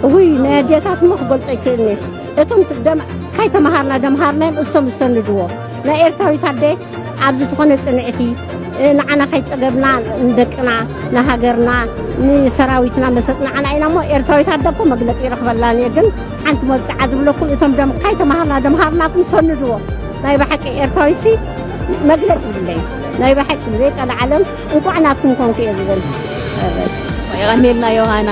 እውይ፣ ናይ ኣዴታት እሞ ክገልጾ ኣይክእልን እየ። እቶም ት-፣ ደም-፣ ካይተመሃርና ደምሃርናዮም እሶም ዝሰንድዎ። ናይ ኤርትራዊት ኣደ ኣብዚ ዝኾነ ጽንዕቲ፣ እ፣ ንዓና ካይጸገብና ንደቅና፣ ንሃገርና፣ ንሰራዊትና መሰጽ ንዓና ኢና እሞ ኤርትራዊት ኣደ እኮ መግለጺ ይረኽበላን እየ። ግን ሓንቲ መብጽዓ ዝብለኩም እቶም ደም-፣ ካይተመሃርና ደምሃርናኩም ሰንድዎ። ናይ ብሓቂ ኤርትራዊሲ መግለጺ ይብለይ። ናይ ብሓቂ ብዘይ ቀልዓለም እንቋዕ ናትኩም ኮንኩ እየ ዝብል። የቐንየልና ዮሃና።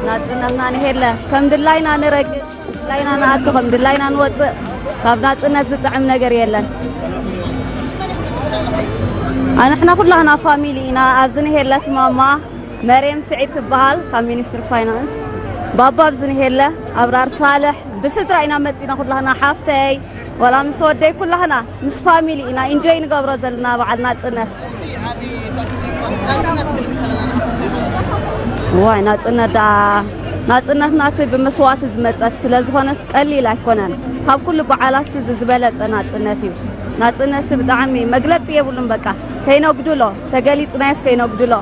ናጽነትና ንሄለ ከም ድላይና ንረግጽ፣ ድላይና ንኣቱ፣ ከም ድላይና ንወጽእ። ካብ ናጽነት ዝጥዕም ነገር የለን። ኣንሕና ኩላህና ፋሚሊ ኢና። ኣብዚ ንሄለት ማማ መርየም ስዒድ ትበሃል፣ ካብ ሚኒስትሪ ፋይናንስ። ባባ ኣብዚ ንሄለ ኣብራር ሳልሕ፣ ብስድራ ኢና መጺና ኩላህና፣ ሓፍተይ ወላ ምስ ወደይ ኩላህና ምስ ፋሚሊ ኢና ኢንጆይ ንገብሮ ዘለና በዓል ናጽነት። ዋይ ናጽነት ደኣ፣ ናጽነትናሲ ብመስዋእቲ ዝመጸት ስለ ዝኾነት ቀሊል ኣይኮነን። ካብ ኩሉ በዓላትሲ እዚ ዝበለጸ ናጽነት እዩ። ናጽነትሲ ብጣዕሚ መግለጺ የብሉን። በቃ ከይነጉድሎ፣ ተገሊጽናዮስ ከይነጉድሎ።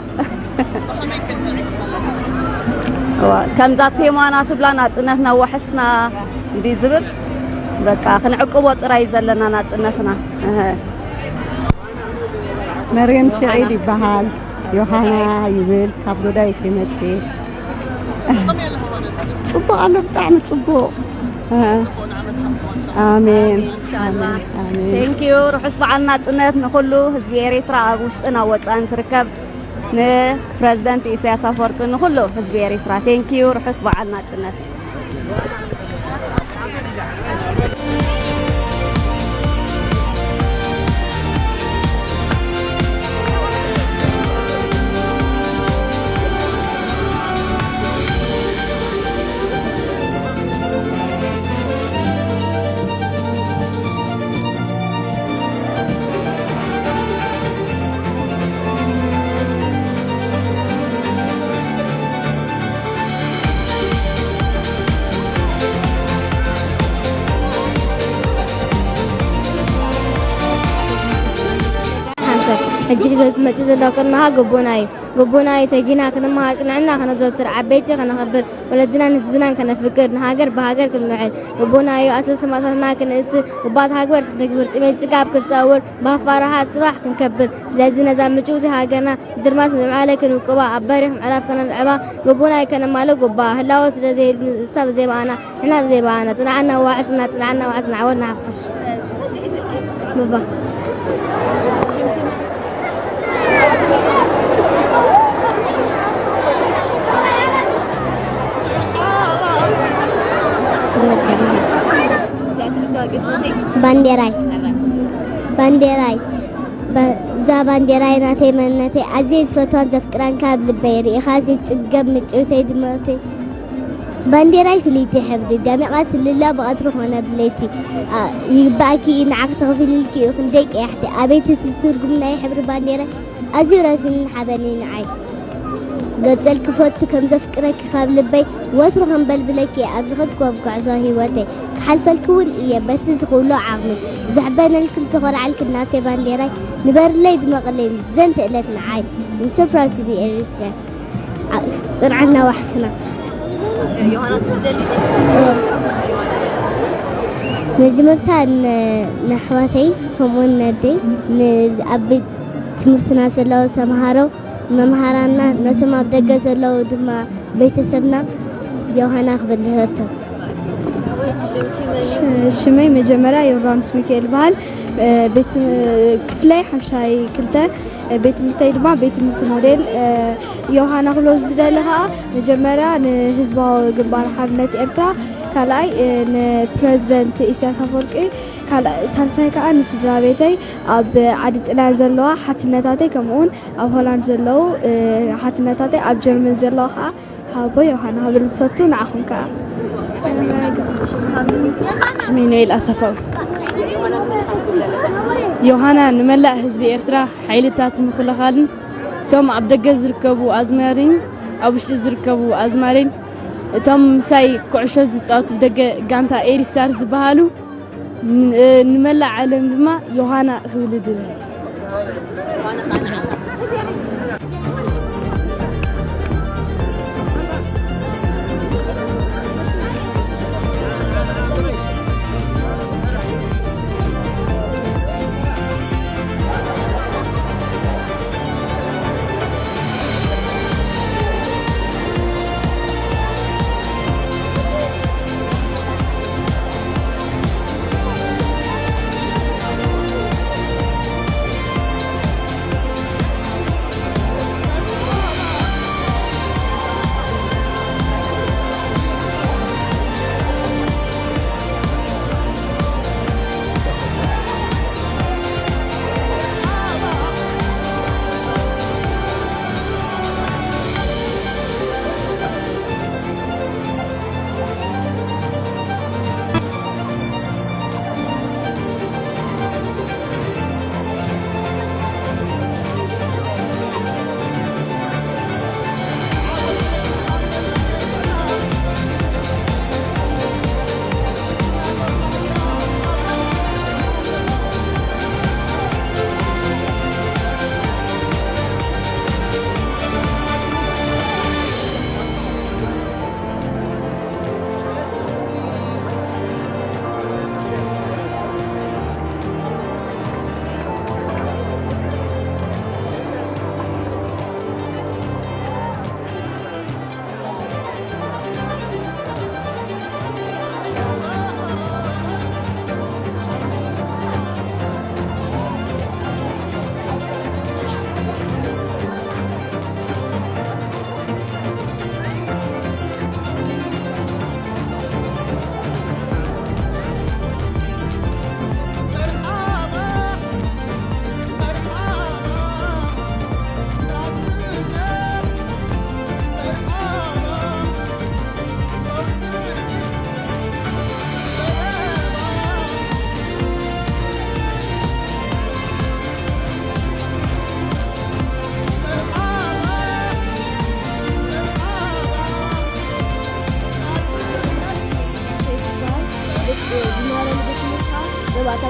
እዋ፣ ከምዛ ቴማና ትብላ ናጽነትና ወሕስና እንዲ ዝብል፣ በቃ ክንዕቅቦ ጥራይ ዘለና ናጽነትና። እህ። መርየም ስዒድ ይበሃል። ዮሃና ይብል፣ ካብ ዶዳይት ይመጽእ። ጽቡቕ ኣሎ፣ ብጣዕሚ ጽቡቕ። እ፣ ኣሜን። ኢንሻላህ። ኣሜን፣ ኣሜን። ቴንኪዩ። ርሑስ በዓል ናጽነት ንኹሉ ህዝቢ ኤሪትራ፣ ኣብ ውሽጥን ኣብ ወጻእን ዝርከብ ንፕረዚደንት ኢሳያስ ኣፈወርቂ፣ ንኹሉ ህዝቢ ኤሪትራ። ቴንኪዩ። ርሑስ በዓል ናጽነት። ሓምሳ። ሕጂ ሒዞ ዝመጽእ ዘሎ ቅድመኻ ጎቦና እዩ። ጎቦና እዩ ተጊና ክንመሃር፣ ቅንዕና ከነዘውትር፣ ዓበይቲ ከነኽብር፣ ወለድናን ህዝብናን ከነፍቅር፣ ንሃገር ብሃገር ክንምዕል፣ ጎቦና እዩ ኣሰር ሰማእታትና ክንእስር፣ ጎባጣ ሃገር ክንተግብር፣ ጥሜት ጽጋብ ክንጸውር፣ ብኣፍራሃት ጽባሕ ክንከብር። ስለዚ ነዛ ምጭውቲ ሃገርና ድርማስ ምዕባለ ክንውቅባ፣ ኣብ በሪኽ ምዕራፍ ከነልዕባ፣ ጎቦና እዩ ከነማልእ ጎባ። ህላወ ስለ ዘይብሉ ንሳ ብዘይ በኣና፣ ንሕና ብዘይ በኣና። ጽንዓና ዋሕስና፣ ጽንዓና ዋሕስና፣ ዓወትና ሓፋሽ። ባባ። ባንዴራይ፣ ባንዴራይ፣ ባ-፣ እዛ ባንዴራይ ናተይ መንነተይ፣ ኣዝየ ዝፈትዋን ዘፍቅራን ካብ ልበይ፣ ርኢኻ ዘይትጽገብ ምጭውተይ ድምቕተይ። ባንዴራይ ፍልይቲ ሕብሪ፣ ደሚቓ ትልለ ብቐትሪ ኾነ ብለይቲ። ኣ፣ ይግባእኪ እዩ ንዓኺ ተኸፊልልኪ እዩ ክንደይ ቀያሕቲ። ኣቤት እቲ ትርጉም ናይ ሕብሪ ባንዴራይ፣ ኣዝዩ ረዚንን ሓበንን ንዓይ። ገልጸልኪ ፈቱ ከም ዘፍቅረኪ ካብ ልበይ፣ ወትሩ ከም በልብለኪ እየ ኣብ ዝኸድክዎ ጉዕዞ ህይወተይ። ክሓልፈልኪ እውን እየ በቲ ዝኽእሎ ዓቕሚ። ዘሕበነልክን ዝኾርዓልክን ናተይ ባንዴራይ፣ ንበርለይ ድመቕለይ ዘንተ እለት ንዓይ። I'm so proud to be Eritrean። ኣ-፣ ጽንዓና ዋሕስና። መጀመርታ ን-፣ ንኣሕዋተይ ከምኡውን ነደይ ን-፣ ኣብ ቤት ትምህርትና ዘለዉ ተምሃሮ፣ መምሃራንና፣ ነቶም ኣብ ደገ ዘለዉ ድማ ቤተሰብና ዮሃና ክብል ይፈቱ። ሽ-፣ ሽመይ መጀመርያ ዮርዳኖስ ሚካኤል ይበሃል። እ፣ ቤት ትም-፣ ክፍለይ ሓምሻይ ክልተ፣ እ፣ ቤት ትምህርተይ ድማ ቤት ትምህርቲ ሞዴል። እ፣ ዮሃና ክብሎ ዝደሊ ኸዓ መጀመርያ ንህዝባዊ ግንባር ሓርነት ኤርትራ፣ ካልኣይ፣ እ፣ ንፕረዚደንት ኢሳያስ ኣፈወርቂ፣ ካልኣይ፣ ሳልሳይ ከዓ ንስድራ ቤተይ ኣብ ዓዲ ጥልያን ዘለዋ ሓትነታተይ፣ ከምኡውን ኣብ ሆላንድ ዘለዉ፣ እ፣ ሓትነታተይ፣ ኣብ ጀርመን ዘለዋ ከዓ ሓቦ ዮሃና ክብል ዝፈቱ ንዓኹም ከዓ። ሽሜነኤል ኣሰፋው። ዮሃና ንመላእ ህዝቢ ኤርትራ፣ ሓይልታት ምክልኻልን እቶም ኣብ ደገ ዝርከቡ ኣዝማሪን ኣብ ውሽጢ ዝርከቡ ኣዝማሪን እቶም ምሳይ ኩዕሾ ዝጻወቱ ደገ ጋንታ ኤሪስታር ዝበሃሉ ን-፣ ንመላእ ዓለም ድማ ዮሃና ክብል ይደሊ።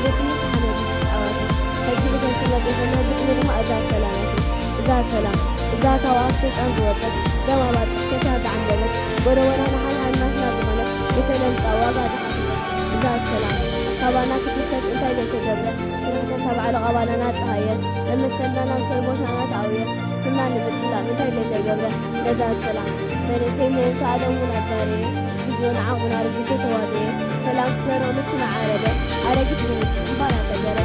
ሕጂ ብሰንኪ መገዲ ዝዓወተ፣ ሕጂ ብሰንኪ መገዲ ዘሎ ብሕልሚ ድማ እዛ ሰላም እያ። እዛ ሰላም፣ እዛ ካብ ኣፍ ሰይጣን ዝወጸት፣ ደም ኣባጽሕ ሰትያ ዝዓንደበት፣ ጎደቦና ንሓድሓድናትና ዝኾነት፣ ንፈለምጻ ዋጋ ዝሓሰበት እዛ ሰላም፣ ካባና ክትሰድ እንታይ ዘይተገብረ፣ ሽርሕተታ ባዕሉ ቃባላና ጸሃየ፣ መመሰልና ናብ ሰብ ቦታና ተኣውየ፣ ስምና ንምጽላእ እንታይ ዘይተገብረ፣ ነዛ ሰላም፣ መንእሰይ ምእንቲ ኣለሙ ናዛረየ፣ ግዜኡን ዓቕሙን ኣረጊቱ ተዋደየ፣ ሰላም ክትበርቕ ንሱ እናዓረበ፣ ኣረጊት ብምልክት እምባ እናተገረ፣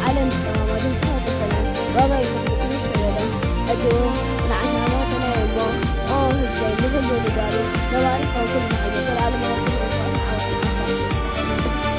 ዓለም ብጸማማ ድምጽኻ ተሰምዐ፣ ዋጋ ይኸፍል ክብል ተበለ። ሕጂ እውን ጽንዓትና ማዕከናይ እሞ፣ ኦ ህዝበይ፣ ንኹሉ ንጋሩ፣ ነባሪ ካብ ኩሉ ንዓይነ፣ ዘለኣለማዊ ክብሪ ምስጋና ዓወት ንዓኻ።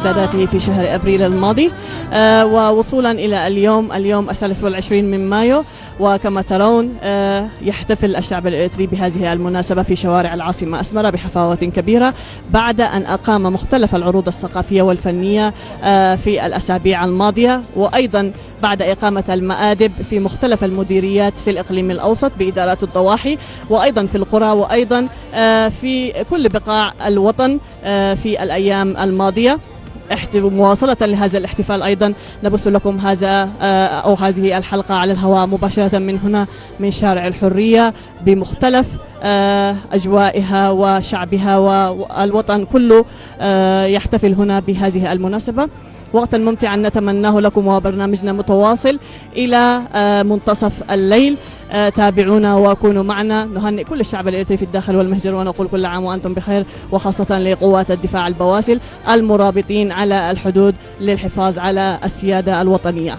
استعداداته في شهر أبريل الماضي، آه، ووصولا إلى اليوم، اليوم الثالث والعشرين من مايو، وكما ترون، آه، يحتفل الشعب الإريتري بهذه المناسبة في شوارع العاصمة أسمرة بحفاوة كبيرة، بعد أن أقام مختلف العروض الثقافية والفنية، آه، في الأسابيع الماضية، وأيضا بعد إقامة المآدب في مختلف المديريات في الإقليم الأوسط بإدارات الضواحي، وأيضا في القرى، وأيضا، آه، في كل بقاع الوطن، آه، في الأيام الماضية. احت-، مواصلة لهذا الاحتفال أيضا نبث لكم هذا، آه، أو هذه الحلقة على الهواء مباشرة من هنا، من شارع الحرية، بمختلف، آه، أجوائها وشعبها، والوطن كله، آه، يحتفل هنا بهذه المناسبة. وقتا ممتعا نتمناه لكم، وبرنامجنا متواصل إلى، آه، منتصف الليل. آه، تابعونا وكونوا معنا. نهنئ كل الشعب الإريتري في الداخل والمهجر، ونقول كل عام وأنتم بخير، وخاصة لقوات الدفاع البواسل المرابطين على الحدود للحفاظ على السيادة الوطنية.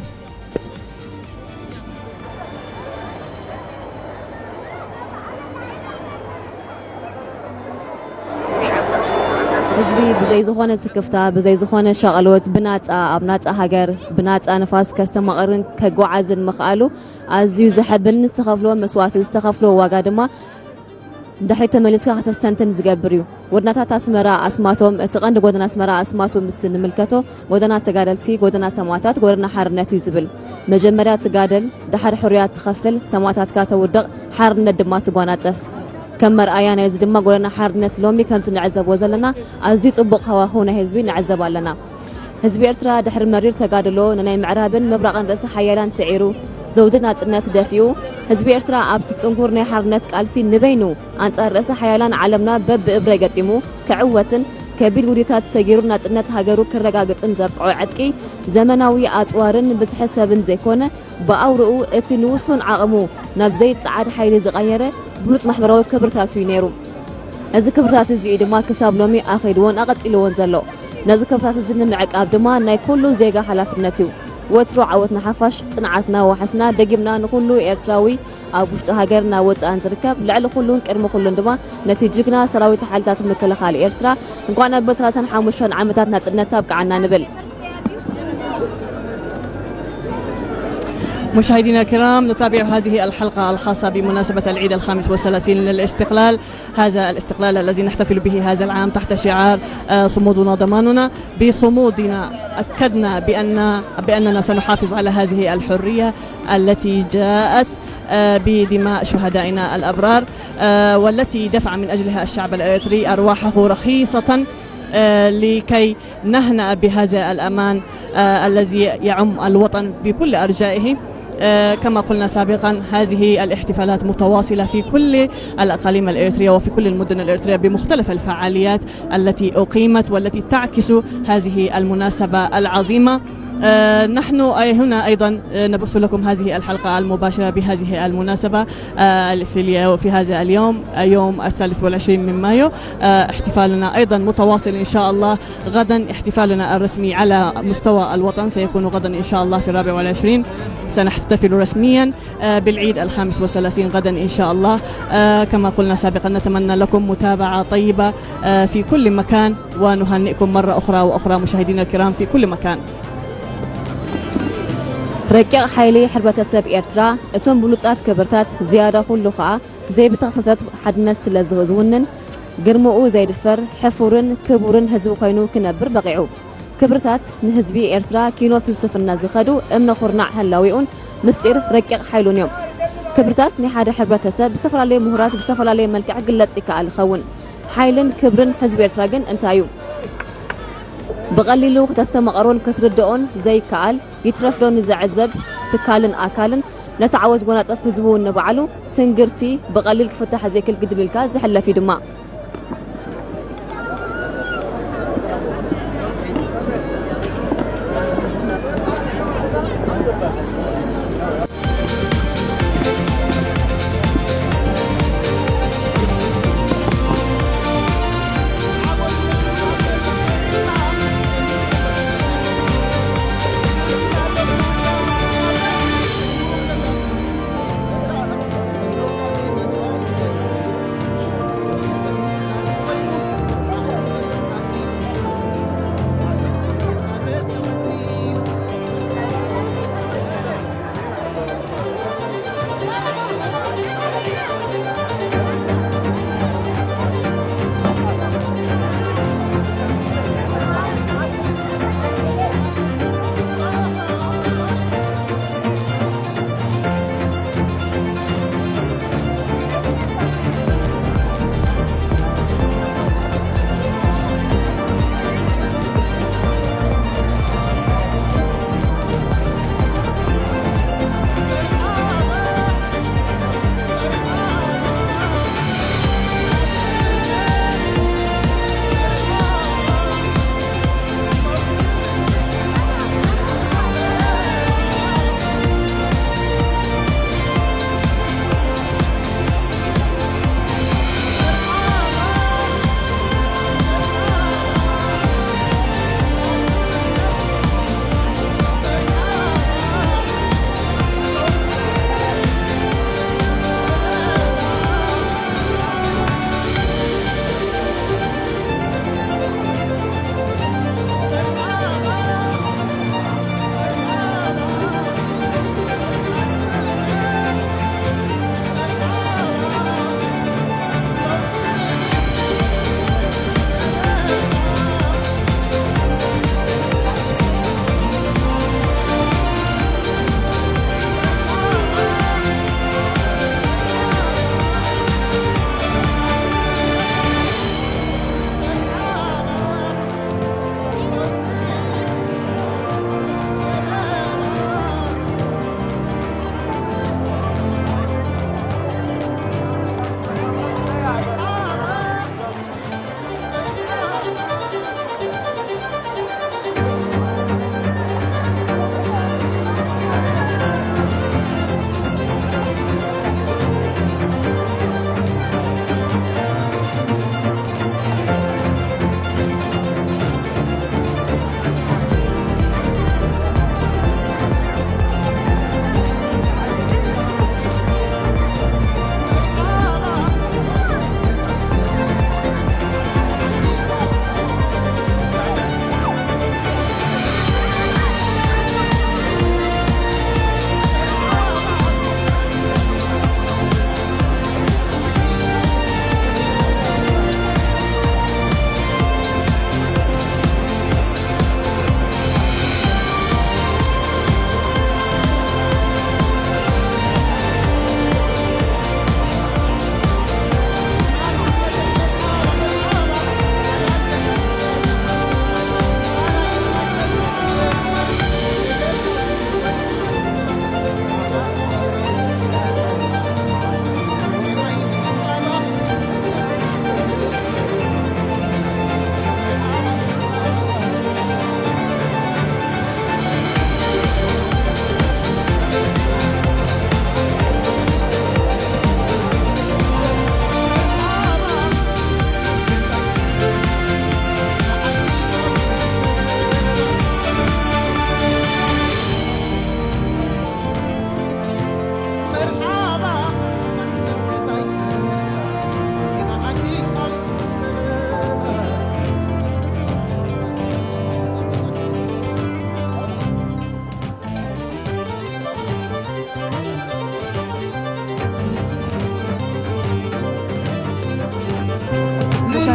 ህዝቢ ብዘይ ዝኾነ ስክፍታ፣ ብዘይ ዝኾነ ሻቕሎት፣ ብናጻ፣ ኣብ ናጻ ሃገር፣ ብናጻ ንፋስ ከስተማቕርን ከጓዓዝን ምኽኣሉ ኣዝዩ ዘሐብን፣ ዝተኸፍሎ መስዋእቲ፣ ዝተኸፍሎ ዋጋ ድማ ድሕሪት ተመሊስካ ከተስተንትን ዝገብር እዩ። ጎደናታት ኣስመራ ኣስማቶም፣ እቲ ቀንዲ ጎደና ኣስመራ ኣስማቱ ምስ ንምልከቶ፣ ጎደና ተጋደልቲ፣ ጎደና ሰማእታት፣ ጎደና ሓርነት እዩ ዝብል። መጀመርያ ትጋደል፣ ደሓር ሕሩያ ትኸፍል፣ ሰማእታትካ ተውድቕ፣ ሓርነት ድማ ትጓናጸፍ። ከም መርኣያ ናይዚ ድማ ጎደና ሓርነት ሎሚ ከምቲ ንዕዘቦ ዘለና ኣዝዩ ጽቡቕ ሃዋህው ናይ ህዝቢ ንዕዘብ ኣለና። ህዝቢ ኤርትራ ድሕሪ መሪር ተጋድሎ ንናይ ምዕራብን ምብራቕን ርእሰ ሓያላን ስዒሩ፣ ዘውዲ ናጽነት ደፊኡ፣ ህዝቢ ኤርትራ ኣብቲ ጽንኩር ናይ ሓርነት ቃልሲ ንበይኑ ኣንጻር ርእሰ ሓያላን ዓለምና በብእብረ ገጢሙ ክዕወትን ከቢድ ውዲታት ሰጊሩ ናጽነት ሃገሩ ክረጋግጽን ዘብቅዖ ዕጥቂ፣ ዘመናዊ ኣጽዋርን ብዝሒ ሰብን ዘይኮነ፣ ብኣውርኡ እቲ ንውሱን ዓቕሙ ናብ ዘይጸዓድ ሓይሊ ዝቐየረ ብሉጽ ማሕበራዊ ክብርታት እዩ ነይሩ። እዚ ክብርታት እዚ እዩ ድማ ክሳብ ሎሚ ኣኺልዎን ኣቐጺልዎን ዘሎ። ነዚ ክብርታት እዚ ንምዕቃብ ድማ ናይ ኩሉ ዜጋ ሓላፍነት እዩ። ወትሩ ዓወት ንሓፋሽ፣ ጽንዓትና ዋሕስና፣ ደጊምና ንኹሉ ኤርትራዊ ኣብ ውሽጢ ሃገር ናብ ወጻእን ዝርከብ፣ ልዕሊ ኩሉን ቅድሚ ኩሉን ድማ ነቲ ጅግና ሰራዊት ሓይልታት ምክልኻል ኤርትራ እንኳዕ ናብ ሰላሳን ሓሙሽተን ዓመታት ናጽነት ኣብቅዓና ንብል። مشاهدينا الكرام، نتابع هذه الحلقة الخاصة بمناسبة العيد الخامس والثلاثين للاستقلال. هذا الاستقلال الذي نحتفل به هذا العام تحت شعار، آه، صمودنا ضماننا. بصمودنا أكدنا بأن، بأننا سنحافظ على هذه الحرية التي جاءت، آه، بدماء شهدائنا الأبرار، آه، والتي دفع من أجلها الشعب الإريتري أرواحه رخيصة، آه، لكي نهنأ بهذا الأمان، آه، الذي يعم الوطن بكل أرجائه. آه، كما قلنا سابقا، هذه الاحتفالات متواصلة في كل الأقاليم الإريترية وفي كل المدن الإريترية بمختلف الفعاليات التي أقيمت والتي تعكس هذه المناسبة العظيمة. آه، نحن أي-، هنا أيضا، آه، نبث لكم هذه الحلقة المباشرة بهذه المناسبة، آه، في اليو-، في هذا اليوم، آه، يوم الثالث والعشرين من مايو. آه، احتفالنا أيضا متواصل إن شاء الله. غدا احتفالنا الرسمي على مستوى الوطن سيكون غدا إن شاء الله في الرابع والعشرين. سنحتفل رسميا، آه، بالعيد الخامس والثلاثين غدا إن شاء الله. آه، كما قلنا سابقا، نتمنى لكم متابعة طيبة، آه، في كل مكان، ونهنئكم مرة أخرى وأخرى مشاهدينا الكرام في كل مكان. ረቂቕ ሓይሊ ሕብረተሰብ ኤርትራ፣ እቶም ብሉጻት ክብርታት ዝያዳ ኩሉ ኸኣ ዘይብተኽተተት ሓድነት ስለ ዝውንን፣ ግርምኡ ዘይድፈር፣ ሕፉርን ክቡርን ህዝቢ ኮይኑ ክነብር በቒዑ። ክብርታት ንህዝቢ ኤርትራ ኪኖ ፍልስፍና ዝኸዱ እምነ ኩርናዕ ህላዌኡን ምስጢር ረቂቕ ሓይሉን እዮም። ክብርታት ናይ ሓደ ሕብረተሰብ ብዝተፈላለዩ ምሁራት ብዝተፈላለየ መልክዕ ክግለጽ ይከኣል ይኸውን። ሓይልን ክብርን ህዝቢ ኤርትራ ግን እንታይ እዩ? ብቐሊሉ ክተስተማቐሮን ክትርድኦን ዘይከኣል፣ ይትረፍዶ ንዘዕዘብ ትካልን ኣካልን፣ ነቲ ዓወት ጎናጸፍ ህዝቢ እውን ንባዕሉ ትንግርቲ ብቐሊል ክፍታሕ ዘይክል ግድል ኢልካ ዝሕለፍ እዩ ድማ።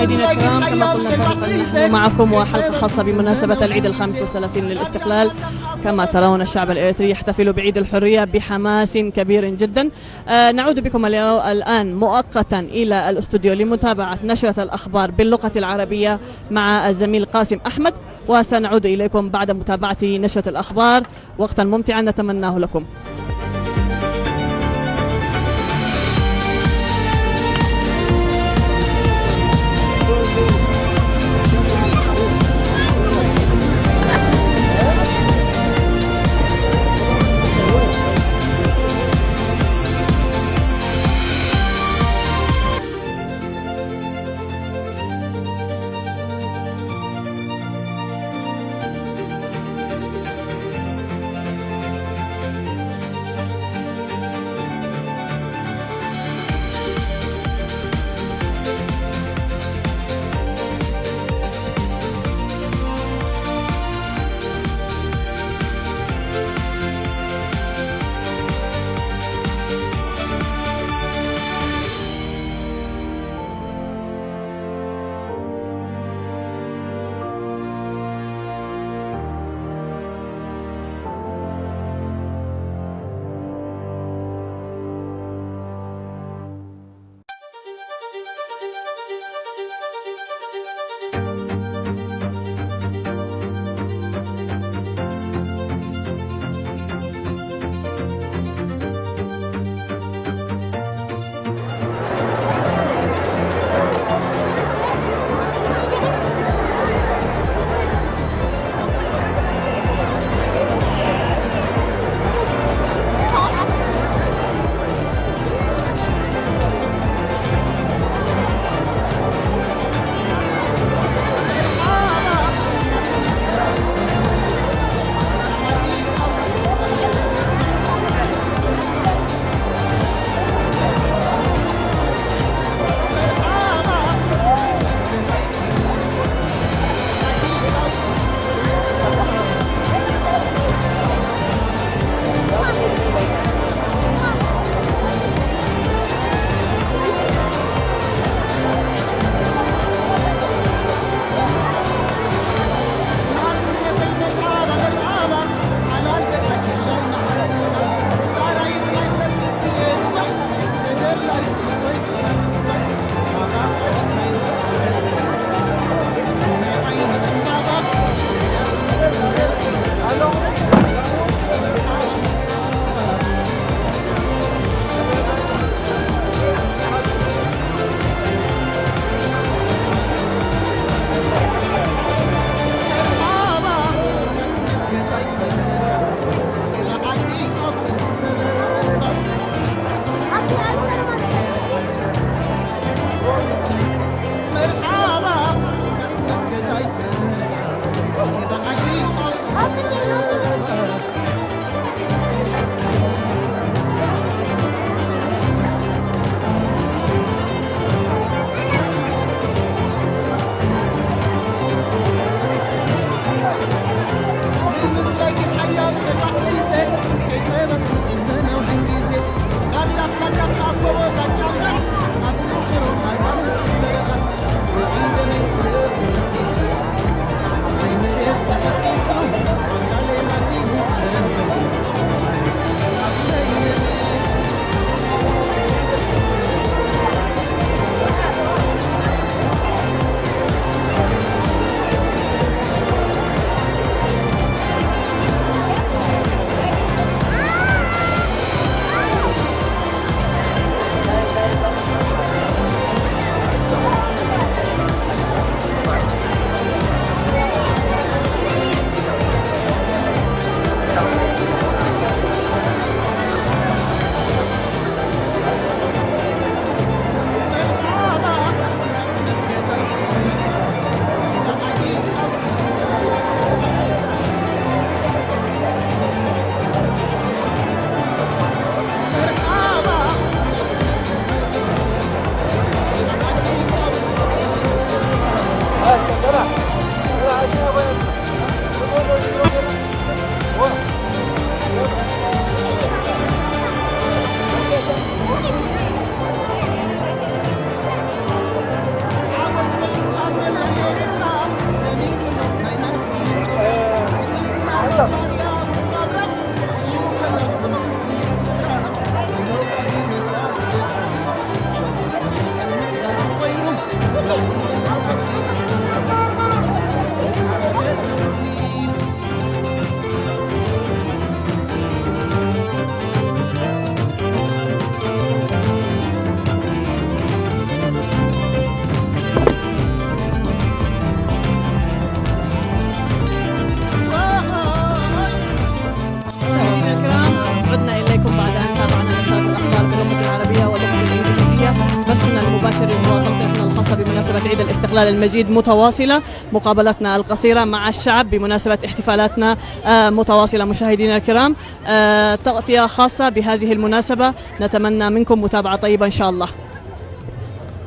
مشاهدينا الكرام، كما قلنا سابقا، نحن معكم وحلقة خاصة بمناسبة العيد الخامس والثلاثين للاستقلال. كما ترون، الشعب الإريتري يحتفل بعيد الحرية بحماس كبير جدا. آه، نعود بكم اليو-، الآن مؤقتا إلى الاستوديو لمتابعة نشرة الأخبار باللغة العربية مع الزميل قاسم أحمد، وسنعود إليكم بعد متابعة نشرة الأخبار. وقتا ممتعا نتمناه لكم. مباشر لمواقعتنا الخاصة بمناسبة عيد الاستقلال المجيد متواصلة، مقابلتنا القصيرة مع الشعب بمناسبة احتفالاتنا، آه، متواصلة. مشاهدينا الكرام، آه، تغطية خاصة بهذه المناسبة، نتمنى منكم متابعة طيبة إن شاء الله.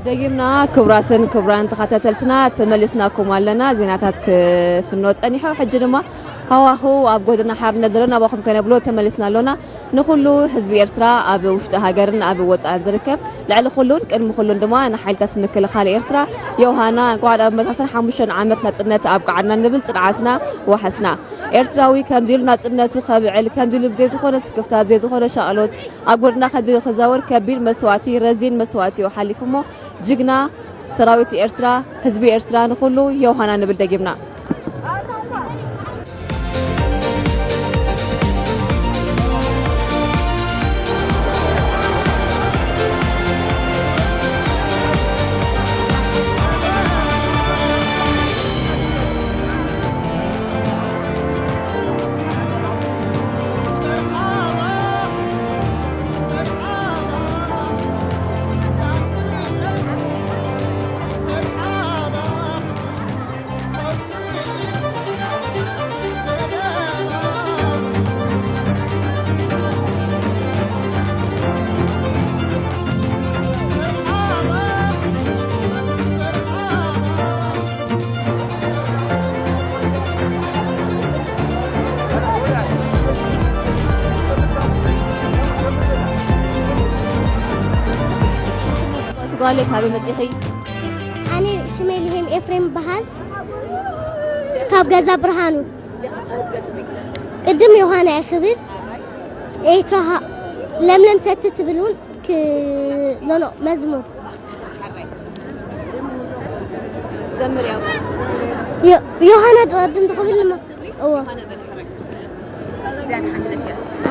ደጊምና ክቡራትን ክቡራን ተኸታተልትና ተመሊስናኩም ኣለና። ዜናታት ክፍኖ ጸኒሑ፣ ሕጂ ድማ ሃዋሁ ኣብ ጎደና ሓርነት ዘሎ ናባኹም ከነብሎ ተመሊስና ኣሎና። ንኹሉ ህዝቢ ኤርትራ ኣብ ውሽጢ ሃገርን ኣብ ወጻእን ዝርከብ፣ ልዕሊ ኩሉን ቅድሚ ኩሉን ድማ ንሓይልታት ምክልኻል ኤርትራ፣ ዮሃና፣ እንኳዕ ናብ መቶ ዓሰርተ ሓሙሽተ ዓመት ናጽነት ኣብቅዓና ንብል ጽንዓትና ወሓስና። ኤርትራዊ ከምዚ ኢሉ ናጽነቱ ከብዕል፣ ከምዚ ኢሉ ብዘይ ዝኾነ ስክፍታ፣ ብዘይ ዝኾነ ሻቕሎት ኣብ ጎድና ከምዚ ኢሉ ክዛወር ከቢድ መስዋእቲ፣ ረዚን መስዋእቲ እዩ ሓሊፉ እሞ፣ ጅግና ሰራዊት ኤርትራ፣ ህዝቢ ኤርትራ፣ ንኹሉ ዮሃና ንብል ደጊምና። ጓለይ፣ ካበይ መጺኺ? ኣነ ሽመይ ልሄም ኤፍሬም ይበሃል። ካብ ገዛ ብርሃኑ። ቅድም ዮሃና እየ ክብል፣ ኤርትራ ሃ-፣ ለምለም ሰቲ ትብል እውን ክ-፣ ኖ፣ ኖ፣ መዝሙር። ዘምር ያው። ዮ-፣ ዮሃና ቅድም ትኽብል እሞ። እዎ።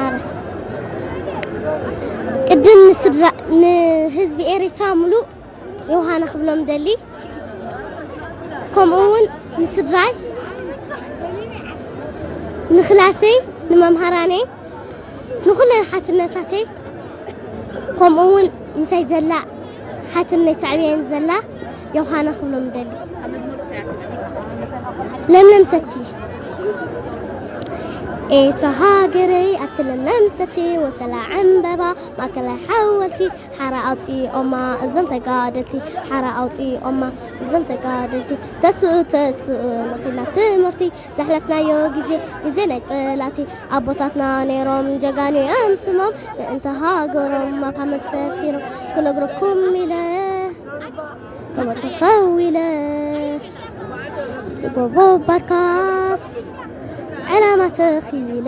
ኣረ። ቅድም ንስድራ፣ ንህዝቢ ኤርትራ ሙሉእ ዮሃና ክብሎም ደሊ። ከምኡ እውን ንስድራይ፣ ንክላሰይ፣ ንመምሃራነይ፣ ንኹለን ሓትነታተይ፣ ከምኡ እውን ምሳይ ዘላ ሓትነይ ተዕብየን ዘላ ዮሃና ክብሎም ደሊ። ለምለም ሰቲ። ኤርትራ ሃገረይ ኣቲ ለምለም ሰቲ ወሰላ ዕምበባ ማእከላይ ሓወልቲ ሓራ ኣውፂኦማ እዞም ተጋደልቲ፣ ሓራ ኣውፂኦማ እዞም ተጋደልቲ። ተስኡ፣ ተስኡ፣ ንኺድና ትምህርቲ ዘሕለፍናዮ ግዜ፣ ግዜ ናይ ጽላቲ። ኣቦታትና ነይሮም ጀጋኑ እዮም ስሞም፣ ምእንቲ ሃገሮም ኣብ ሓመድ ሰፊሮም። ክነግረኩም ኢለ፣ ከመ ተኸዊለ፣ እቲ ጎቦ ባርካስ ዕላማ ተኺለ፣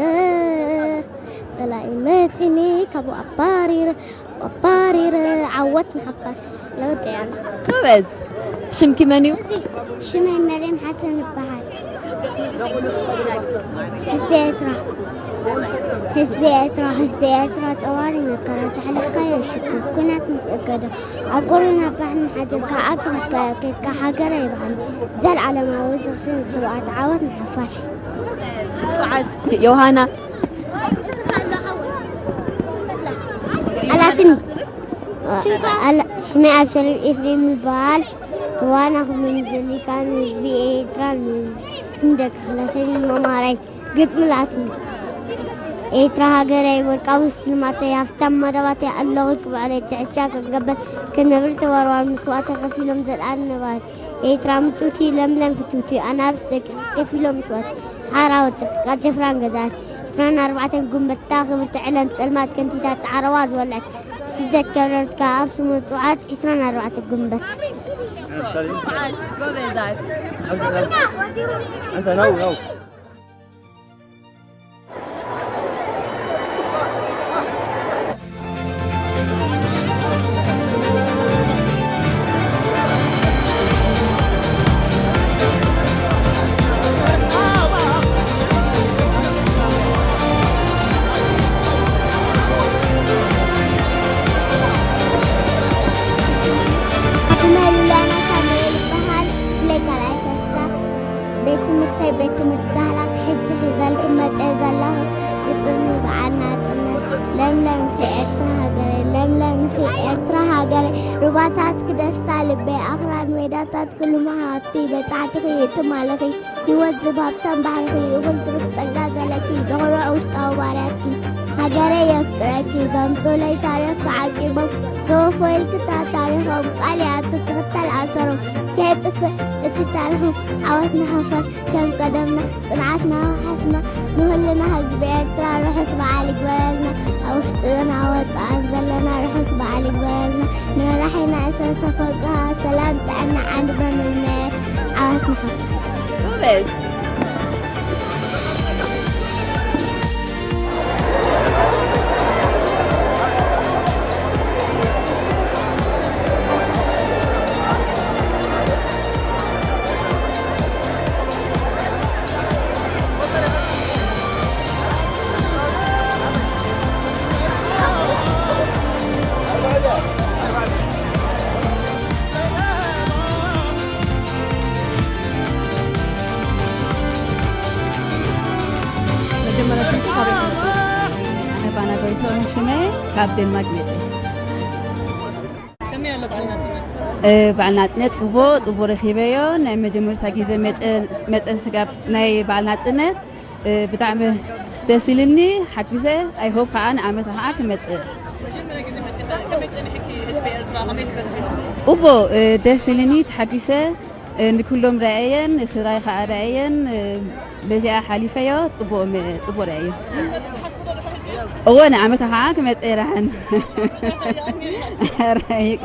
ጸላኢ መጺኒ ካብኡ ኣባሪረ፣ ኣባሪረ፣ ዓወት ንሓፋሽ። ለወደያና። ጎበዝ። ሽምኪ መን እዩ? ሽመይ መርየም ሓሰን ይበሃል። ህዝቢ ኤርትራ፣ ህዝቢ ኤርትራ፣ ህዝቢ ኤርትራ፣ ጸዋሪ መከራ ዘሕለፍካዮ ሽግር፣ ኲናት ምስ እገዶ፣ ኣብ ቁርን ኣብ ባሕርን ሓዲርካ፣ ኣብ ዝኸድካዮ ከይድካ፣ ሃገረይ ብሓይሊ፣ ዘልኣለማዊ ዝኽሪ ንስውኣት፣ ዓወት ንሓፋሽ። ዮሃና። ኣላትን ኣላ-፣ ሽመይ ኣብሸሎም ኤፍሬም ይበሃል። ዋና ክብሎ ንደሊ ከኣ ንህዝቢ ኤርትራ፣ ንደቂ ክላሰይ፣ ንመምሃራይ ግጥሚ ላትን። ኤርትራ ሃገረይ፣ ወርቃዊ ስልማተይ፣ ሃፍታም መደባተይ፣ ኣለኹ ክብዕለይ፣ ትሕቻ ከገብር፣ ክነብር ተወርዋር፣ መስዋእቲ ከፊሎም ዘልኣለም ነባሪ። ኤርትራ ምጭውቲ፣ ለምለም ፍትውቲ፣ ኣናብስ ደቂቐ ከፊሎም መስዋእቲ። ሓራ ወፂኺ፣ ቃል ጭፍራን ገዛእቲ፣ ዕስራን ኣርባዕተን ጉንበታ፣ ክብርቲ ዕለም፣ ጸልማት ከንቲታ፣ ጻዕረዋ ዝወልዐት፣ ስደት ከብረርትካ፣ ኣብ ስሙ ጽውዓት፣ ዕስራን ኣርባዕተን ጉንበት። ሽመይ ሉላና ሳሙኤል ይበሃል። ክፍለይ ካልኣይ ሰለስተ። ቤት ትምህርተይ ቤት ትምህርቲ ኣንስታ ልበይ ኣኽራን ሜዳታት ክልሙ ሃብቲ በጻሕትኺ ትማልኺ ህይወት ዝብ ሃብታም ባሕርኺ እኹል ትሩፍ ጸጋ ዘለኪ ዘኹርዕ ውሽጣዊ ባርያትኪ ሃገረይ የፍቅረኪ ዘምጹለይ ታሪኽ ተዓቂቦም ዘወፈዩልኪ ታሪኾም ቃል ይኣቱ ክኽተል ኣሰሮም ከየጥፍእ እቲ ታሪኾም ዓወት ንሓፋሽ ከም ቀደምና ጽንዓትና ወሓስና ንኹልና ህዝቢ ኤርትራ ርሑስ በዓል ይግበረልና። ኣብ ውሽጥን ኣብ ወጻእን ዘለና ርሑስ በዓል ይግበረልና። ንመራሒና ኢሳያስ ኣፈወርቂ ከኣ ሰላም ጥዕና ዓንዲ በምምነ ዓወት ንሓፋሽ። ጎበዝ። መጀመርያ ሽምኪ ካበይ ትመጽእ? ኣነ ባና ጎይትኦም ሽመ ካብ ዴንማርክ መጽእ። ከመይ ኣሎ በዓል ናጽነት? እ፣ በዓል ናጽነት ጽቡቕ፣ ጽቡቕ ረኺበዮ። ናይ መጀመርታ ግዜ መጨ-፣ መጸ ስጋብ ናይ በዓል ናጽነት፣ እ፣ ብጣዕሚ ደስ ኢልኒ፣ ሓጊዘ። ኣይ ሆፕ ከኣ ንዓመታ ከኣ ክመጽእ። መጀመርያ ግዜ መጺእካ ከመይ ጸኒሕኪ ህዝቢ ኤርትራ ከመይ ትገልጽ? ጽቡቕ፣ እ፣ ደስ ኢልኒ፣ ተሓጊሰ። እ፣ ንኩሎም ረኣየን፣ ንስድራይ ከኣ ረኣየን። እ፣ በዚኣ ሓሊፈዮ፣ ጽቡቕ ም-፣ ጽቡቕ ረኣዮ። እወ፣ ንዓመታ ከኣ ክመጽእ ይረሓን። ራይቅ።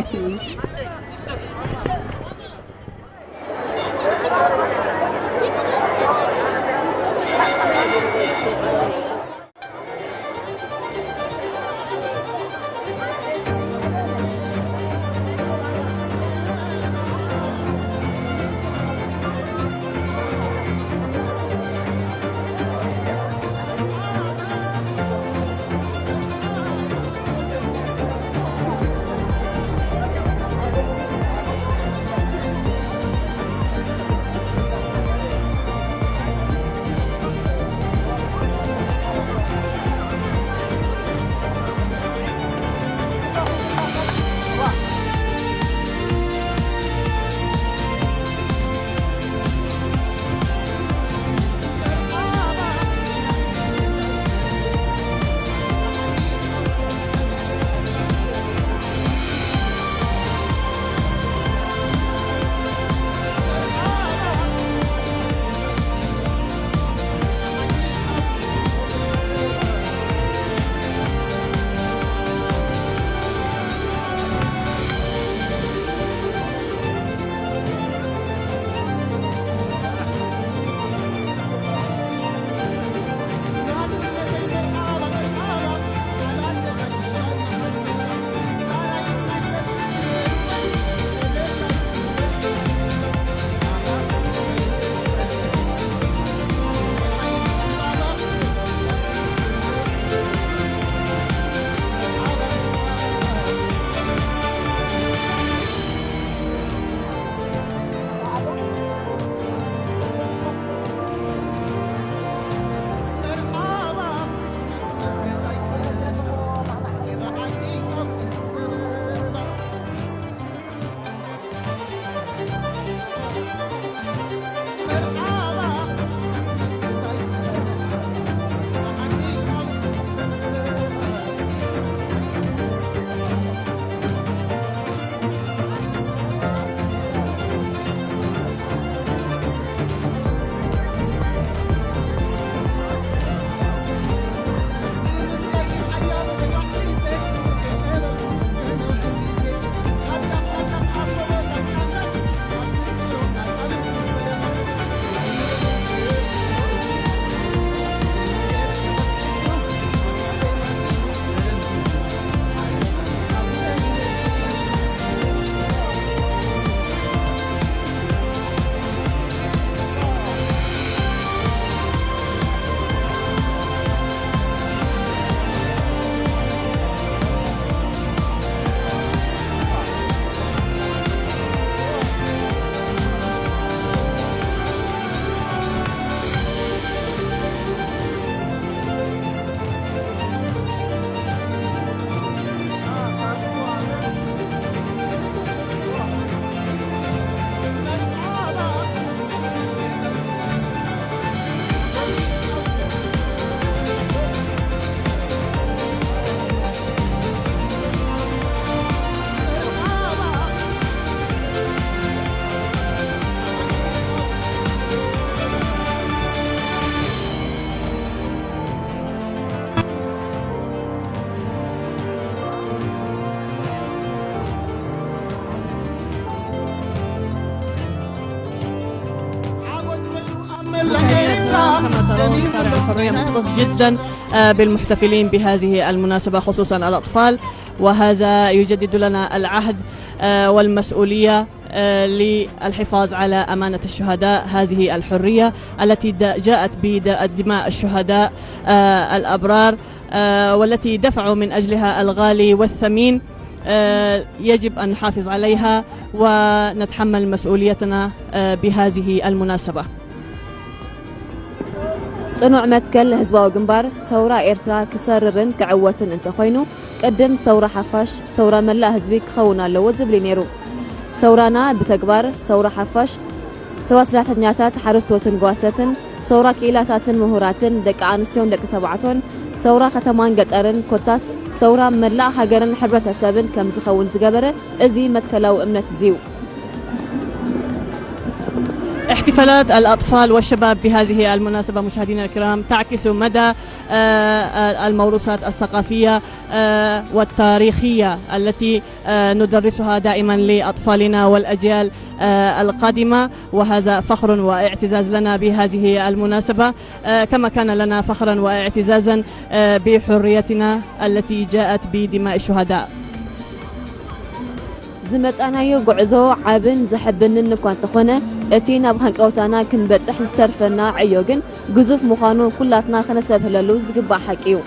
كما ترون، شارع الحرية مكتظ جدًا، آه، بالمحتفلين بهذه المناسبة، خصوصًا الأطفال، وهذا يجدد لنا العهد، آه، والمسؤولية، آه، للحفاظ على أمانة الشهداء، هذه الحرية التي د-، جاءت بدماء الشهداء، آه، الأبرار، آه، والتي دفعوا من أجلها الغالي والثمين. آه، يجب أن نحافظ عليها ونتحمل مسؤوليتنا، آه، بهذه المناسبة. ጽኑዕ መትከል ህዝባዊ ግንባር ሰውራ ኤርትራ ክሰርርን ክዕወትን እንተኾይኑ፣ ቅድም ሰውራ ሓፋሽ ሰውራ መላእ ህዝቢ ክኸውን ኣለዎ ዝብል እዩ ነይሩ። ሰውራና ብተግባር ሰውራ ሓፋሽ፣ ሰውራ ሰራሕተኛታት፣ ሓረስቶትን ጓሰትን፣ ሰውራ ክኢላታትን ምሁራትን፣ ደቂ ኣንስትዮን ደቂ ተባዕቶን፣ ሰውራ ከተማን ገጠርን፣ ኮታስ ሰውራ መላእ ሃገርን ሕብረተሰብን ከም ዝኸውን ዝገበረ እዚ መትከላዊ እምነት እዚ እዩ። احتفالات الأطفال والشباب بهذه المناسبة، مشاهدينا الكرام، تعكس مدى، آه، آه، الموروثات الثقافية، آه، والتاريخية التي، آه، ندرسها دائمًا لأطفالنا والأجيال، آه، القادمة، وهذا فخر واعتزاز لنا بهذه المناسبة، آه، كما كان لنا فخرًا واعتزازًا، آه، بحريتنا التي جاءت بدماء الشهداء. ዝመጻናዮ ጉዕዞ ዓብን ዘሐብንን እኳ እንተኾነ፣ እቲ ናብ ሃንቀውታና ክንበጽሕ ዝተርፈና ዕዮ ግን ግዙፍ ምዃኑ ኩላትና ከነሰብህለሉ ዝግባእ ሓቂ እዩ።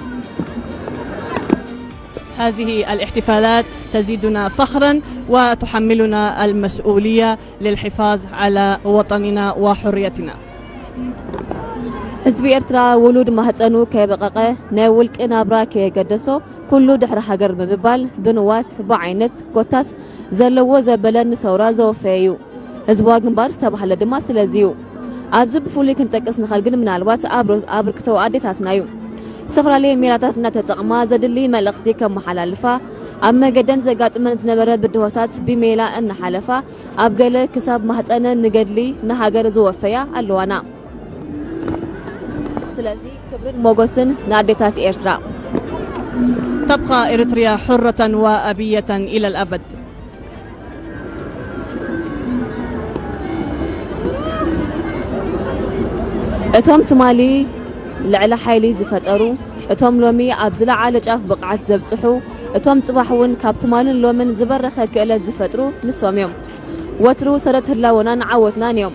هذه الاحتفالات تزيدنا فخرًا وتحملنا المسؤولية للحفاظ على وطننا وحريتنا. ህዝቢ ኤርትራ ውሉድ ማህጸኑ ከየበቐቐ፣ ናይ ውልቂ ናብራ ከየገደሶ፣ ኩሉ ድሕሪ ሃገር ብምባል ብንዋት፣ ብዓይነት፣ ኮታስ ዘለዎ ዘበለ ንሰውራ ዘወፈየ እዩ። ህዝባዊ ግንባር ዝተባህለ ድማ ስለዚ እዩ። ኣብዚ ብፍሉይ ክንጠቅስ ንኽእል ግን ምናልባት ኣብር-፣ ኣበርክቶ ኣዴታትና እዩ። ዝተፈላለየ ሜላታት እናተጠቕማ ዘድሊ መልእኽቲ ከመሓላልፋ፣ ኣብ መገደን ዘጋጥመን ዝነበረ ብድሆታት ብሜላ እናሓለፋ፣ ኣብ ገለ ክሳብ ማህፀነን ንገድሊ ንሃገር ዝወፈያ ኣለዋና። ስለዚ ክብርን ሞገስን ንኣዴታት ኤርትራ። تبقى إريتريا حرة وأبية إلى الأبد. እቶም ትማሊ ልዕሊ ሓይሊ ዝፈጠሩ፣ እቶም ሎሚ ኣብ ዝለዓለ ጫፍ ብቕዓት ዘብጽሑ፣ እቶም ጽባሕ እውን ካብ ትማልን ሎምን ዝበረኸ ክእለት ዝፈጥሩ ንሶም እዮም። ወትሩ ሰረት ህላወናን ዓወትናን እዮም።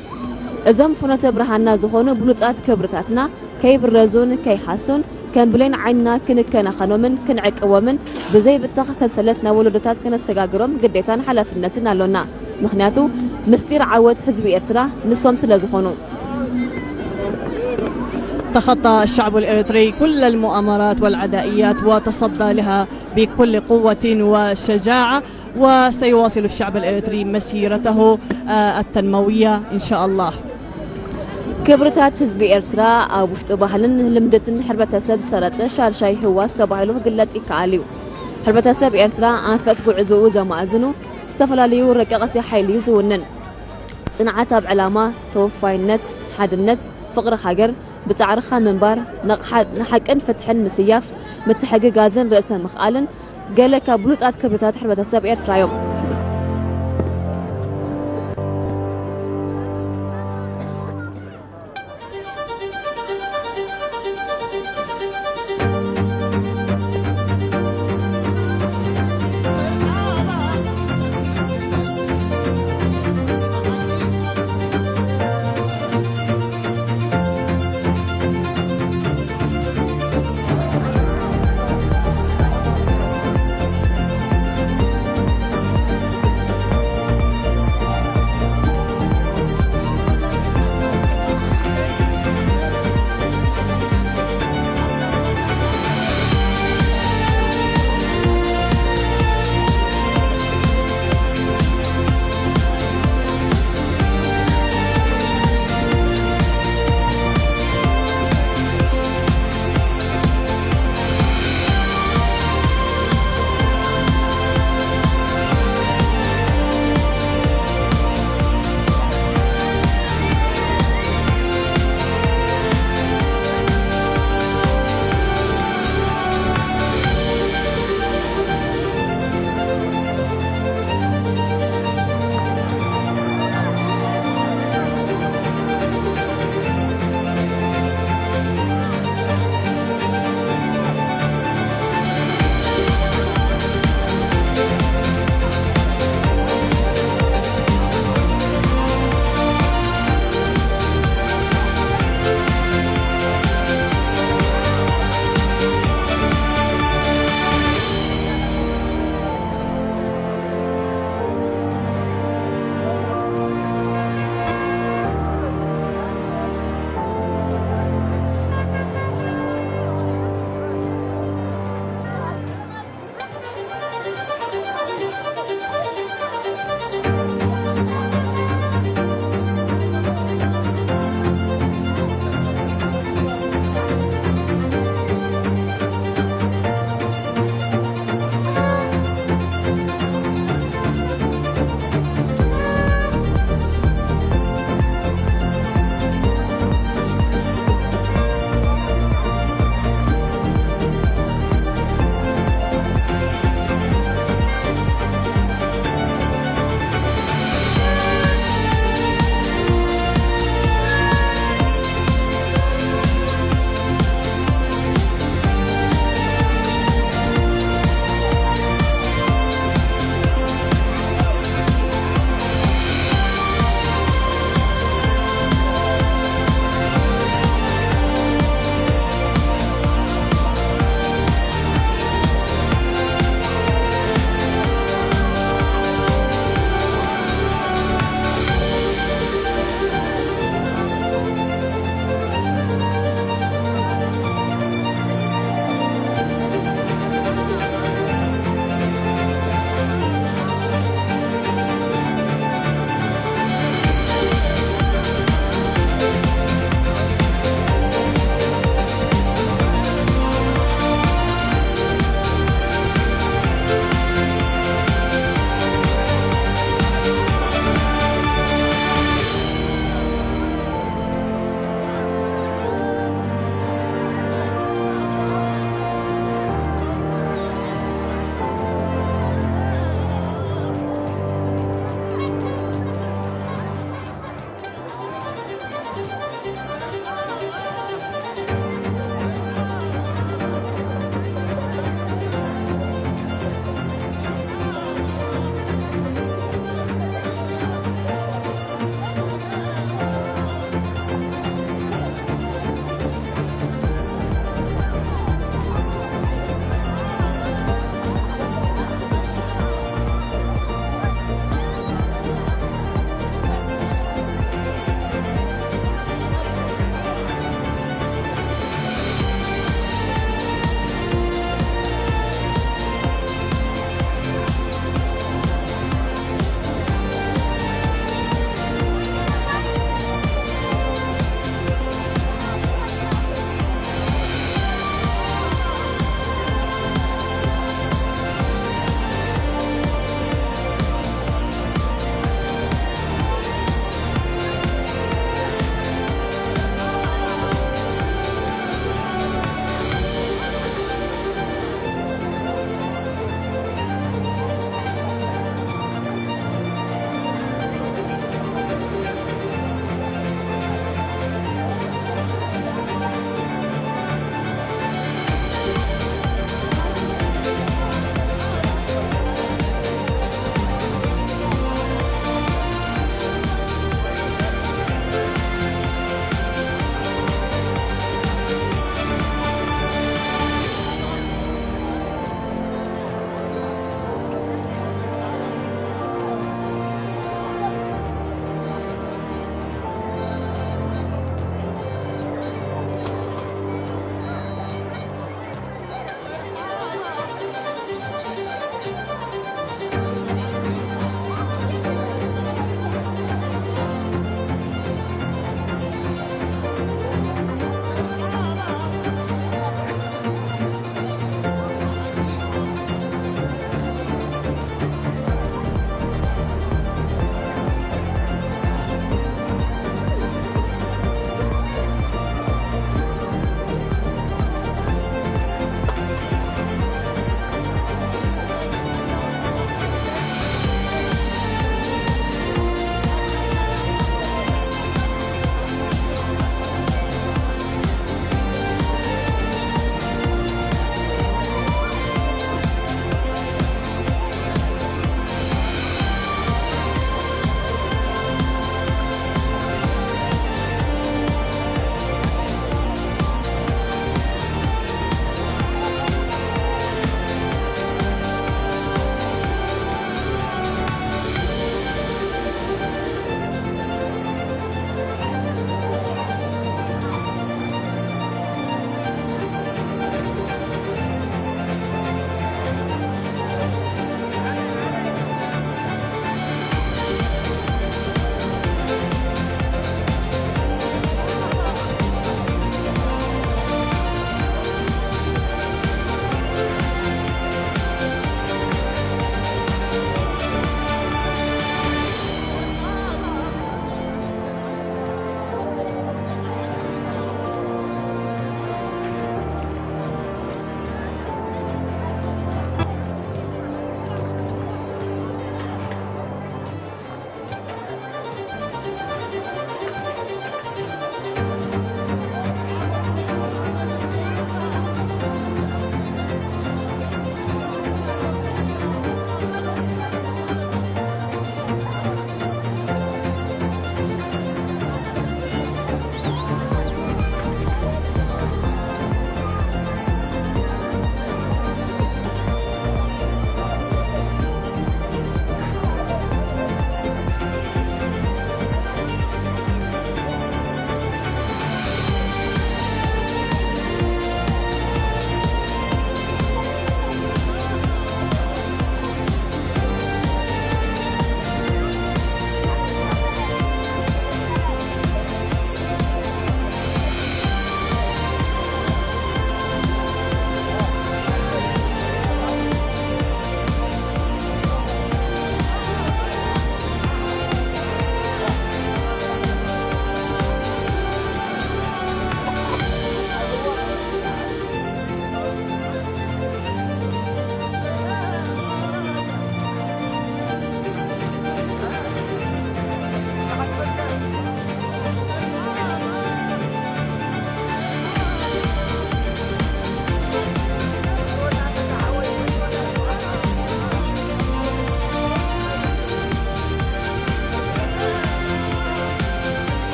እዞም ፍኖተ ብርሃንና ዝኾኑ ብሉጻት ክብርታትና ከይብረዙን ከይሓሱን ከም ብሌን ዓይንና ክንከናኸኖምን ክንዕቅቦምን ብዘይብተኽ ሰንሰለት ናብ ወለዶታት ከነሰጋግሮም ግዴታን ሓላፍነትን ኣሎና። ምኽንያቱ ምስጢር ዓወት ህዝቢ ኤርትራ ንሶም ስለ ዝኾኑ። تخطى الشعب الإريتري كل المؤامرات والعدائيات وتصدى لها بكل قوة وشجاعة، وسيواصل الشعب الإريتري مسيرته، آه، التنموية إن شاء الله. ክብርታት ህዝቢ ኤርትራ ኣብ ውሽጢ ባህልን ልምድትን ሕብረተሰብ ዝሰረጸ ሻድሻይ ህዋስ ተባሂሉ ክግለጽ ይከኣል እዩ። ሕብረተሰብ ኤርትራ ኣንፈት ጉዕዞኡ ዘማእዝኑ ዝተፈላለዩ ረቀቕቲ ሓይሊ እዩ ዝውንን። ጽንዓት ኣብ ዕላማ፣ ተወፋይነት፣ ሓድነት፣ ፍቕሪ ሃገር፣ ብጻዕርኻ ምንባር፣ ንቕሓ-፣ ንሓቅን ፍትሕን ምስያፍ፣ ምትሕግጋዝን ርእሰ ምኽኣልን ገለ ካብ ብሉጻት ክብርታት ሕብረተሰብ ኤርትራ እዮም።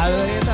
ሓበሬታ።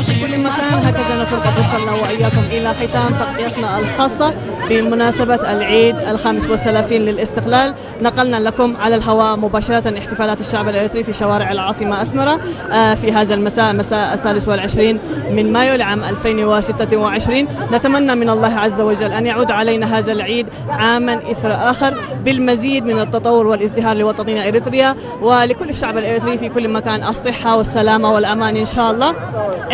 في كل مكان. هكذا نكون قد وصلنا وإياكم إلى ختام تغطيتنا الخاصة بمناسبة العيد الخامس والثلاثين للاستقلال. نقلنا لكم على الهواء مباشرة احتفالات الشعب الإريتري في شوارع العاصمة أسمرة، آه، في هذا المساء، مساء الثالث والعشرين من مايو لعام ألفين وستة وعشرين. نتمنى من الله عز وجل أن يعود علينا هذا العيد عاما إثر آخر بالمزيد من التطور والازدهار لوطننا إريتريا ولكل الشعب الإريتري في كل مكان، الصحة والسلامة والأمان إن شاء الله.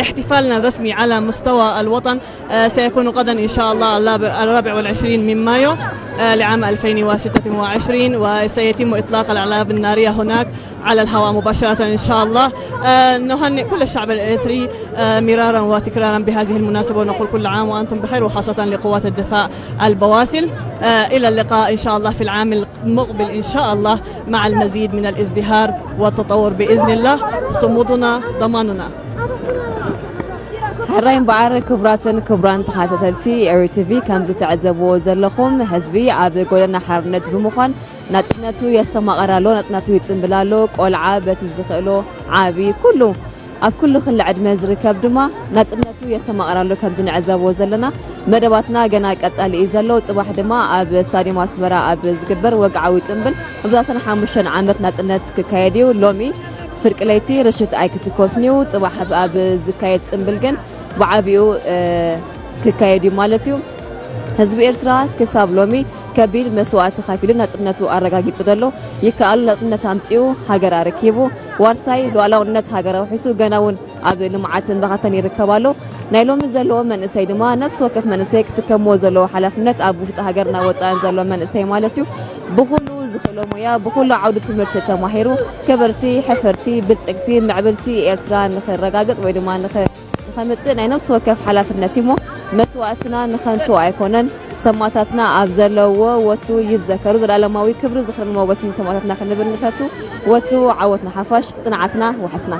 احتفالنا الرسمي على مستوى الوطن، آه، سيكون غدا إن شاء الله الرابع والعشرين من مايو، آه، لعام ألفين وستة وعشرين، وسيتم إطلاق الألعاب النارية هناك على الهواء مباشرة إن شاء الله. آه، نهنئ كل الشعب الإريتري، آه، مرارا وتكرارا بهذه المناسبة، ونقول كل عام وأنتم بخير، وخاصة لقوات الدفاع البواسل. آه، إلى اللقاء إن شاء الله في العام المقبل إن شاء الله، مع المزيد من الازدهار والتطور بإذن الله. صمودنا ضماننا. ሕራይ እምበኣር ክቡራትን ክቡራን ተኸታተልቲ ኤሪ ቲቪ፣ ከም ዝትዕዘብዎ ዘለኹም ህዝቢ ኣብ ጎደና ሓርነት ብምዃን ናጽነቱ የስተማቕር ኣሎ፣ ናጽነቱ ይጽንብል ኣሎ። ቆልዓ በቲ ዝኽእሎ፣ ዓቢ ኩሉ ኣብ ኩሉ ክሊ ዕድመ ዝርከብ ድማ ናጽነቱ የስተማቕር ኣሎ። ከምዚ ንዕዘቦ ዘለና መደባትና ገና ቀጻሊ እዩ ዘሎ። ጽባሕ ድማ ኣብ ስታድዮም ኣስመራ ኣብ ዝግበር ወግዓዊ ጽምብል መብዛሕትኣን ሓሙሽተ ዓመት ናጽነት ክካየድ እዩ። ሎሚ ፍርቂ ለይቲ ርሽት ኣይክትኮስን እዩ። ጽባሕ ኣብ ዝካየድ ጽምብል ግን ብዓቢኡ፣ እ፣ ክካየድ እዩ ማለት እዩ። ህዝቢ ኤርትራ ክሳብ ሎሚ ከቢድ መስዋእቲ ከፊሉ ናጽነቱ ኣረጋጊጹ ዘሎ፣ ይከኣሉ ናጽነት ኣምጺኡ፣ ሃገር ኣረኪቡ፣ ዋርሳይ ሉዓላውነት ሃገር ኣውሒሱ፣ ገና እውን ኣብ ልምዓትን ብኻታን ይርከብ ኣሎ። ናይ ሎሚ ዘለዎ መንእሰይ ድማ፣ ነፍሲ ወከፍ መንእሰይ ክስከምዎ ዘለዎ ሓላፍነት፣ ኣብ ውሽጢ ሃገርና ወጻእን ዘሎ መንእሰይ ማለት እዩ። ብኹሉ ዝኽእሎ ሞያ፣ ብኹሉ ዓውዲ ትምህርቲ ተማሂሩ፣ ክብርቲ፣ ሕፍርቲ፣ ብልጽግቲ፣ ምዕብልቲ ኤርትራ ንኽረጋግጽ ወይ ድማ ንኽ-፣ ንኸምጽእ ናይ ነፍሲ ወከፍ ሓላፍነት እዩ እሞ፣ መስዋእትና ንኸንቱ ኣይኮነን። ሰማእታትና ኣብ ዘለውዎ ወትሩ ይዘከሩ። ዘላለማዊ ክብሪ፣ ዝኽርን ሞገስን ንሰማእታትና ክንብል ንፈቱ። ወትሩ ዓወት ንሓፋሽ፣ ጽንዓትና ዋሕስና።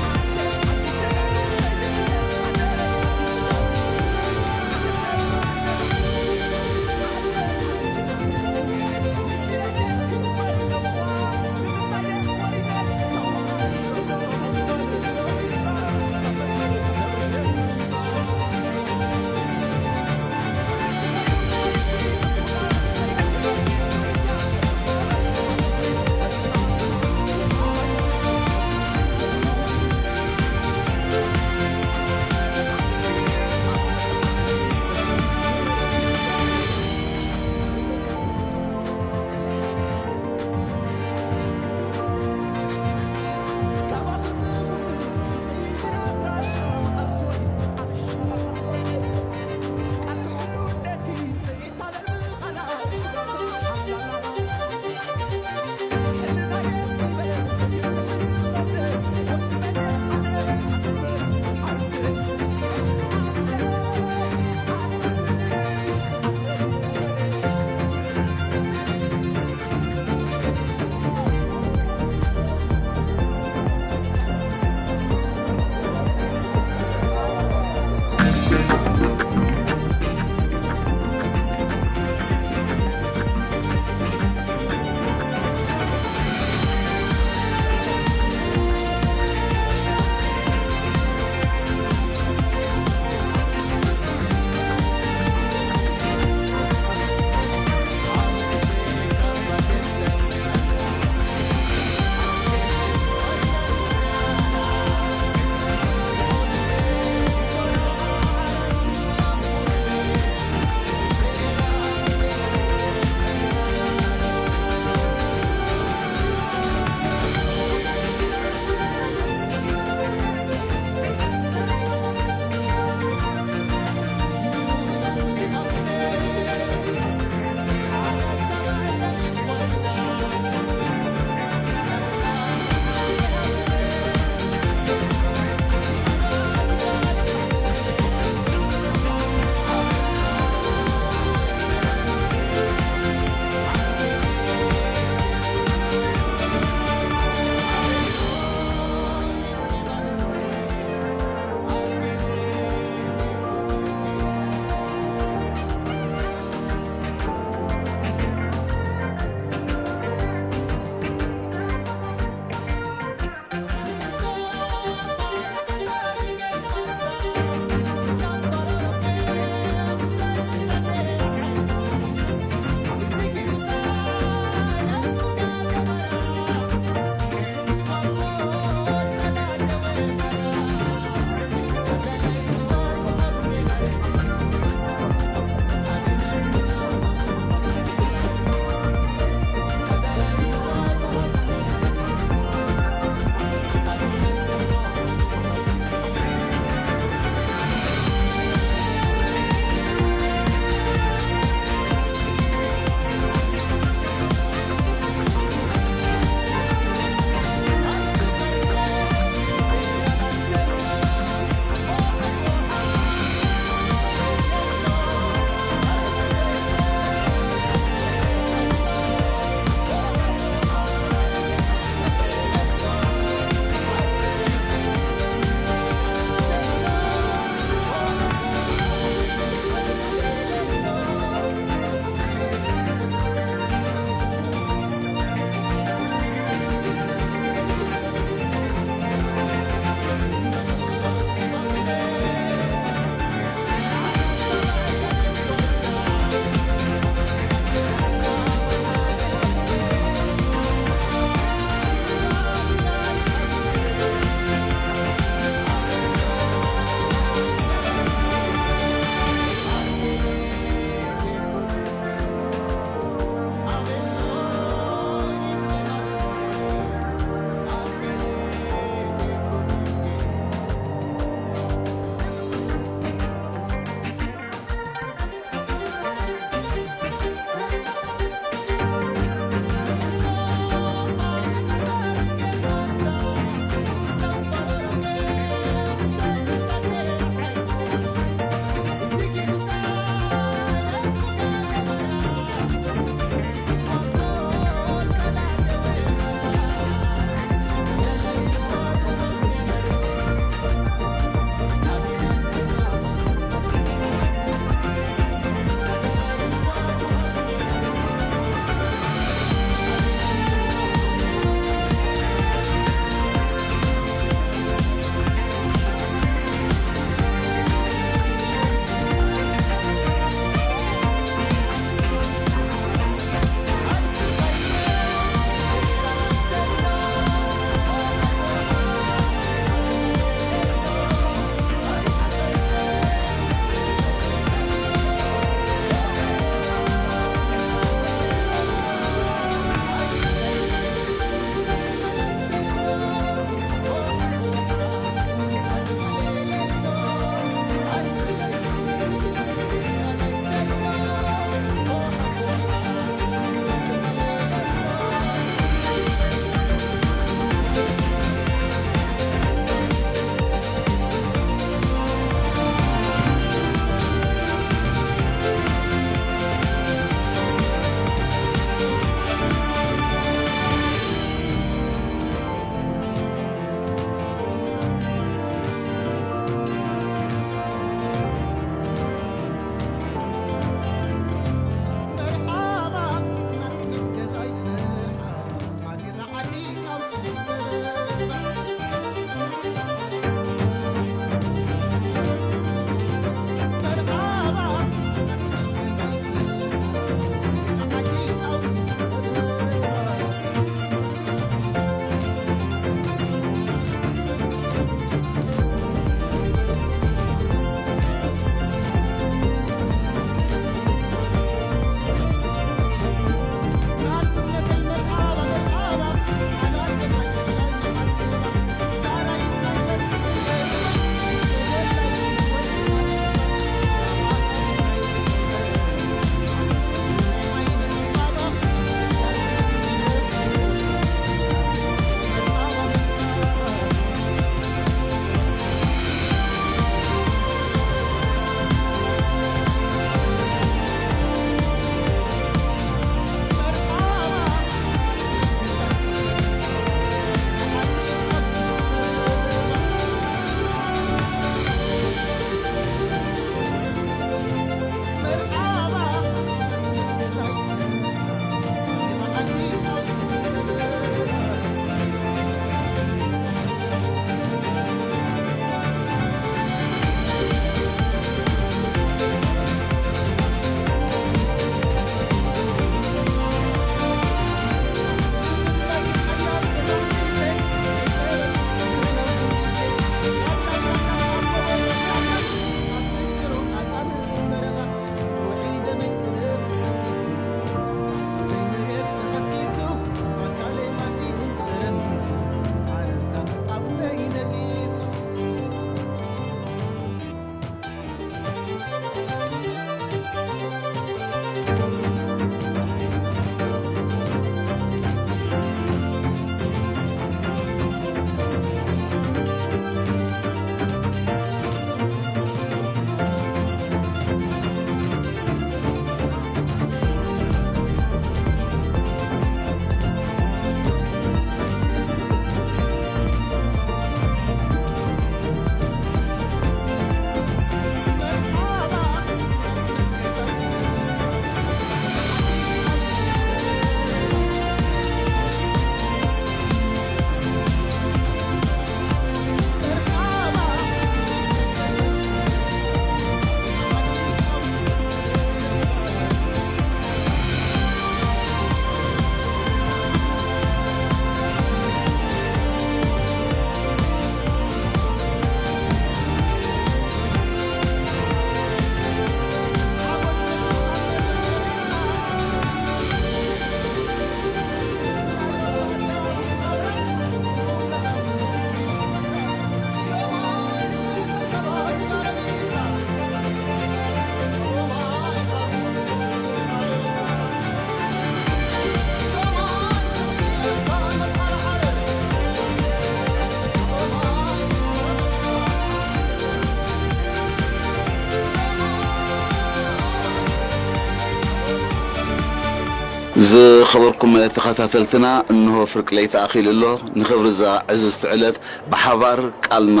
ዝኸበርኩም ተኸታተልትና፣ እንሆ ፍርቂ ለይቲ ኣኺሉ ኣሎ። ንኽብሪ እዛ ዕዝዝቲ ዕለት ብሓባር ቃልና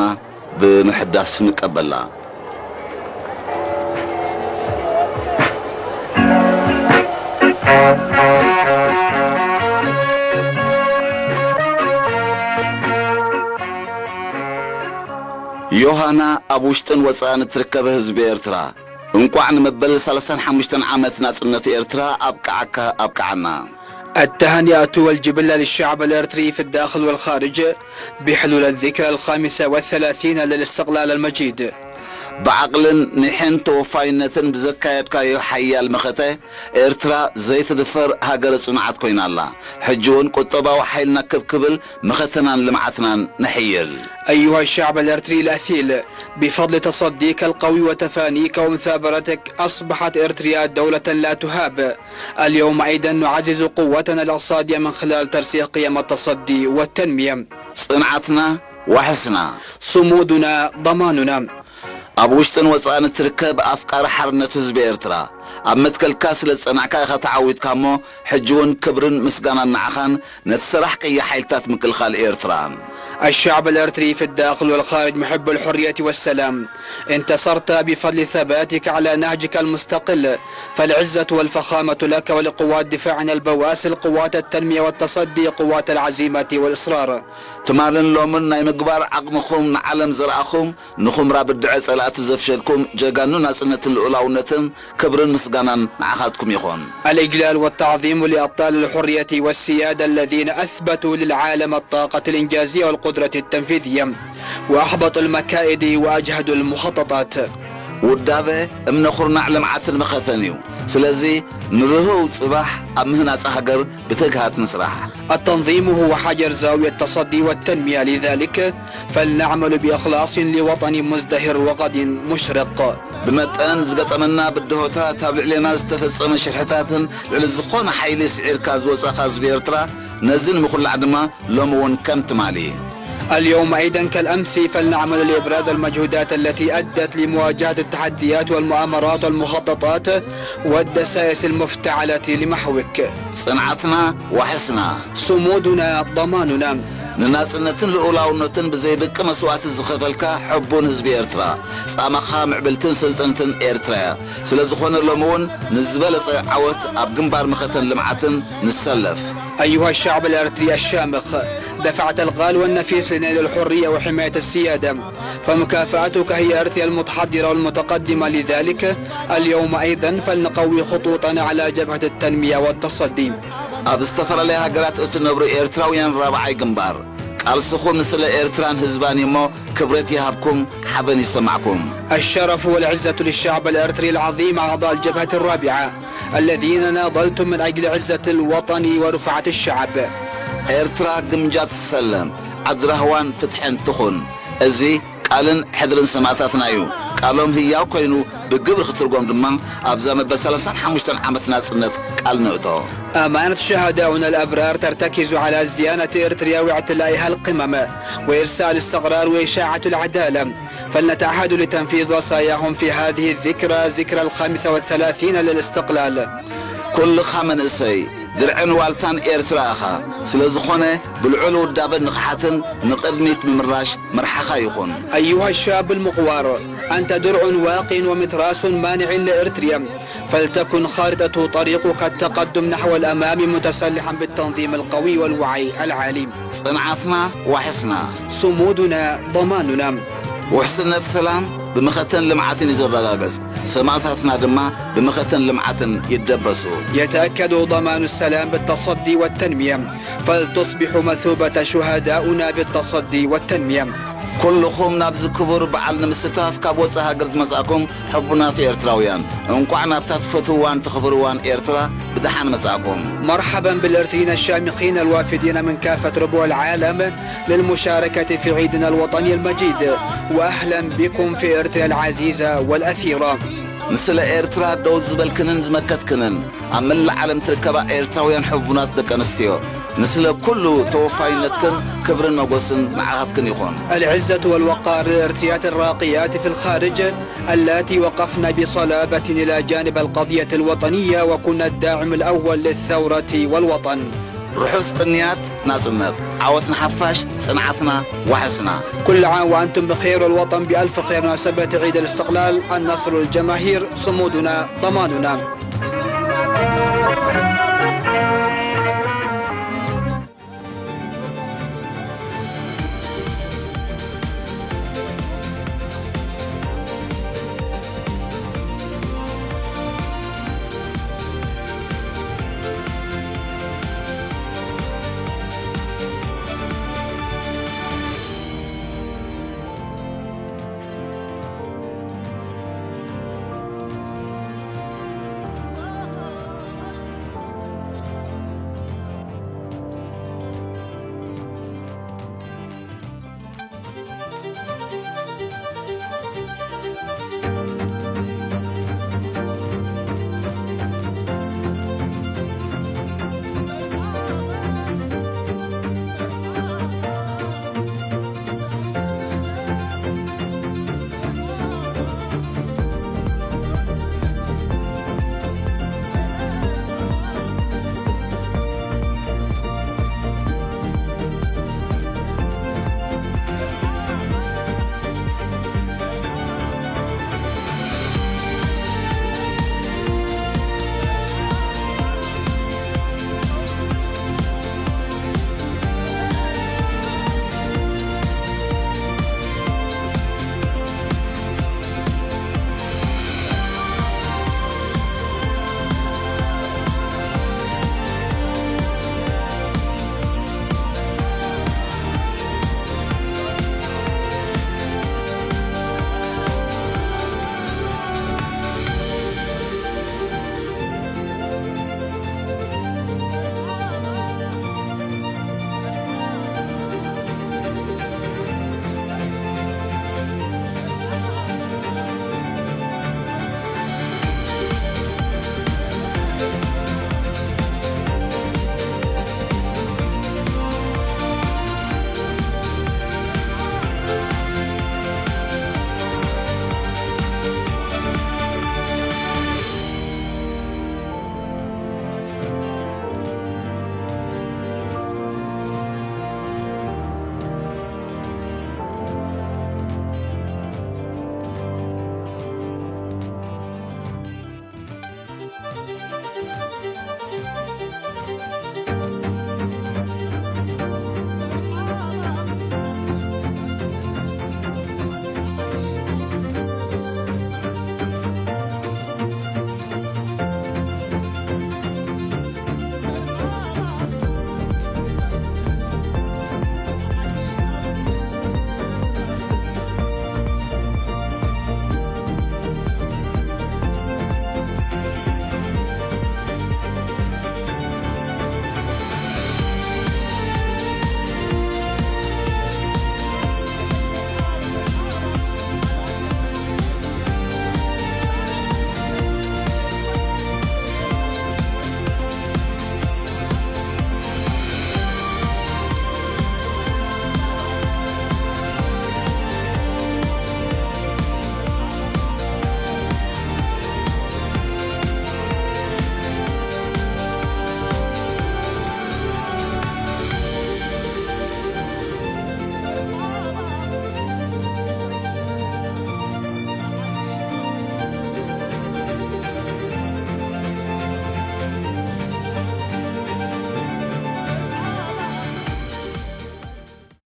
ብምሕዳስ ንቀበላ። ዮሃና፣ ኣብ ውሽጥን ወጻእን እትርከብ ህዝቢ ኤርትራ፣ እንቋዕ ንመበል ሰላሳን ሓሙሽተን ዓመት ናጽነት ኤርትራ ኣብቅዓካ ኣብቅዓና። التهنئة والجبلة للشعب الإرتري في الداخل والخارج بحلول الذكرى الخامسة والثلاثين للاستقلال المجيد. ብዓቕልን ኒሕን ተወፋይነትን ብዘካየድካዮ ሓያል መኸተ፣ ኤርትራ ዘይትድፈር ሃገረ ጽኑዓት ኮይና ኣላ። ሕጂ እውን ቁጠባዊ ሓይልና ክብ ክብል መኸተናን ልምዓትናን ነሕይል። أيها الشعب الإرتري الأثيل، بفضل تصديك القوي وتفانيك ومثابرتك أصبحت إرتريا دولة لا تهاب. اليوم أيضا نعزز قوتنا الاقتصادية من خلال ترسيخ قيم التصدي والتنمية. ጽንዓትና ዋሕስና። صمودنا ضماننا. ኣብ ውሽጥን ወጻእን እትርከብ ኣፍቃሪ ሓርነት ህዝቢ ኤርትራ፣ ኣብ መትከልካ ስለ ዝጸናዕካ ኢኻ ተዓዊትካ እሞ፣ ሕጂ እውን ክብርን ምስጋናን ንዓኻን ነቲ ሰራሕ ቅያ ሓይልታት ምክልኻል ኤርትራን። الشعب الإرتري في الداخل والخارج محب الحرية والسلام، انتصرت بفضل ثباتك على نهجك المستقل، فالعزة والفخامة لك ولقوات دفاعنا البواسل، قوات التنمية والتصدي، قوات العزيمة والإصرار. ትማልን ሎምን ናይ ምግባር ዓቕምኹም ንዓለም ዘርኣኹም፣ ንኹምራ ብድዐ ጸላእቲ ዘፍሸልኩም ጀጋኑ ናጽነትን ልኡላውነትን ክብርን ምስጋናን ንዓኻትኩም ይኹን። الإجلال والتعظيم لأبطال الحرية والسيادة الذين أثبتوا للعالم الطاقة الإنجازية والقدرة التنفيذية، وأحبطوا المكائد وأجهدوا المخططات. ውዳበ እምነ ኩርናዕ ልምዓትን መኸተን እዩ። ስለዚ ንርህው ጽባሕ ኣብ ምህናጽ ሃገር ብትግሃት ንስራሕ። التنظيم هو حجر زاوية التصدي والتنمية، لذلك فلنعمل بإخلاص لوطن مزدهر وغد مشرق. ብመጠን ዝገጠመና ብድሆታት፣ ኣብ ልዕሌና ዝተፈጸመ ሽርሕታትን ልዕሊ ዝኾነ ሓይሊ ስዒርካ ዝወጻኻ ህዝቢ ኤርትራ፣ ነዚ ንምኹላዕ ድማ ሎሚ እውን ከም ትማሊ። اليوم أيضا كالأمس فلنعمل لإبراز المجهودات التي أدت لمواجهة التحديات والمؤامرات والمخططات والدسائس المفتعلة لمحوك. ጽንዓትና ዋሕስና። صمودنا ضماننا. ንናጽነትን ልኡላውነትን ብዘይብቂ መስዋእቲ ዝኸፈልካ ሕቡን ህዝቢ ኤርትራ፣ ጻማኻ ምዕብልትን ስልጥንትን ኤርትራ እያ። ስለ ዝኾነ ሎሚ እውን ንዝበለጸ ዓወት ኣብ ግንባር መኸተን ልምዓትን ንሰለፍ። أيها الشعب الإرتري الشامخ، دفعت الغالي والنفيس لنيل الحرية وحماية السيادة، فمكافأتك هي إرتريا المتحضرة والمتقدمة. لذلك اليوم أيضا فلنقوي خطوطنا على جبهة التنمية والتصدي. ኣብ ዝተፈላለያ ሃገራት እትነብሩ ኤርትራውያን ራብዓይ ግንባር፣ ቃልስኹም ንስለ ኤርትራን ህዝባን እዩ እሞ ክብረት ይሃብኩም፣ ሓበን ይሰማዕኩም። الشرف والعزة للشعب الإرتري العظيم أعضاء الجبهة الرابعة الذين ناضلتم من أجل عزة الوطن ورفعة الشعب. ኤርትራ ግምጃ ትሰለም፣ ዓዲ ራህዋን ፍትሕን ትኹን። እዚ ቃልን ሕድርን ሰማእታትና እዩ። ቃሎም ህያው ኮይኑ ብግብሪ ክትርጎም ድማ ኣብዛ መበል ሰላሳን ሓሙሽተን ዓመት ናጽነት ቃል ንእቶ። أمانة شهداؤنا الأبرار ترتكز على صيانة إرتريا واعتلائها القمم وإرساء الاستقرار وإشاعة العدالة، فلنتعهد لتنفيذ وصاياهم في هذه الذكرى، ذكرى الخامسة والثلاثين للاستقلال. ኩልኻ መንእሰይ ድርዕን ዋልታን ኤርትራ ኢኻ። ስለ ዝኾነ ብልዑል ውዳበን ንቕሓትን ንቕድሚት ምምራሽ መርሓኻ ይኹን። أيها الشاب المغوار، أنت درع واق ومتراس مانع لإرتريا، فلتكن خارطة طريقك التقدم نحو الأمام متسلحا بالتنظيم القوي والوعي العالي. ጽንዓትና ዋሕስና። صمودنا ضماننا. ውሕስነት ሰላም ብመኸተን ልምዓትን እዩ ዝረጋገጽ። ሰማእታትና ድማ ብመኸተን ልምዓትን ይደበሱ። يتأكد ضمان السلام بالتصدي والتنمية، فلتصبحوا مثوبة شهداؤنا بالتصدي والتنمية. ኩልኹም ናብዚ ክቡር በዓል ንምስታፍ ካብ ወጻኢ ሃገር ዝመጻእኩም ሕቡናት ኤርትራውያን፣ እንቋዕ ናብታ ትፈትውዋን ተኽብርዋን ኤርትራ ብደሓን መጻእኩም። مرحبا بالإرتريين الشامخين الوافدين من كافة ربوع العالم للمشاركة في عيدنا الوطني المجيد، وأهلا بكم في إرتريا العزيزة والأثيرة. ንስለ ኤርትራ ደው ዝበልክንን ዝመከትክንን ኣብ መላእ ዓለም ትርከባ ኤርትራውያን ሕቡናት ደቂ ኣንስትዮ፣ ንስለ ኩሉ ተወፋይነትክን ክብርን መጎስን ንዓኻትክን ይኹን። العزة والوقار للأرتيات الراقيات في الخارج، اللاتي وقفن بصلابة إلى جانب القضية الوطنية وكن الداعم الأول للثورة والوطن. ርሑስ ቅንያት ናጽነት! ዓወት ንሓፋሽ! ጽንዓትና ዋሕስና! كل عام وأنتم بخير والوطن بألف خير. مناسبة عيد الاستقلال، النصر للجماهير، صمودنا ضماننا.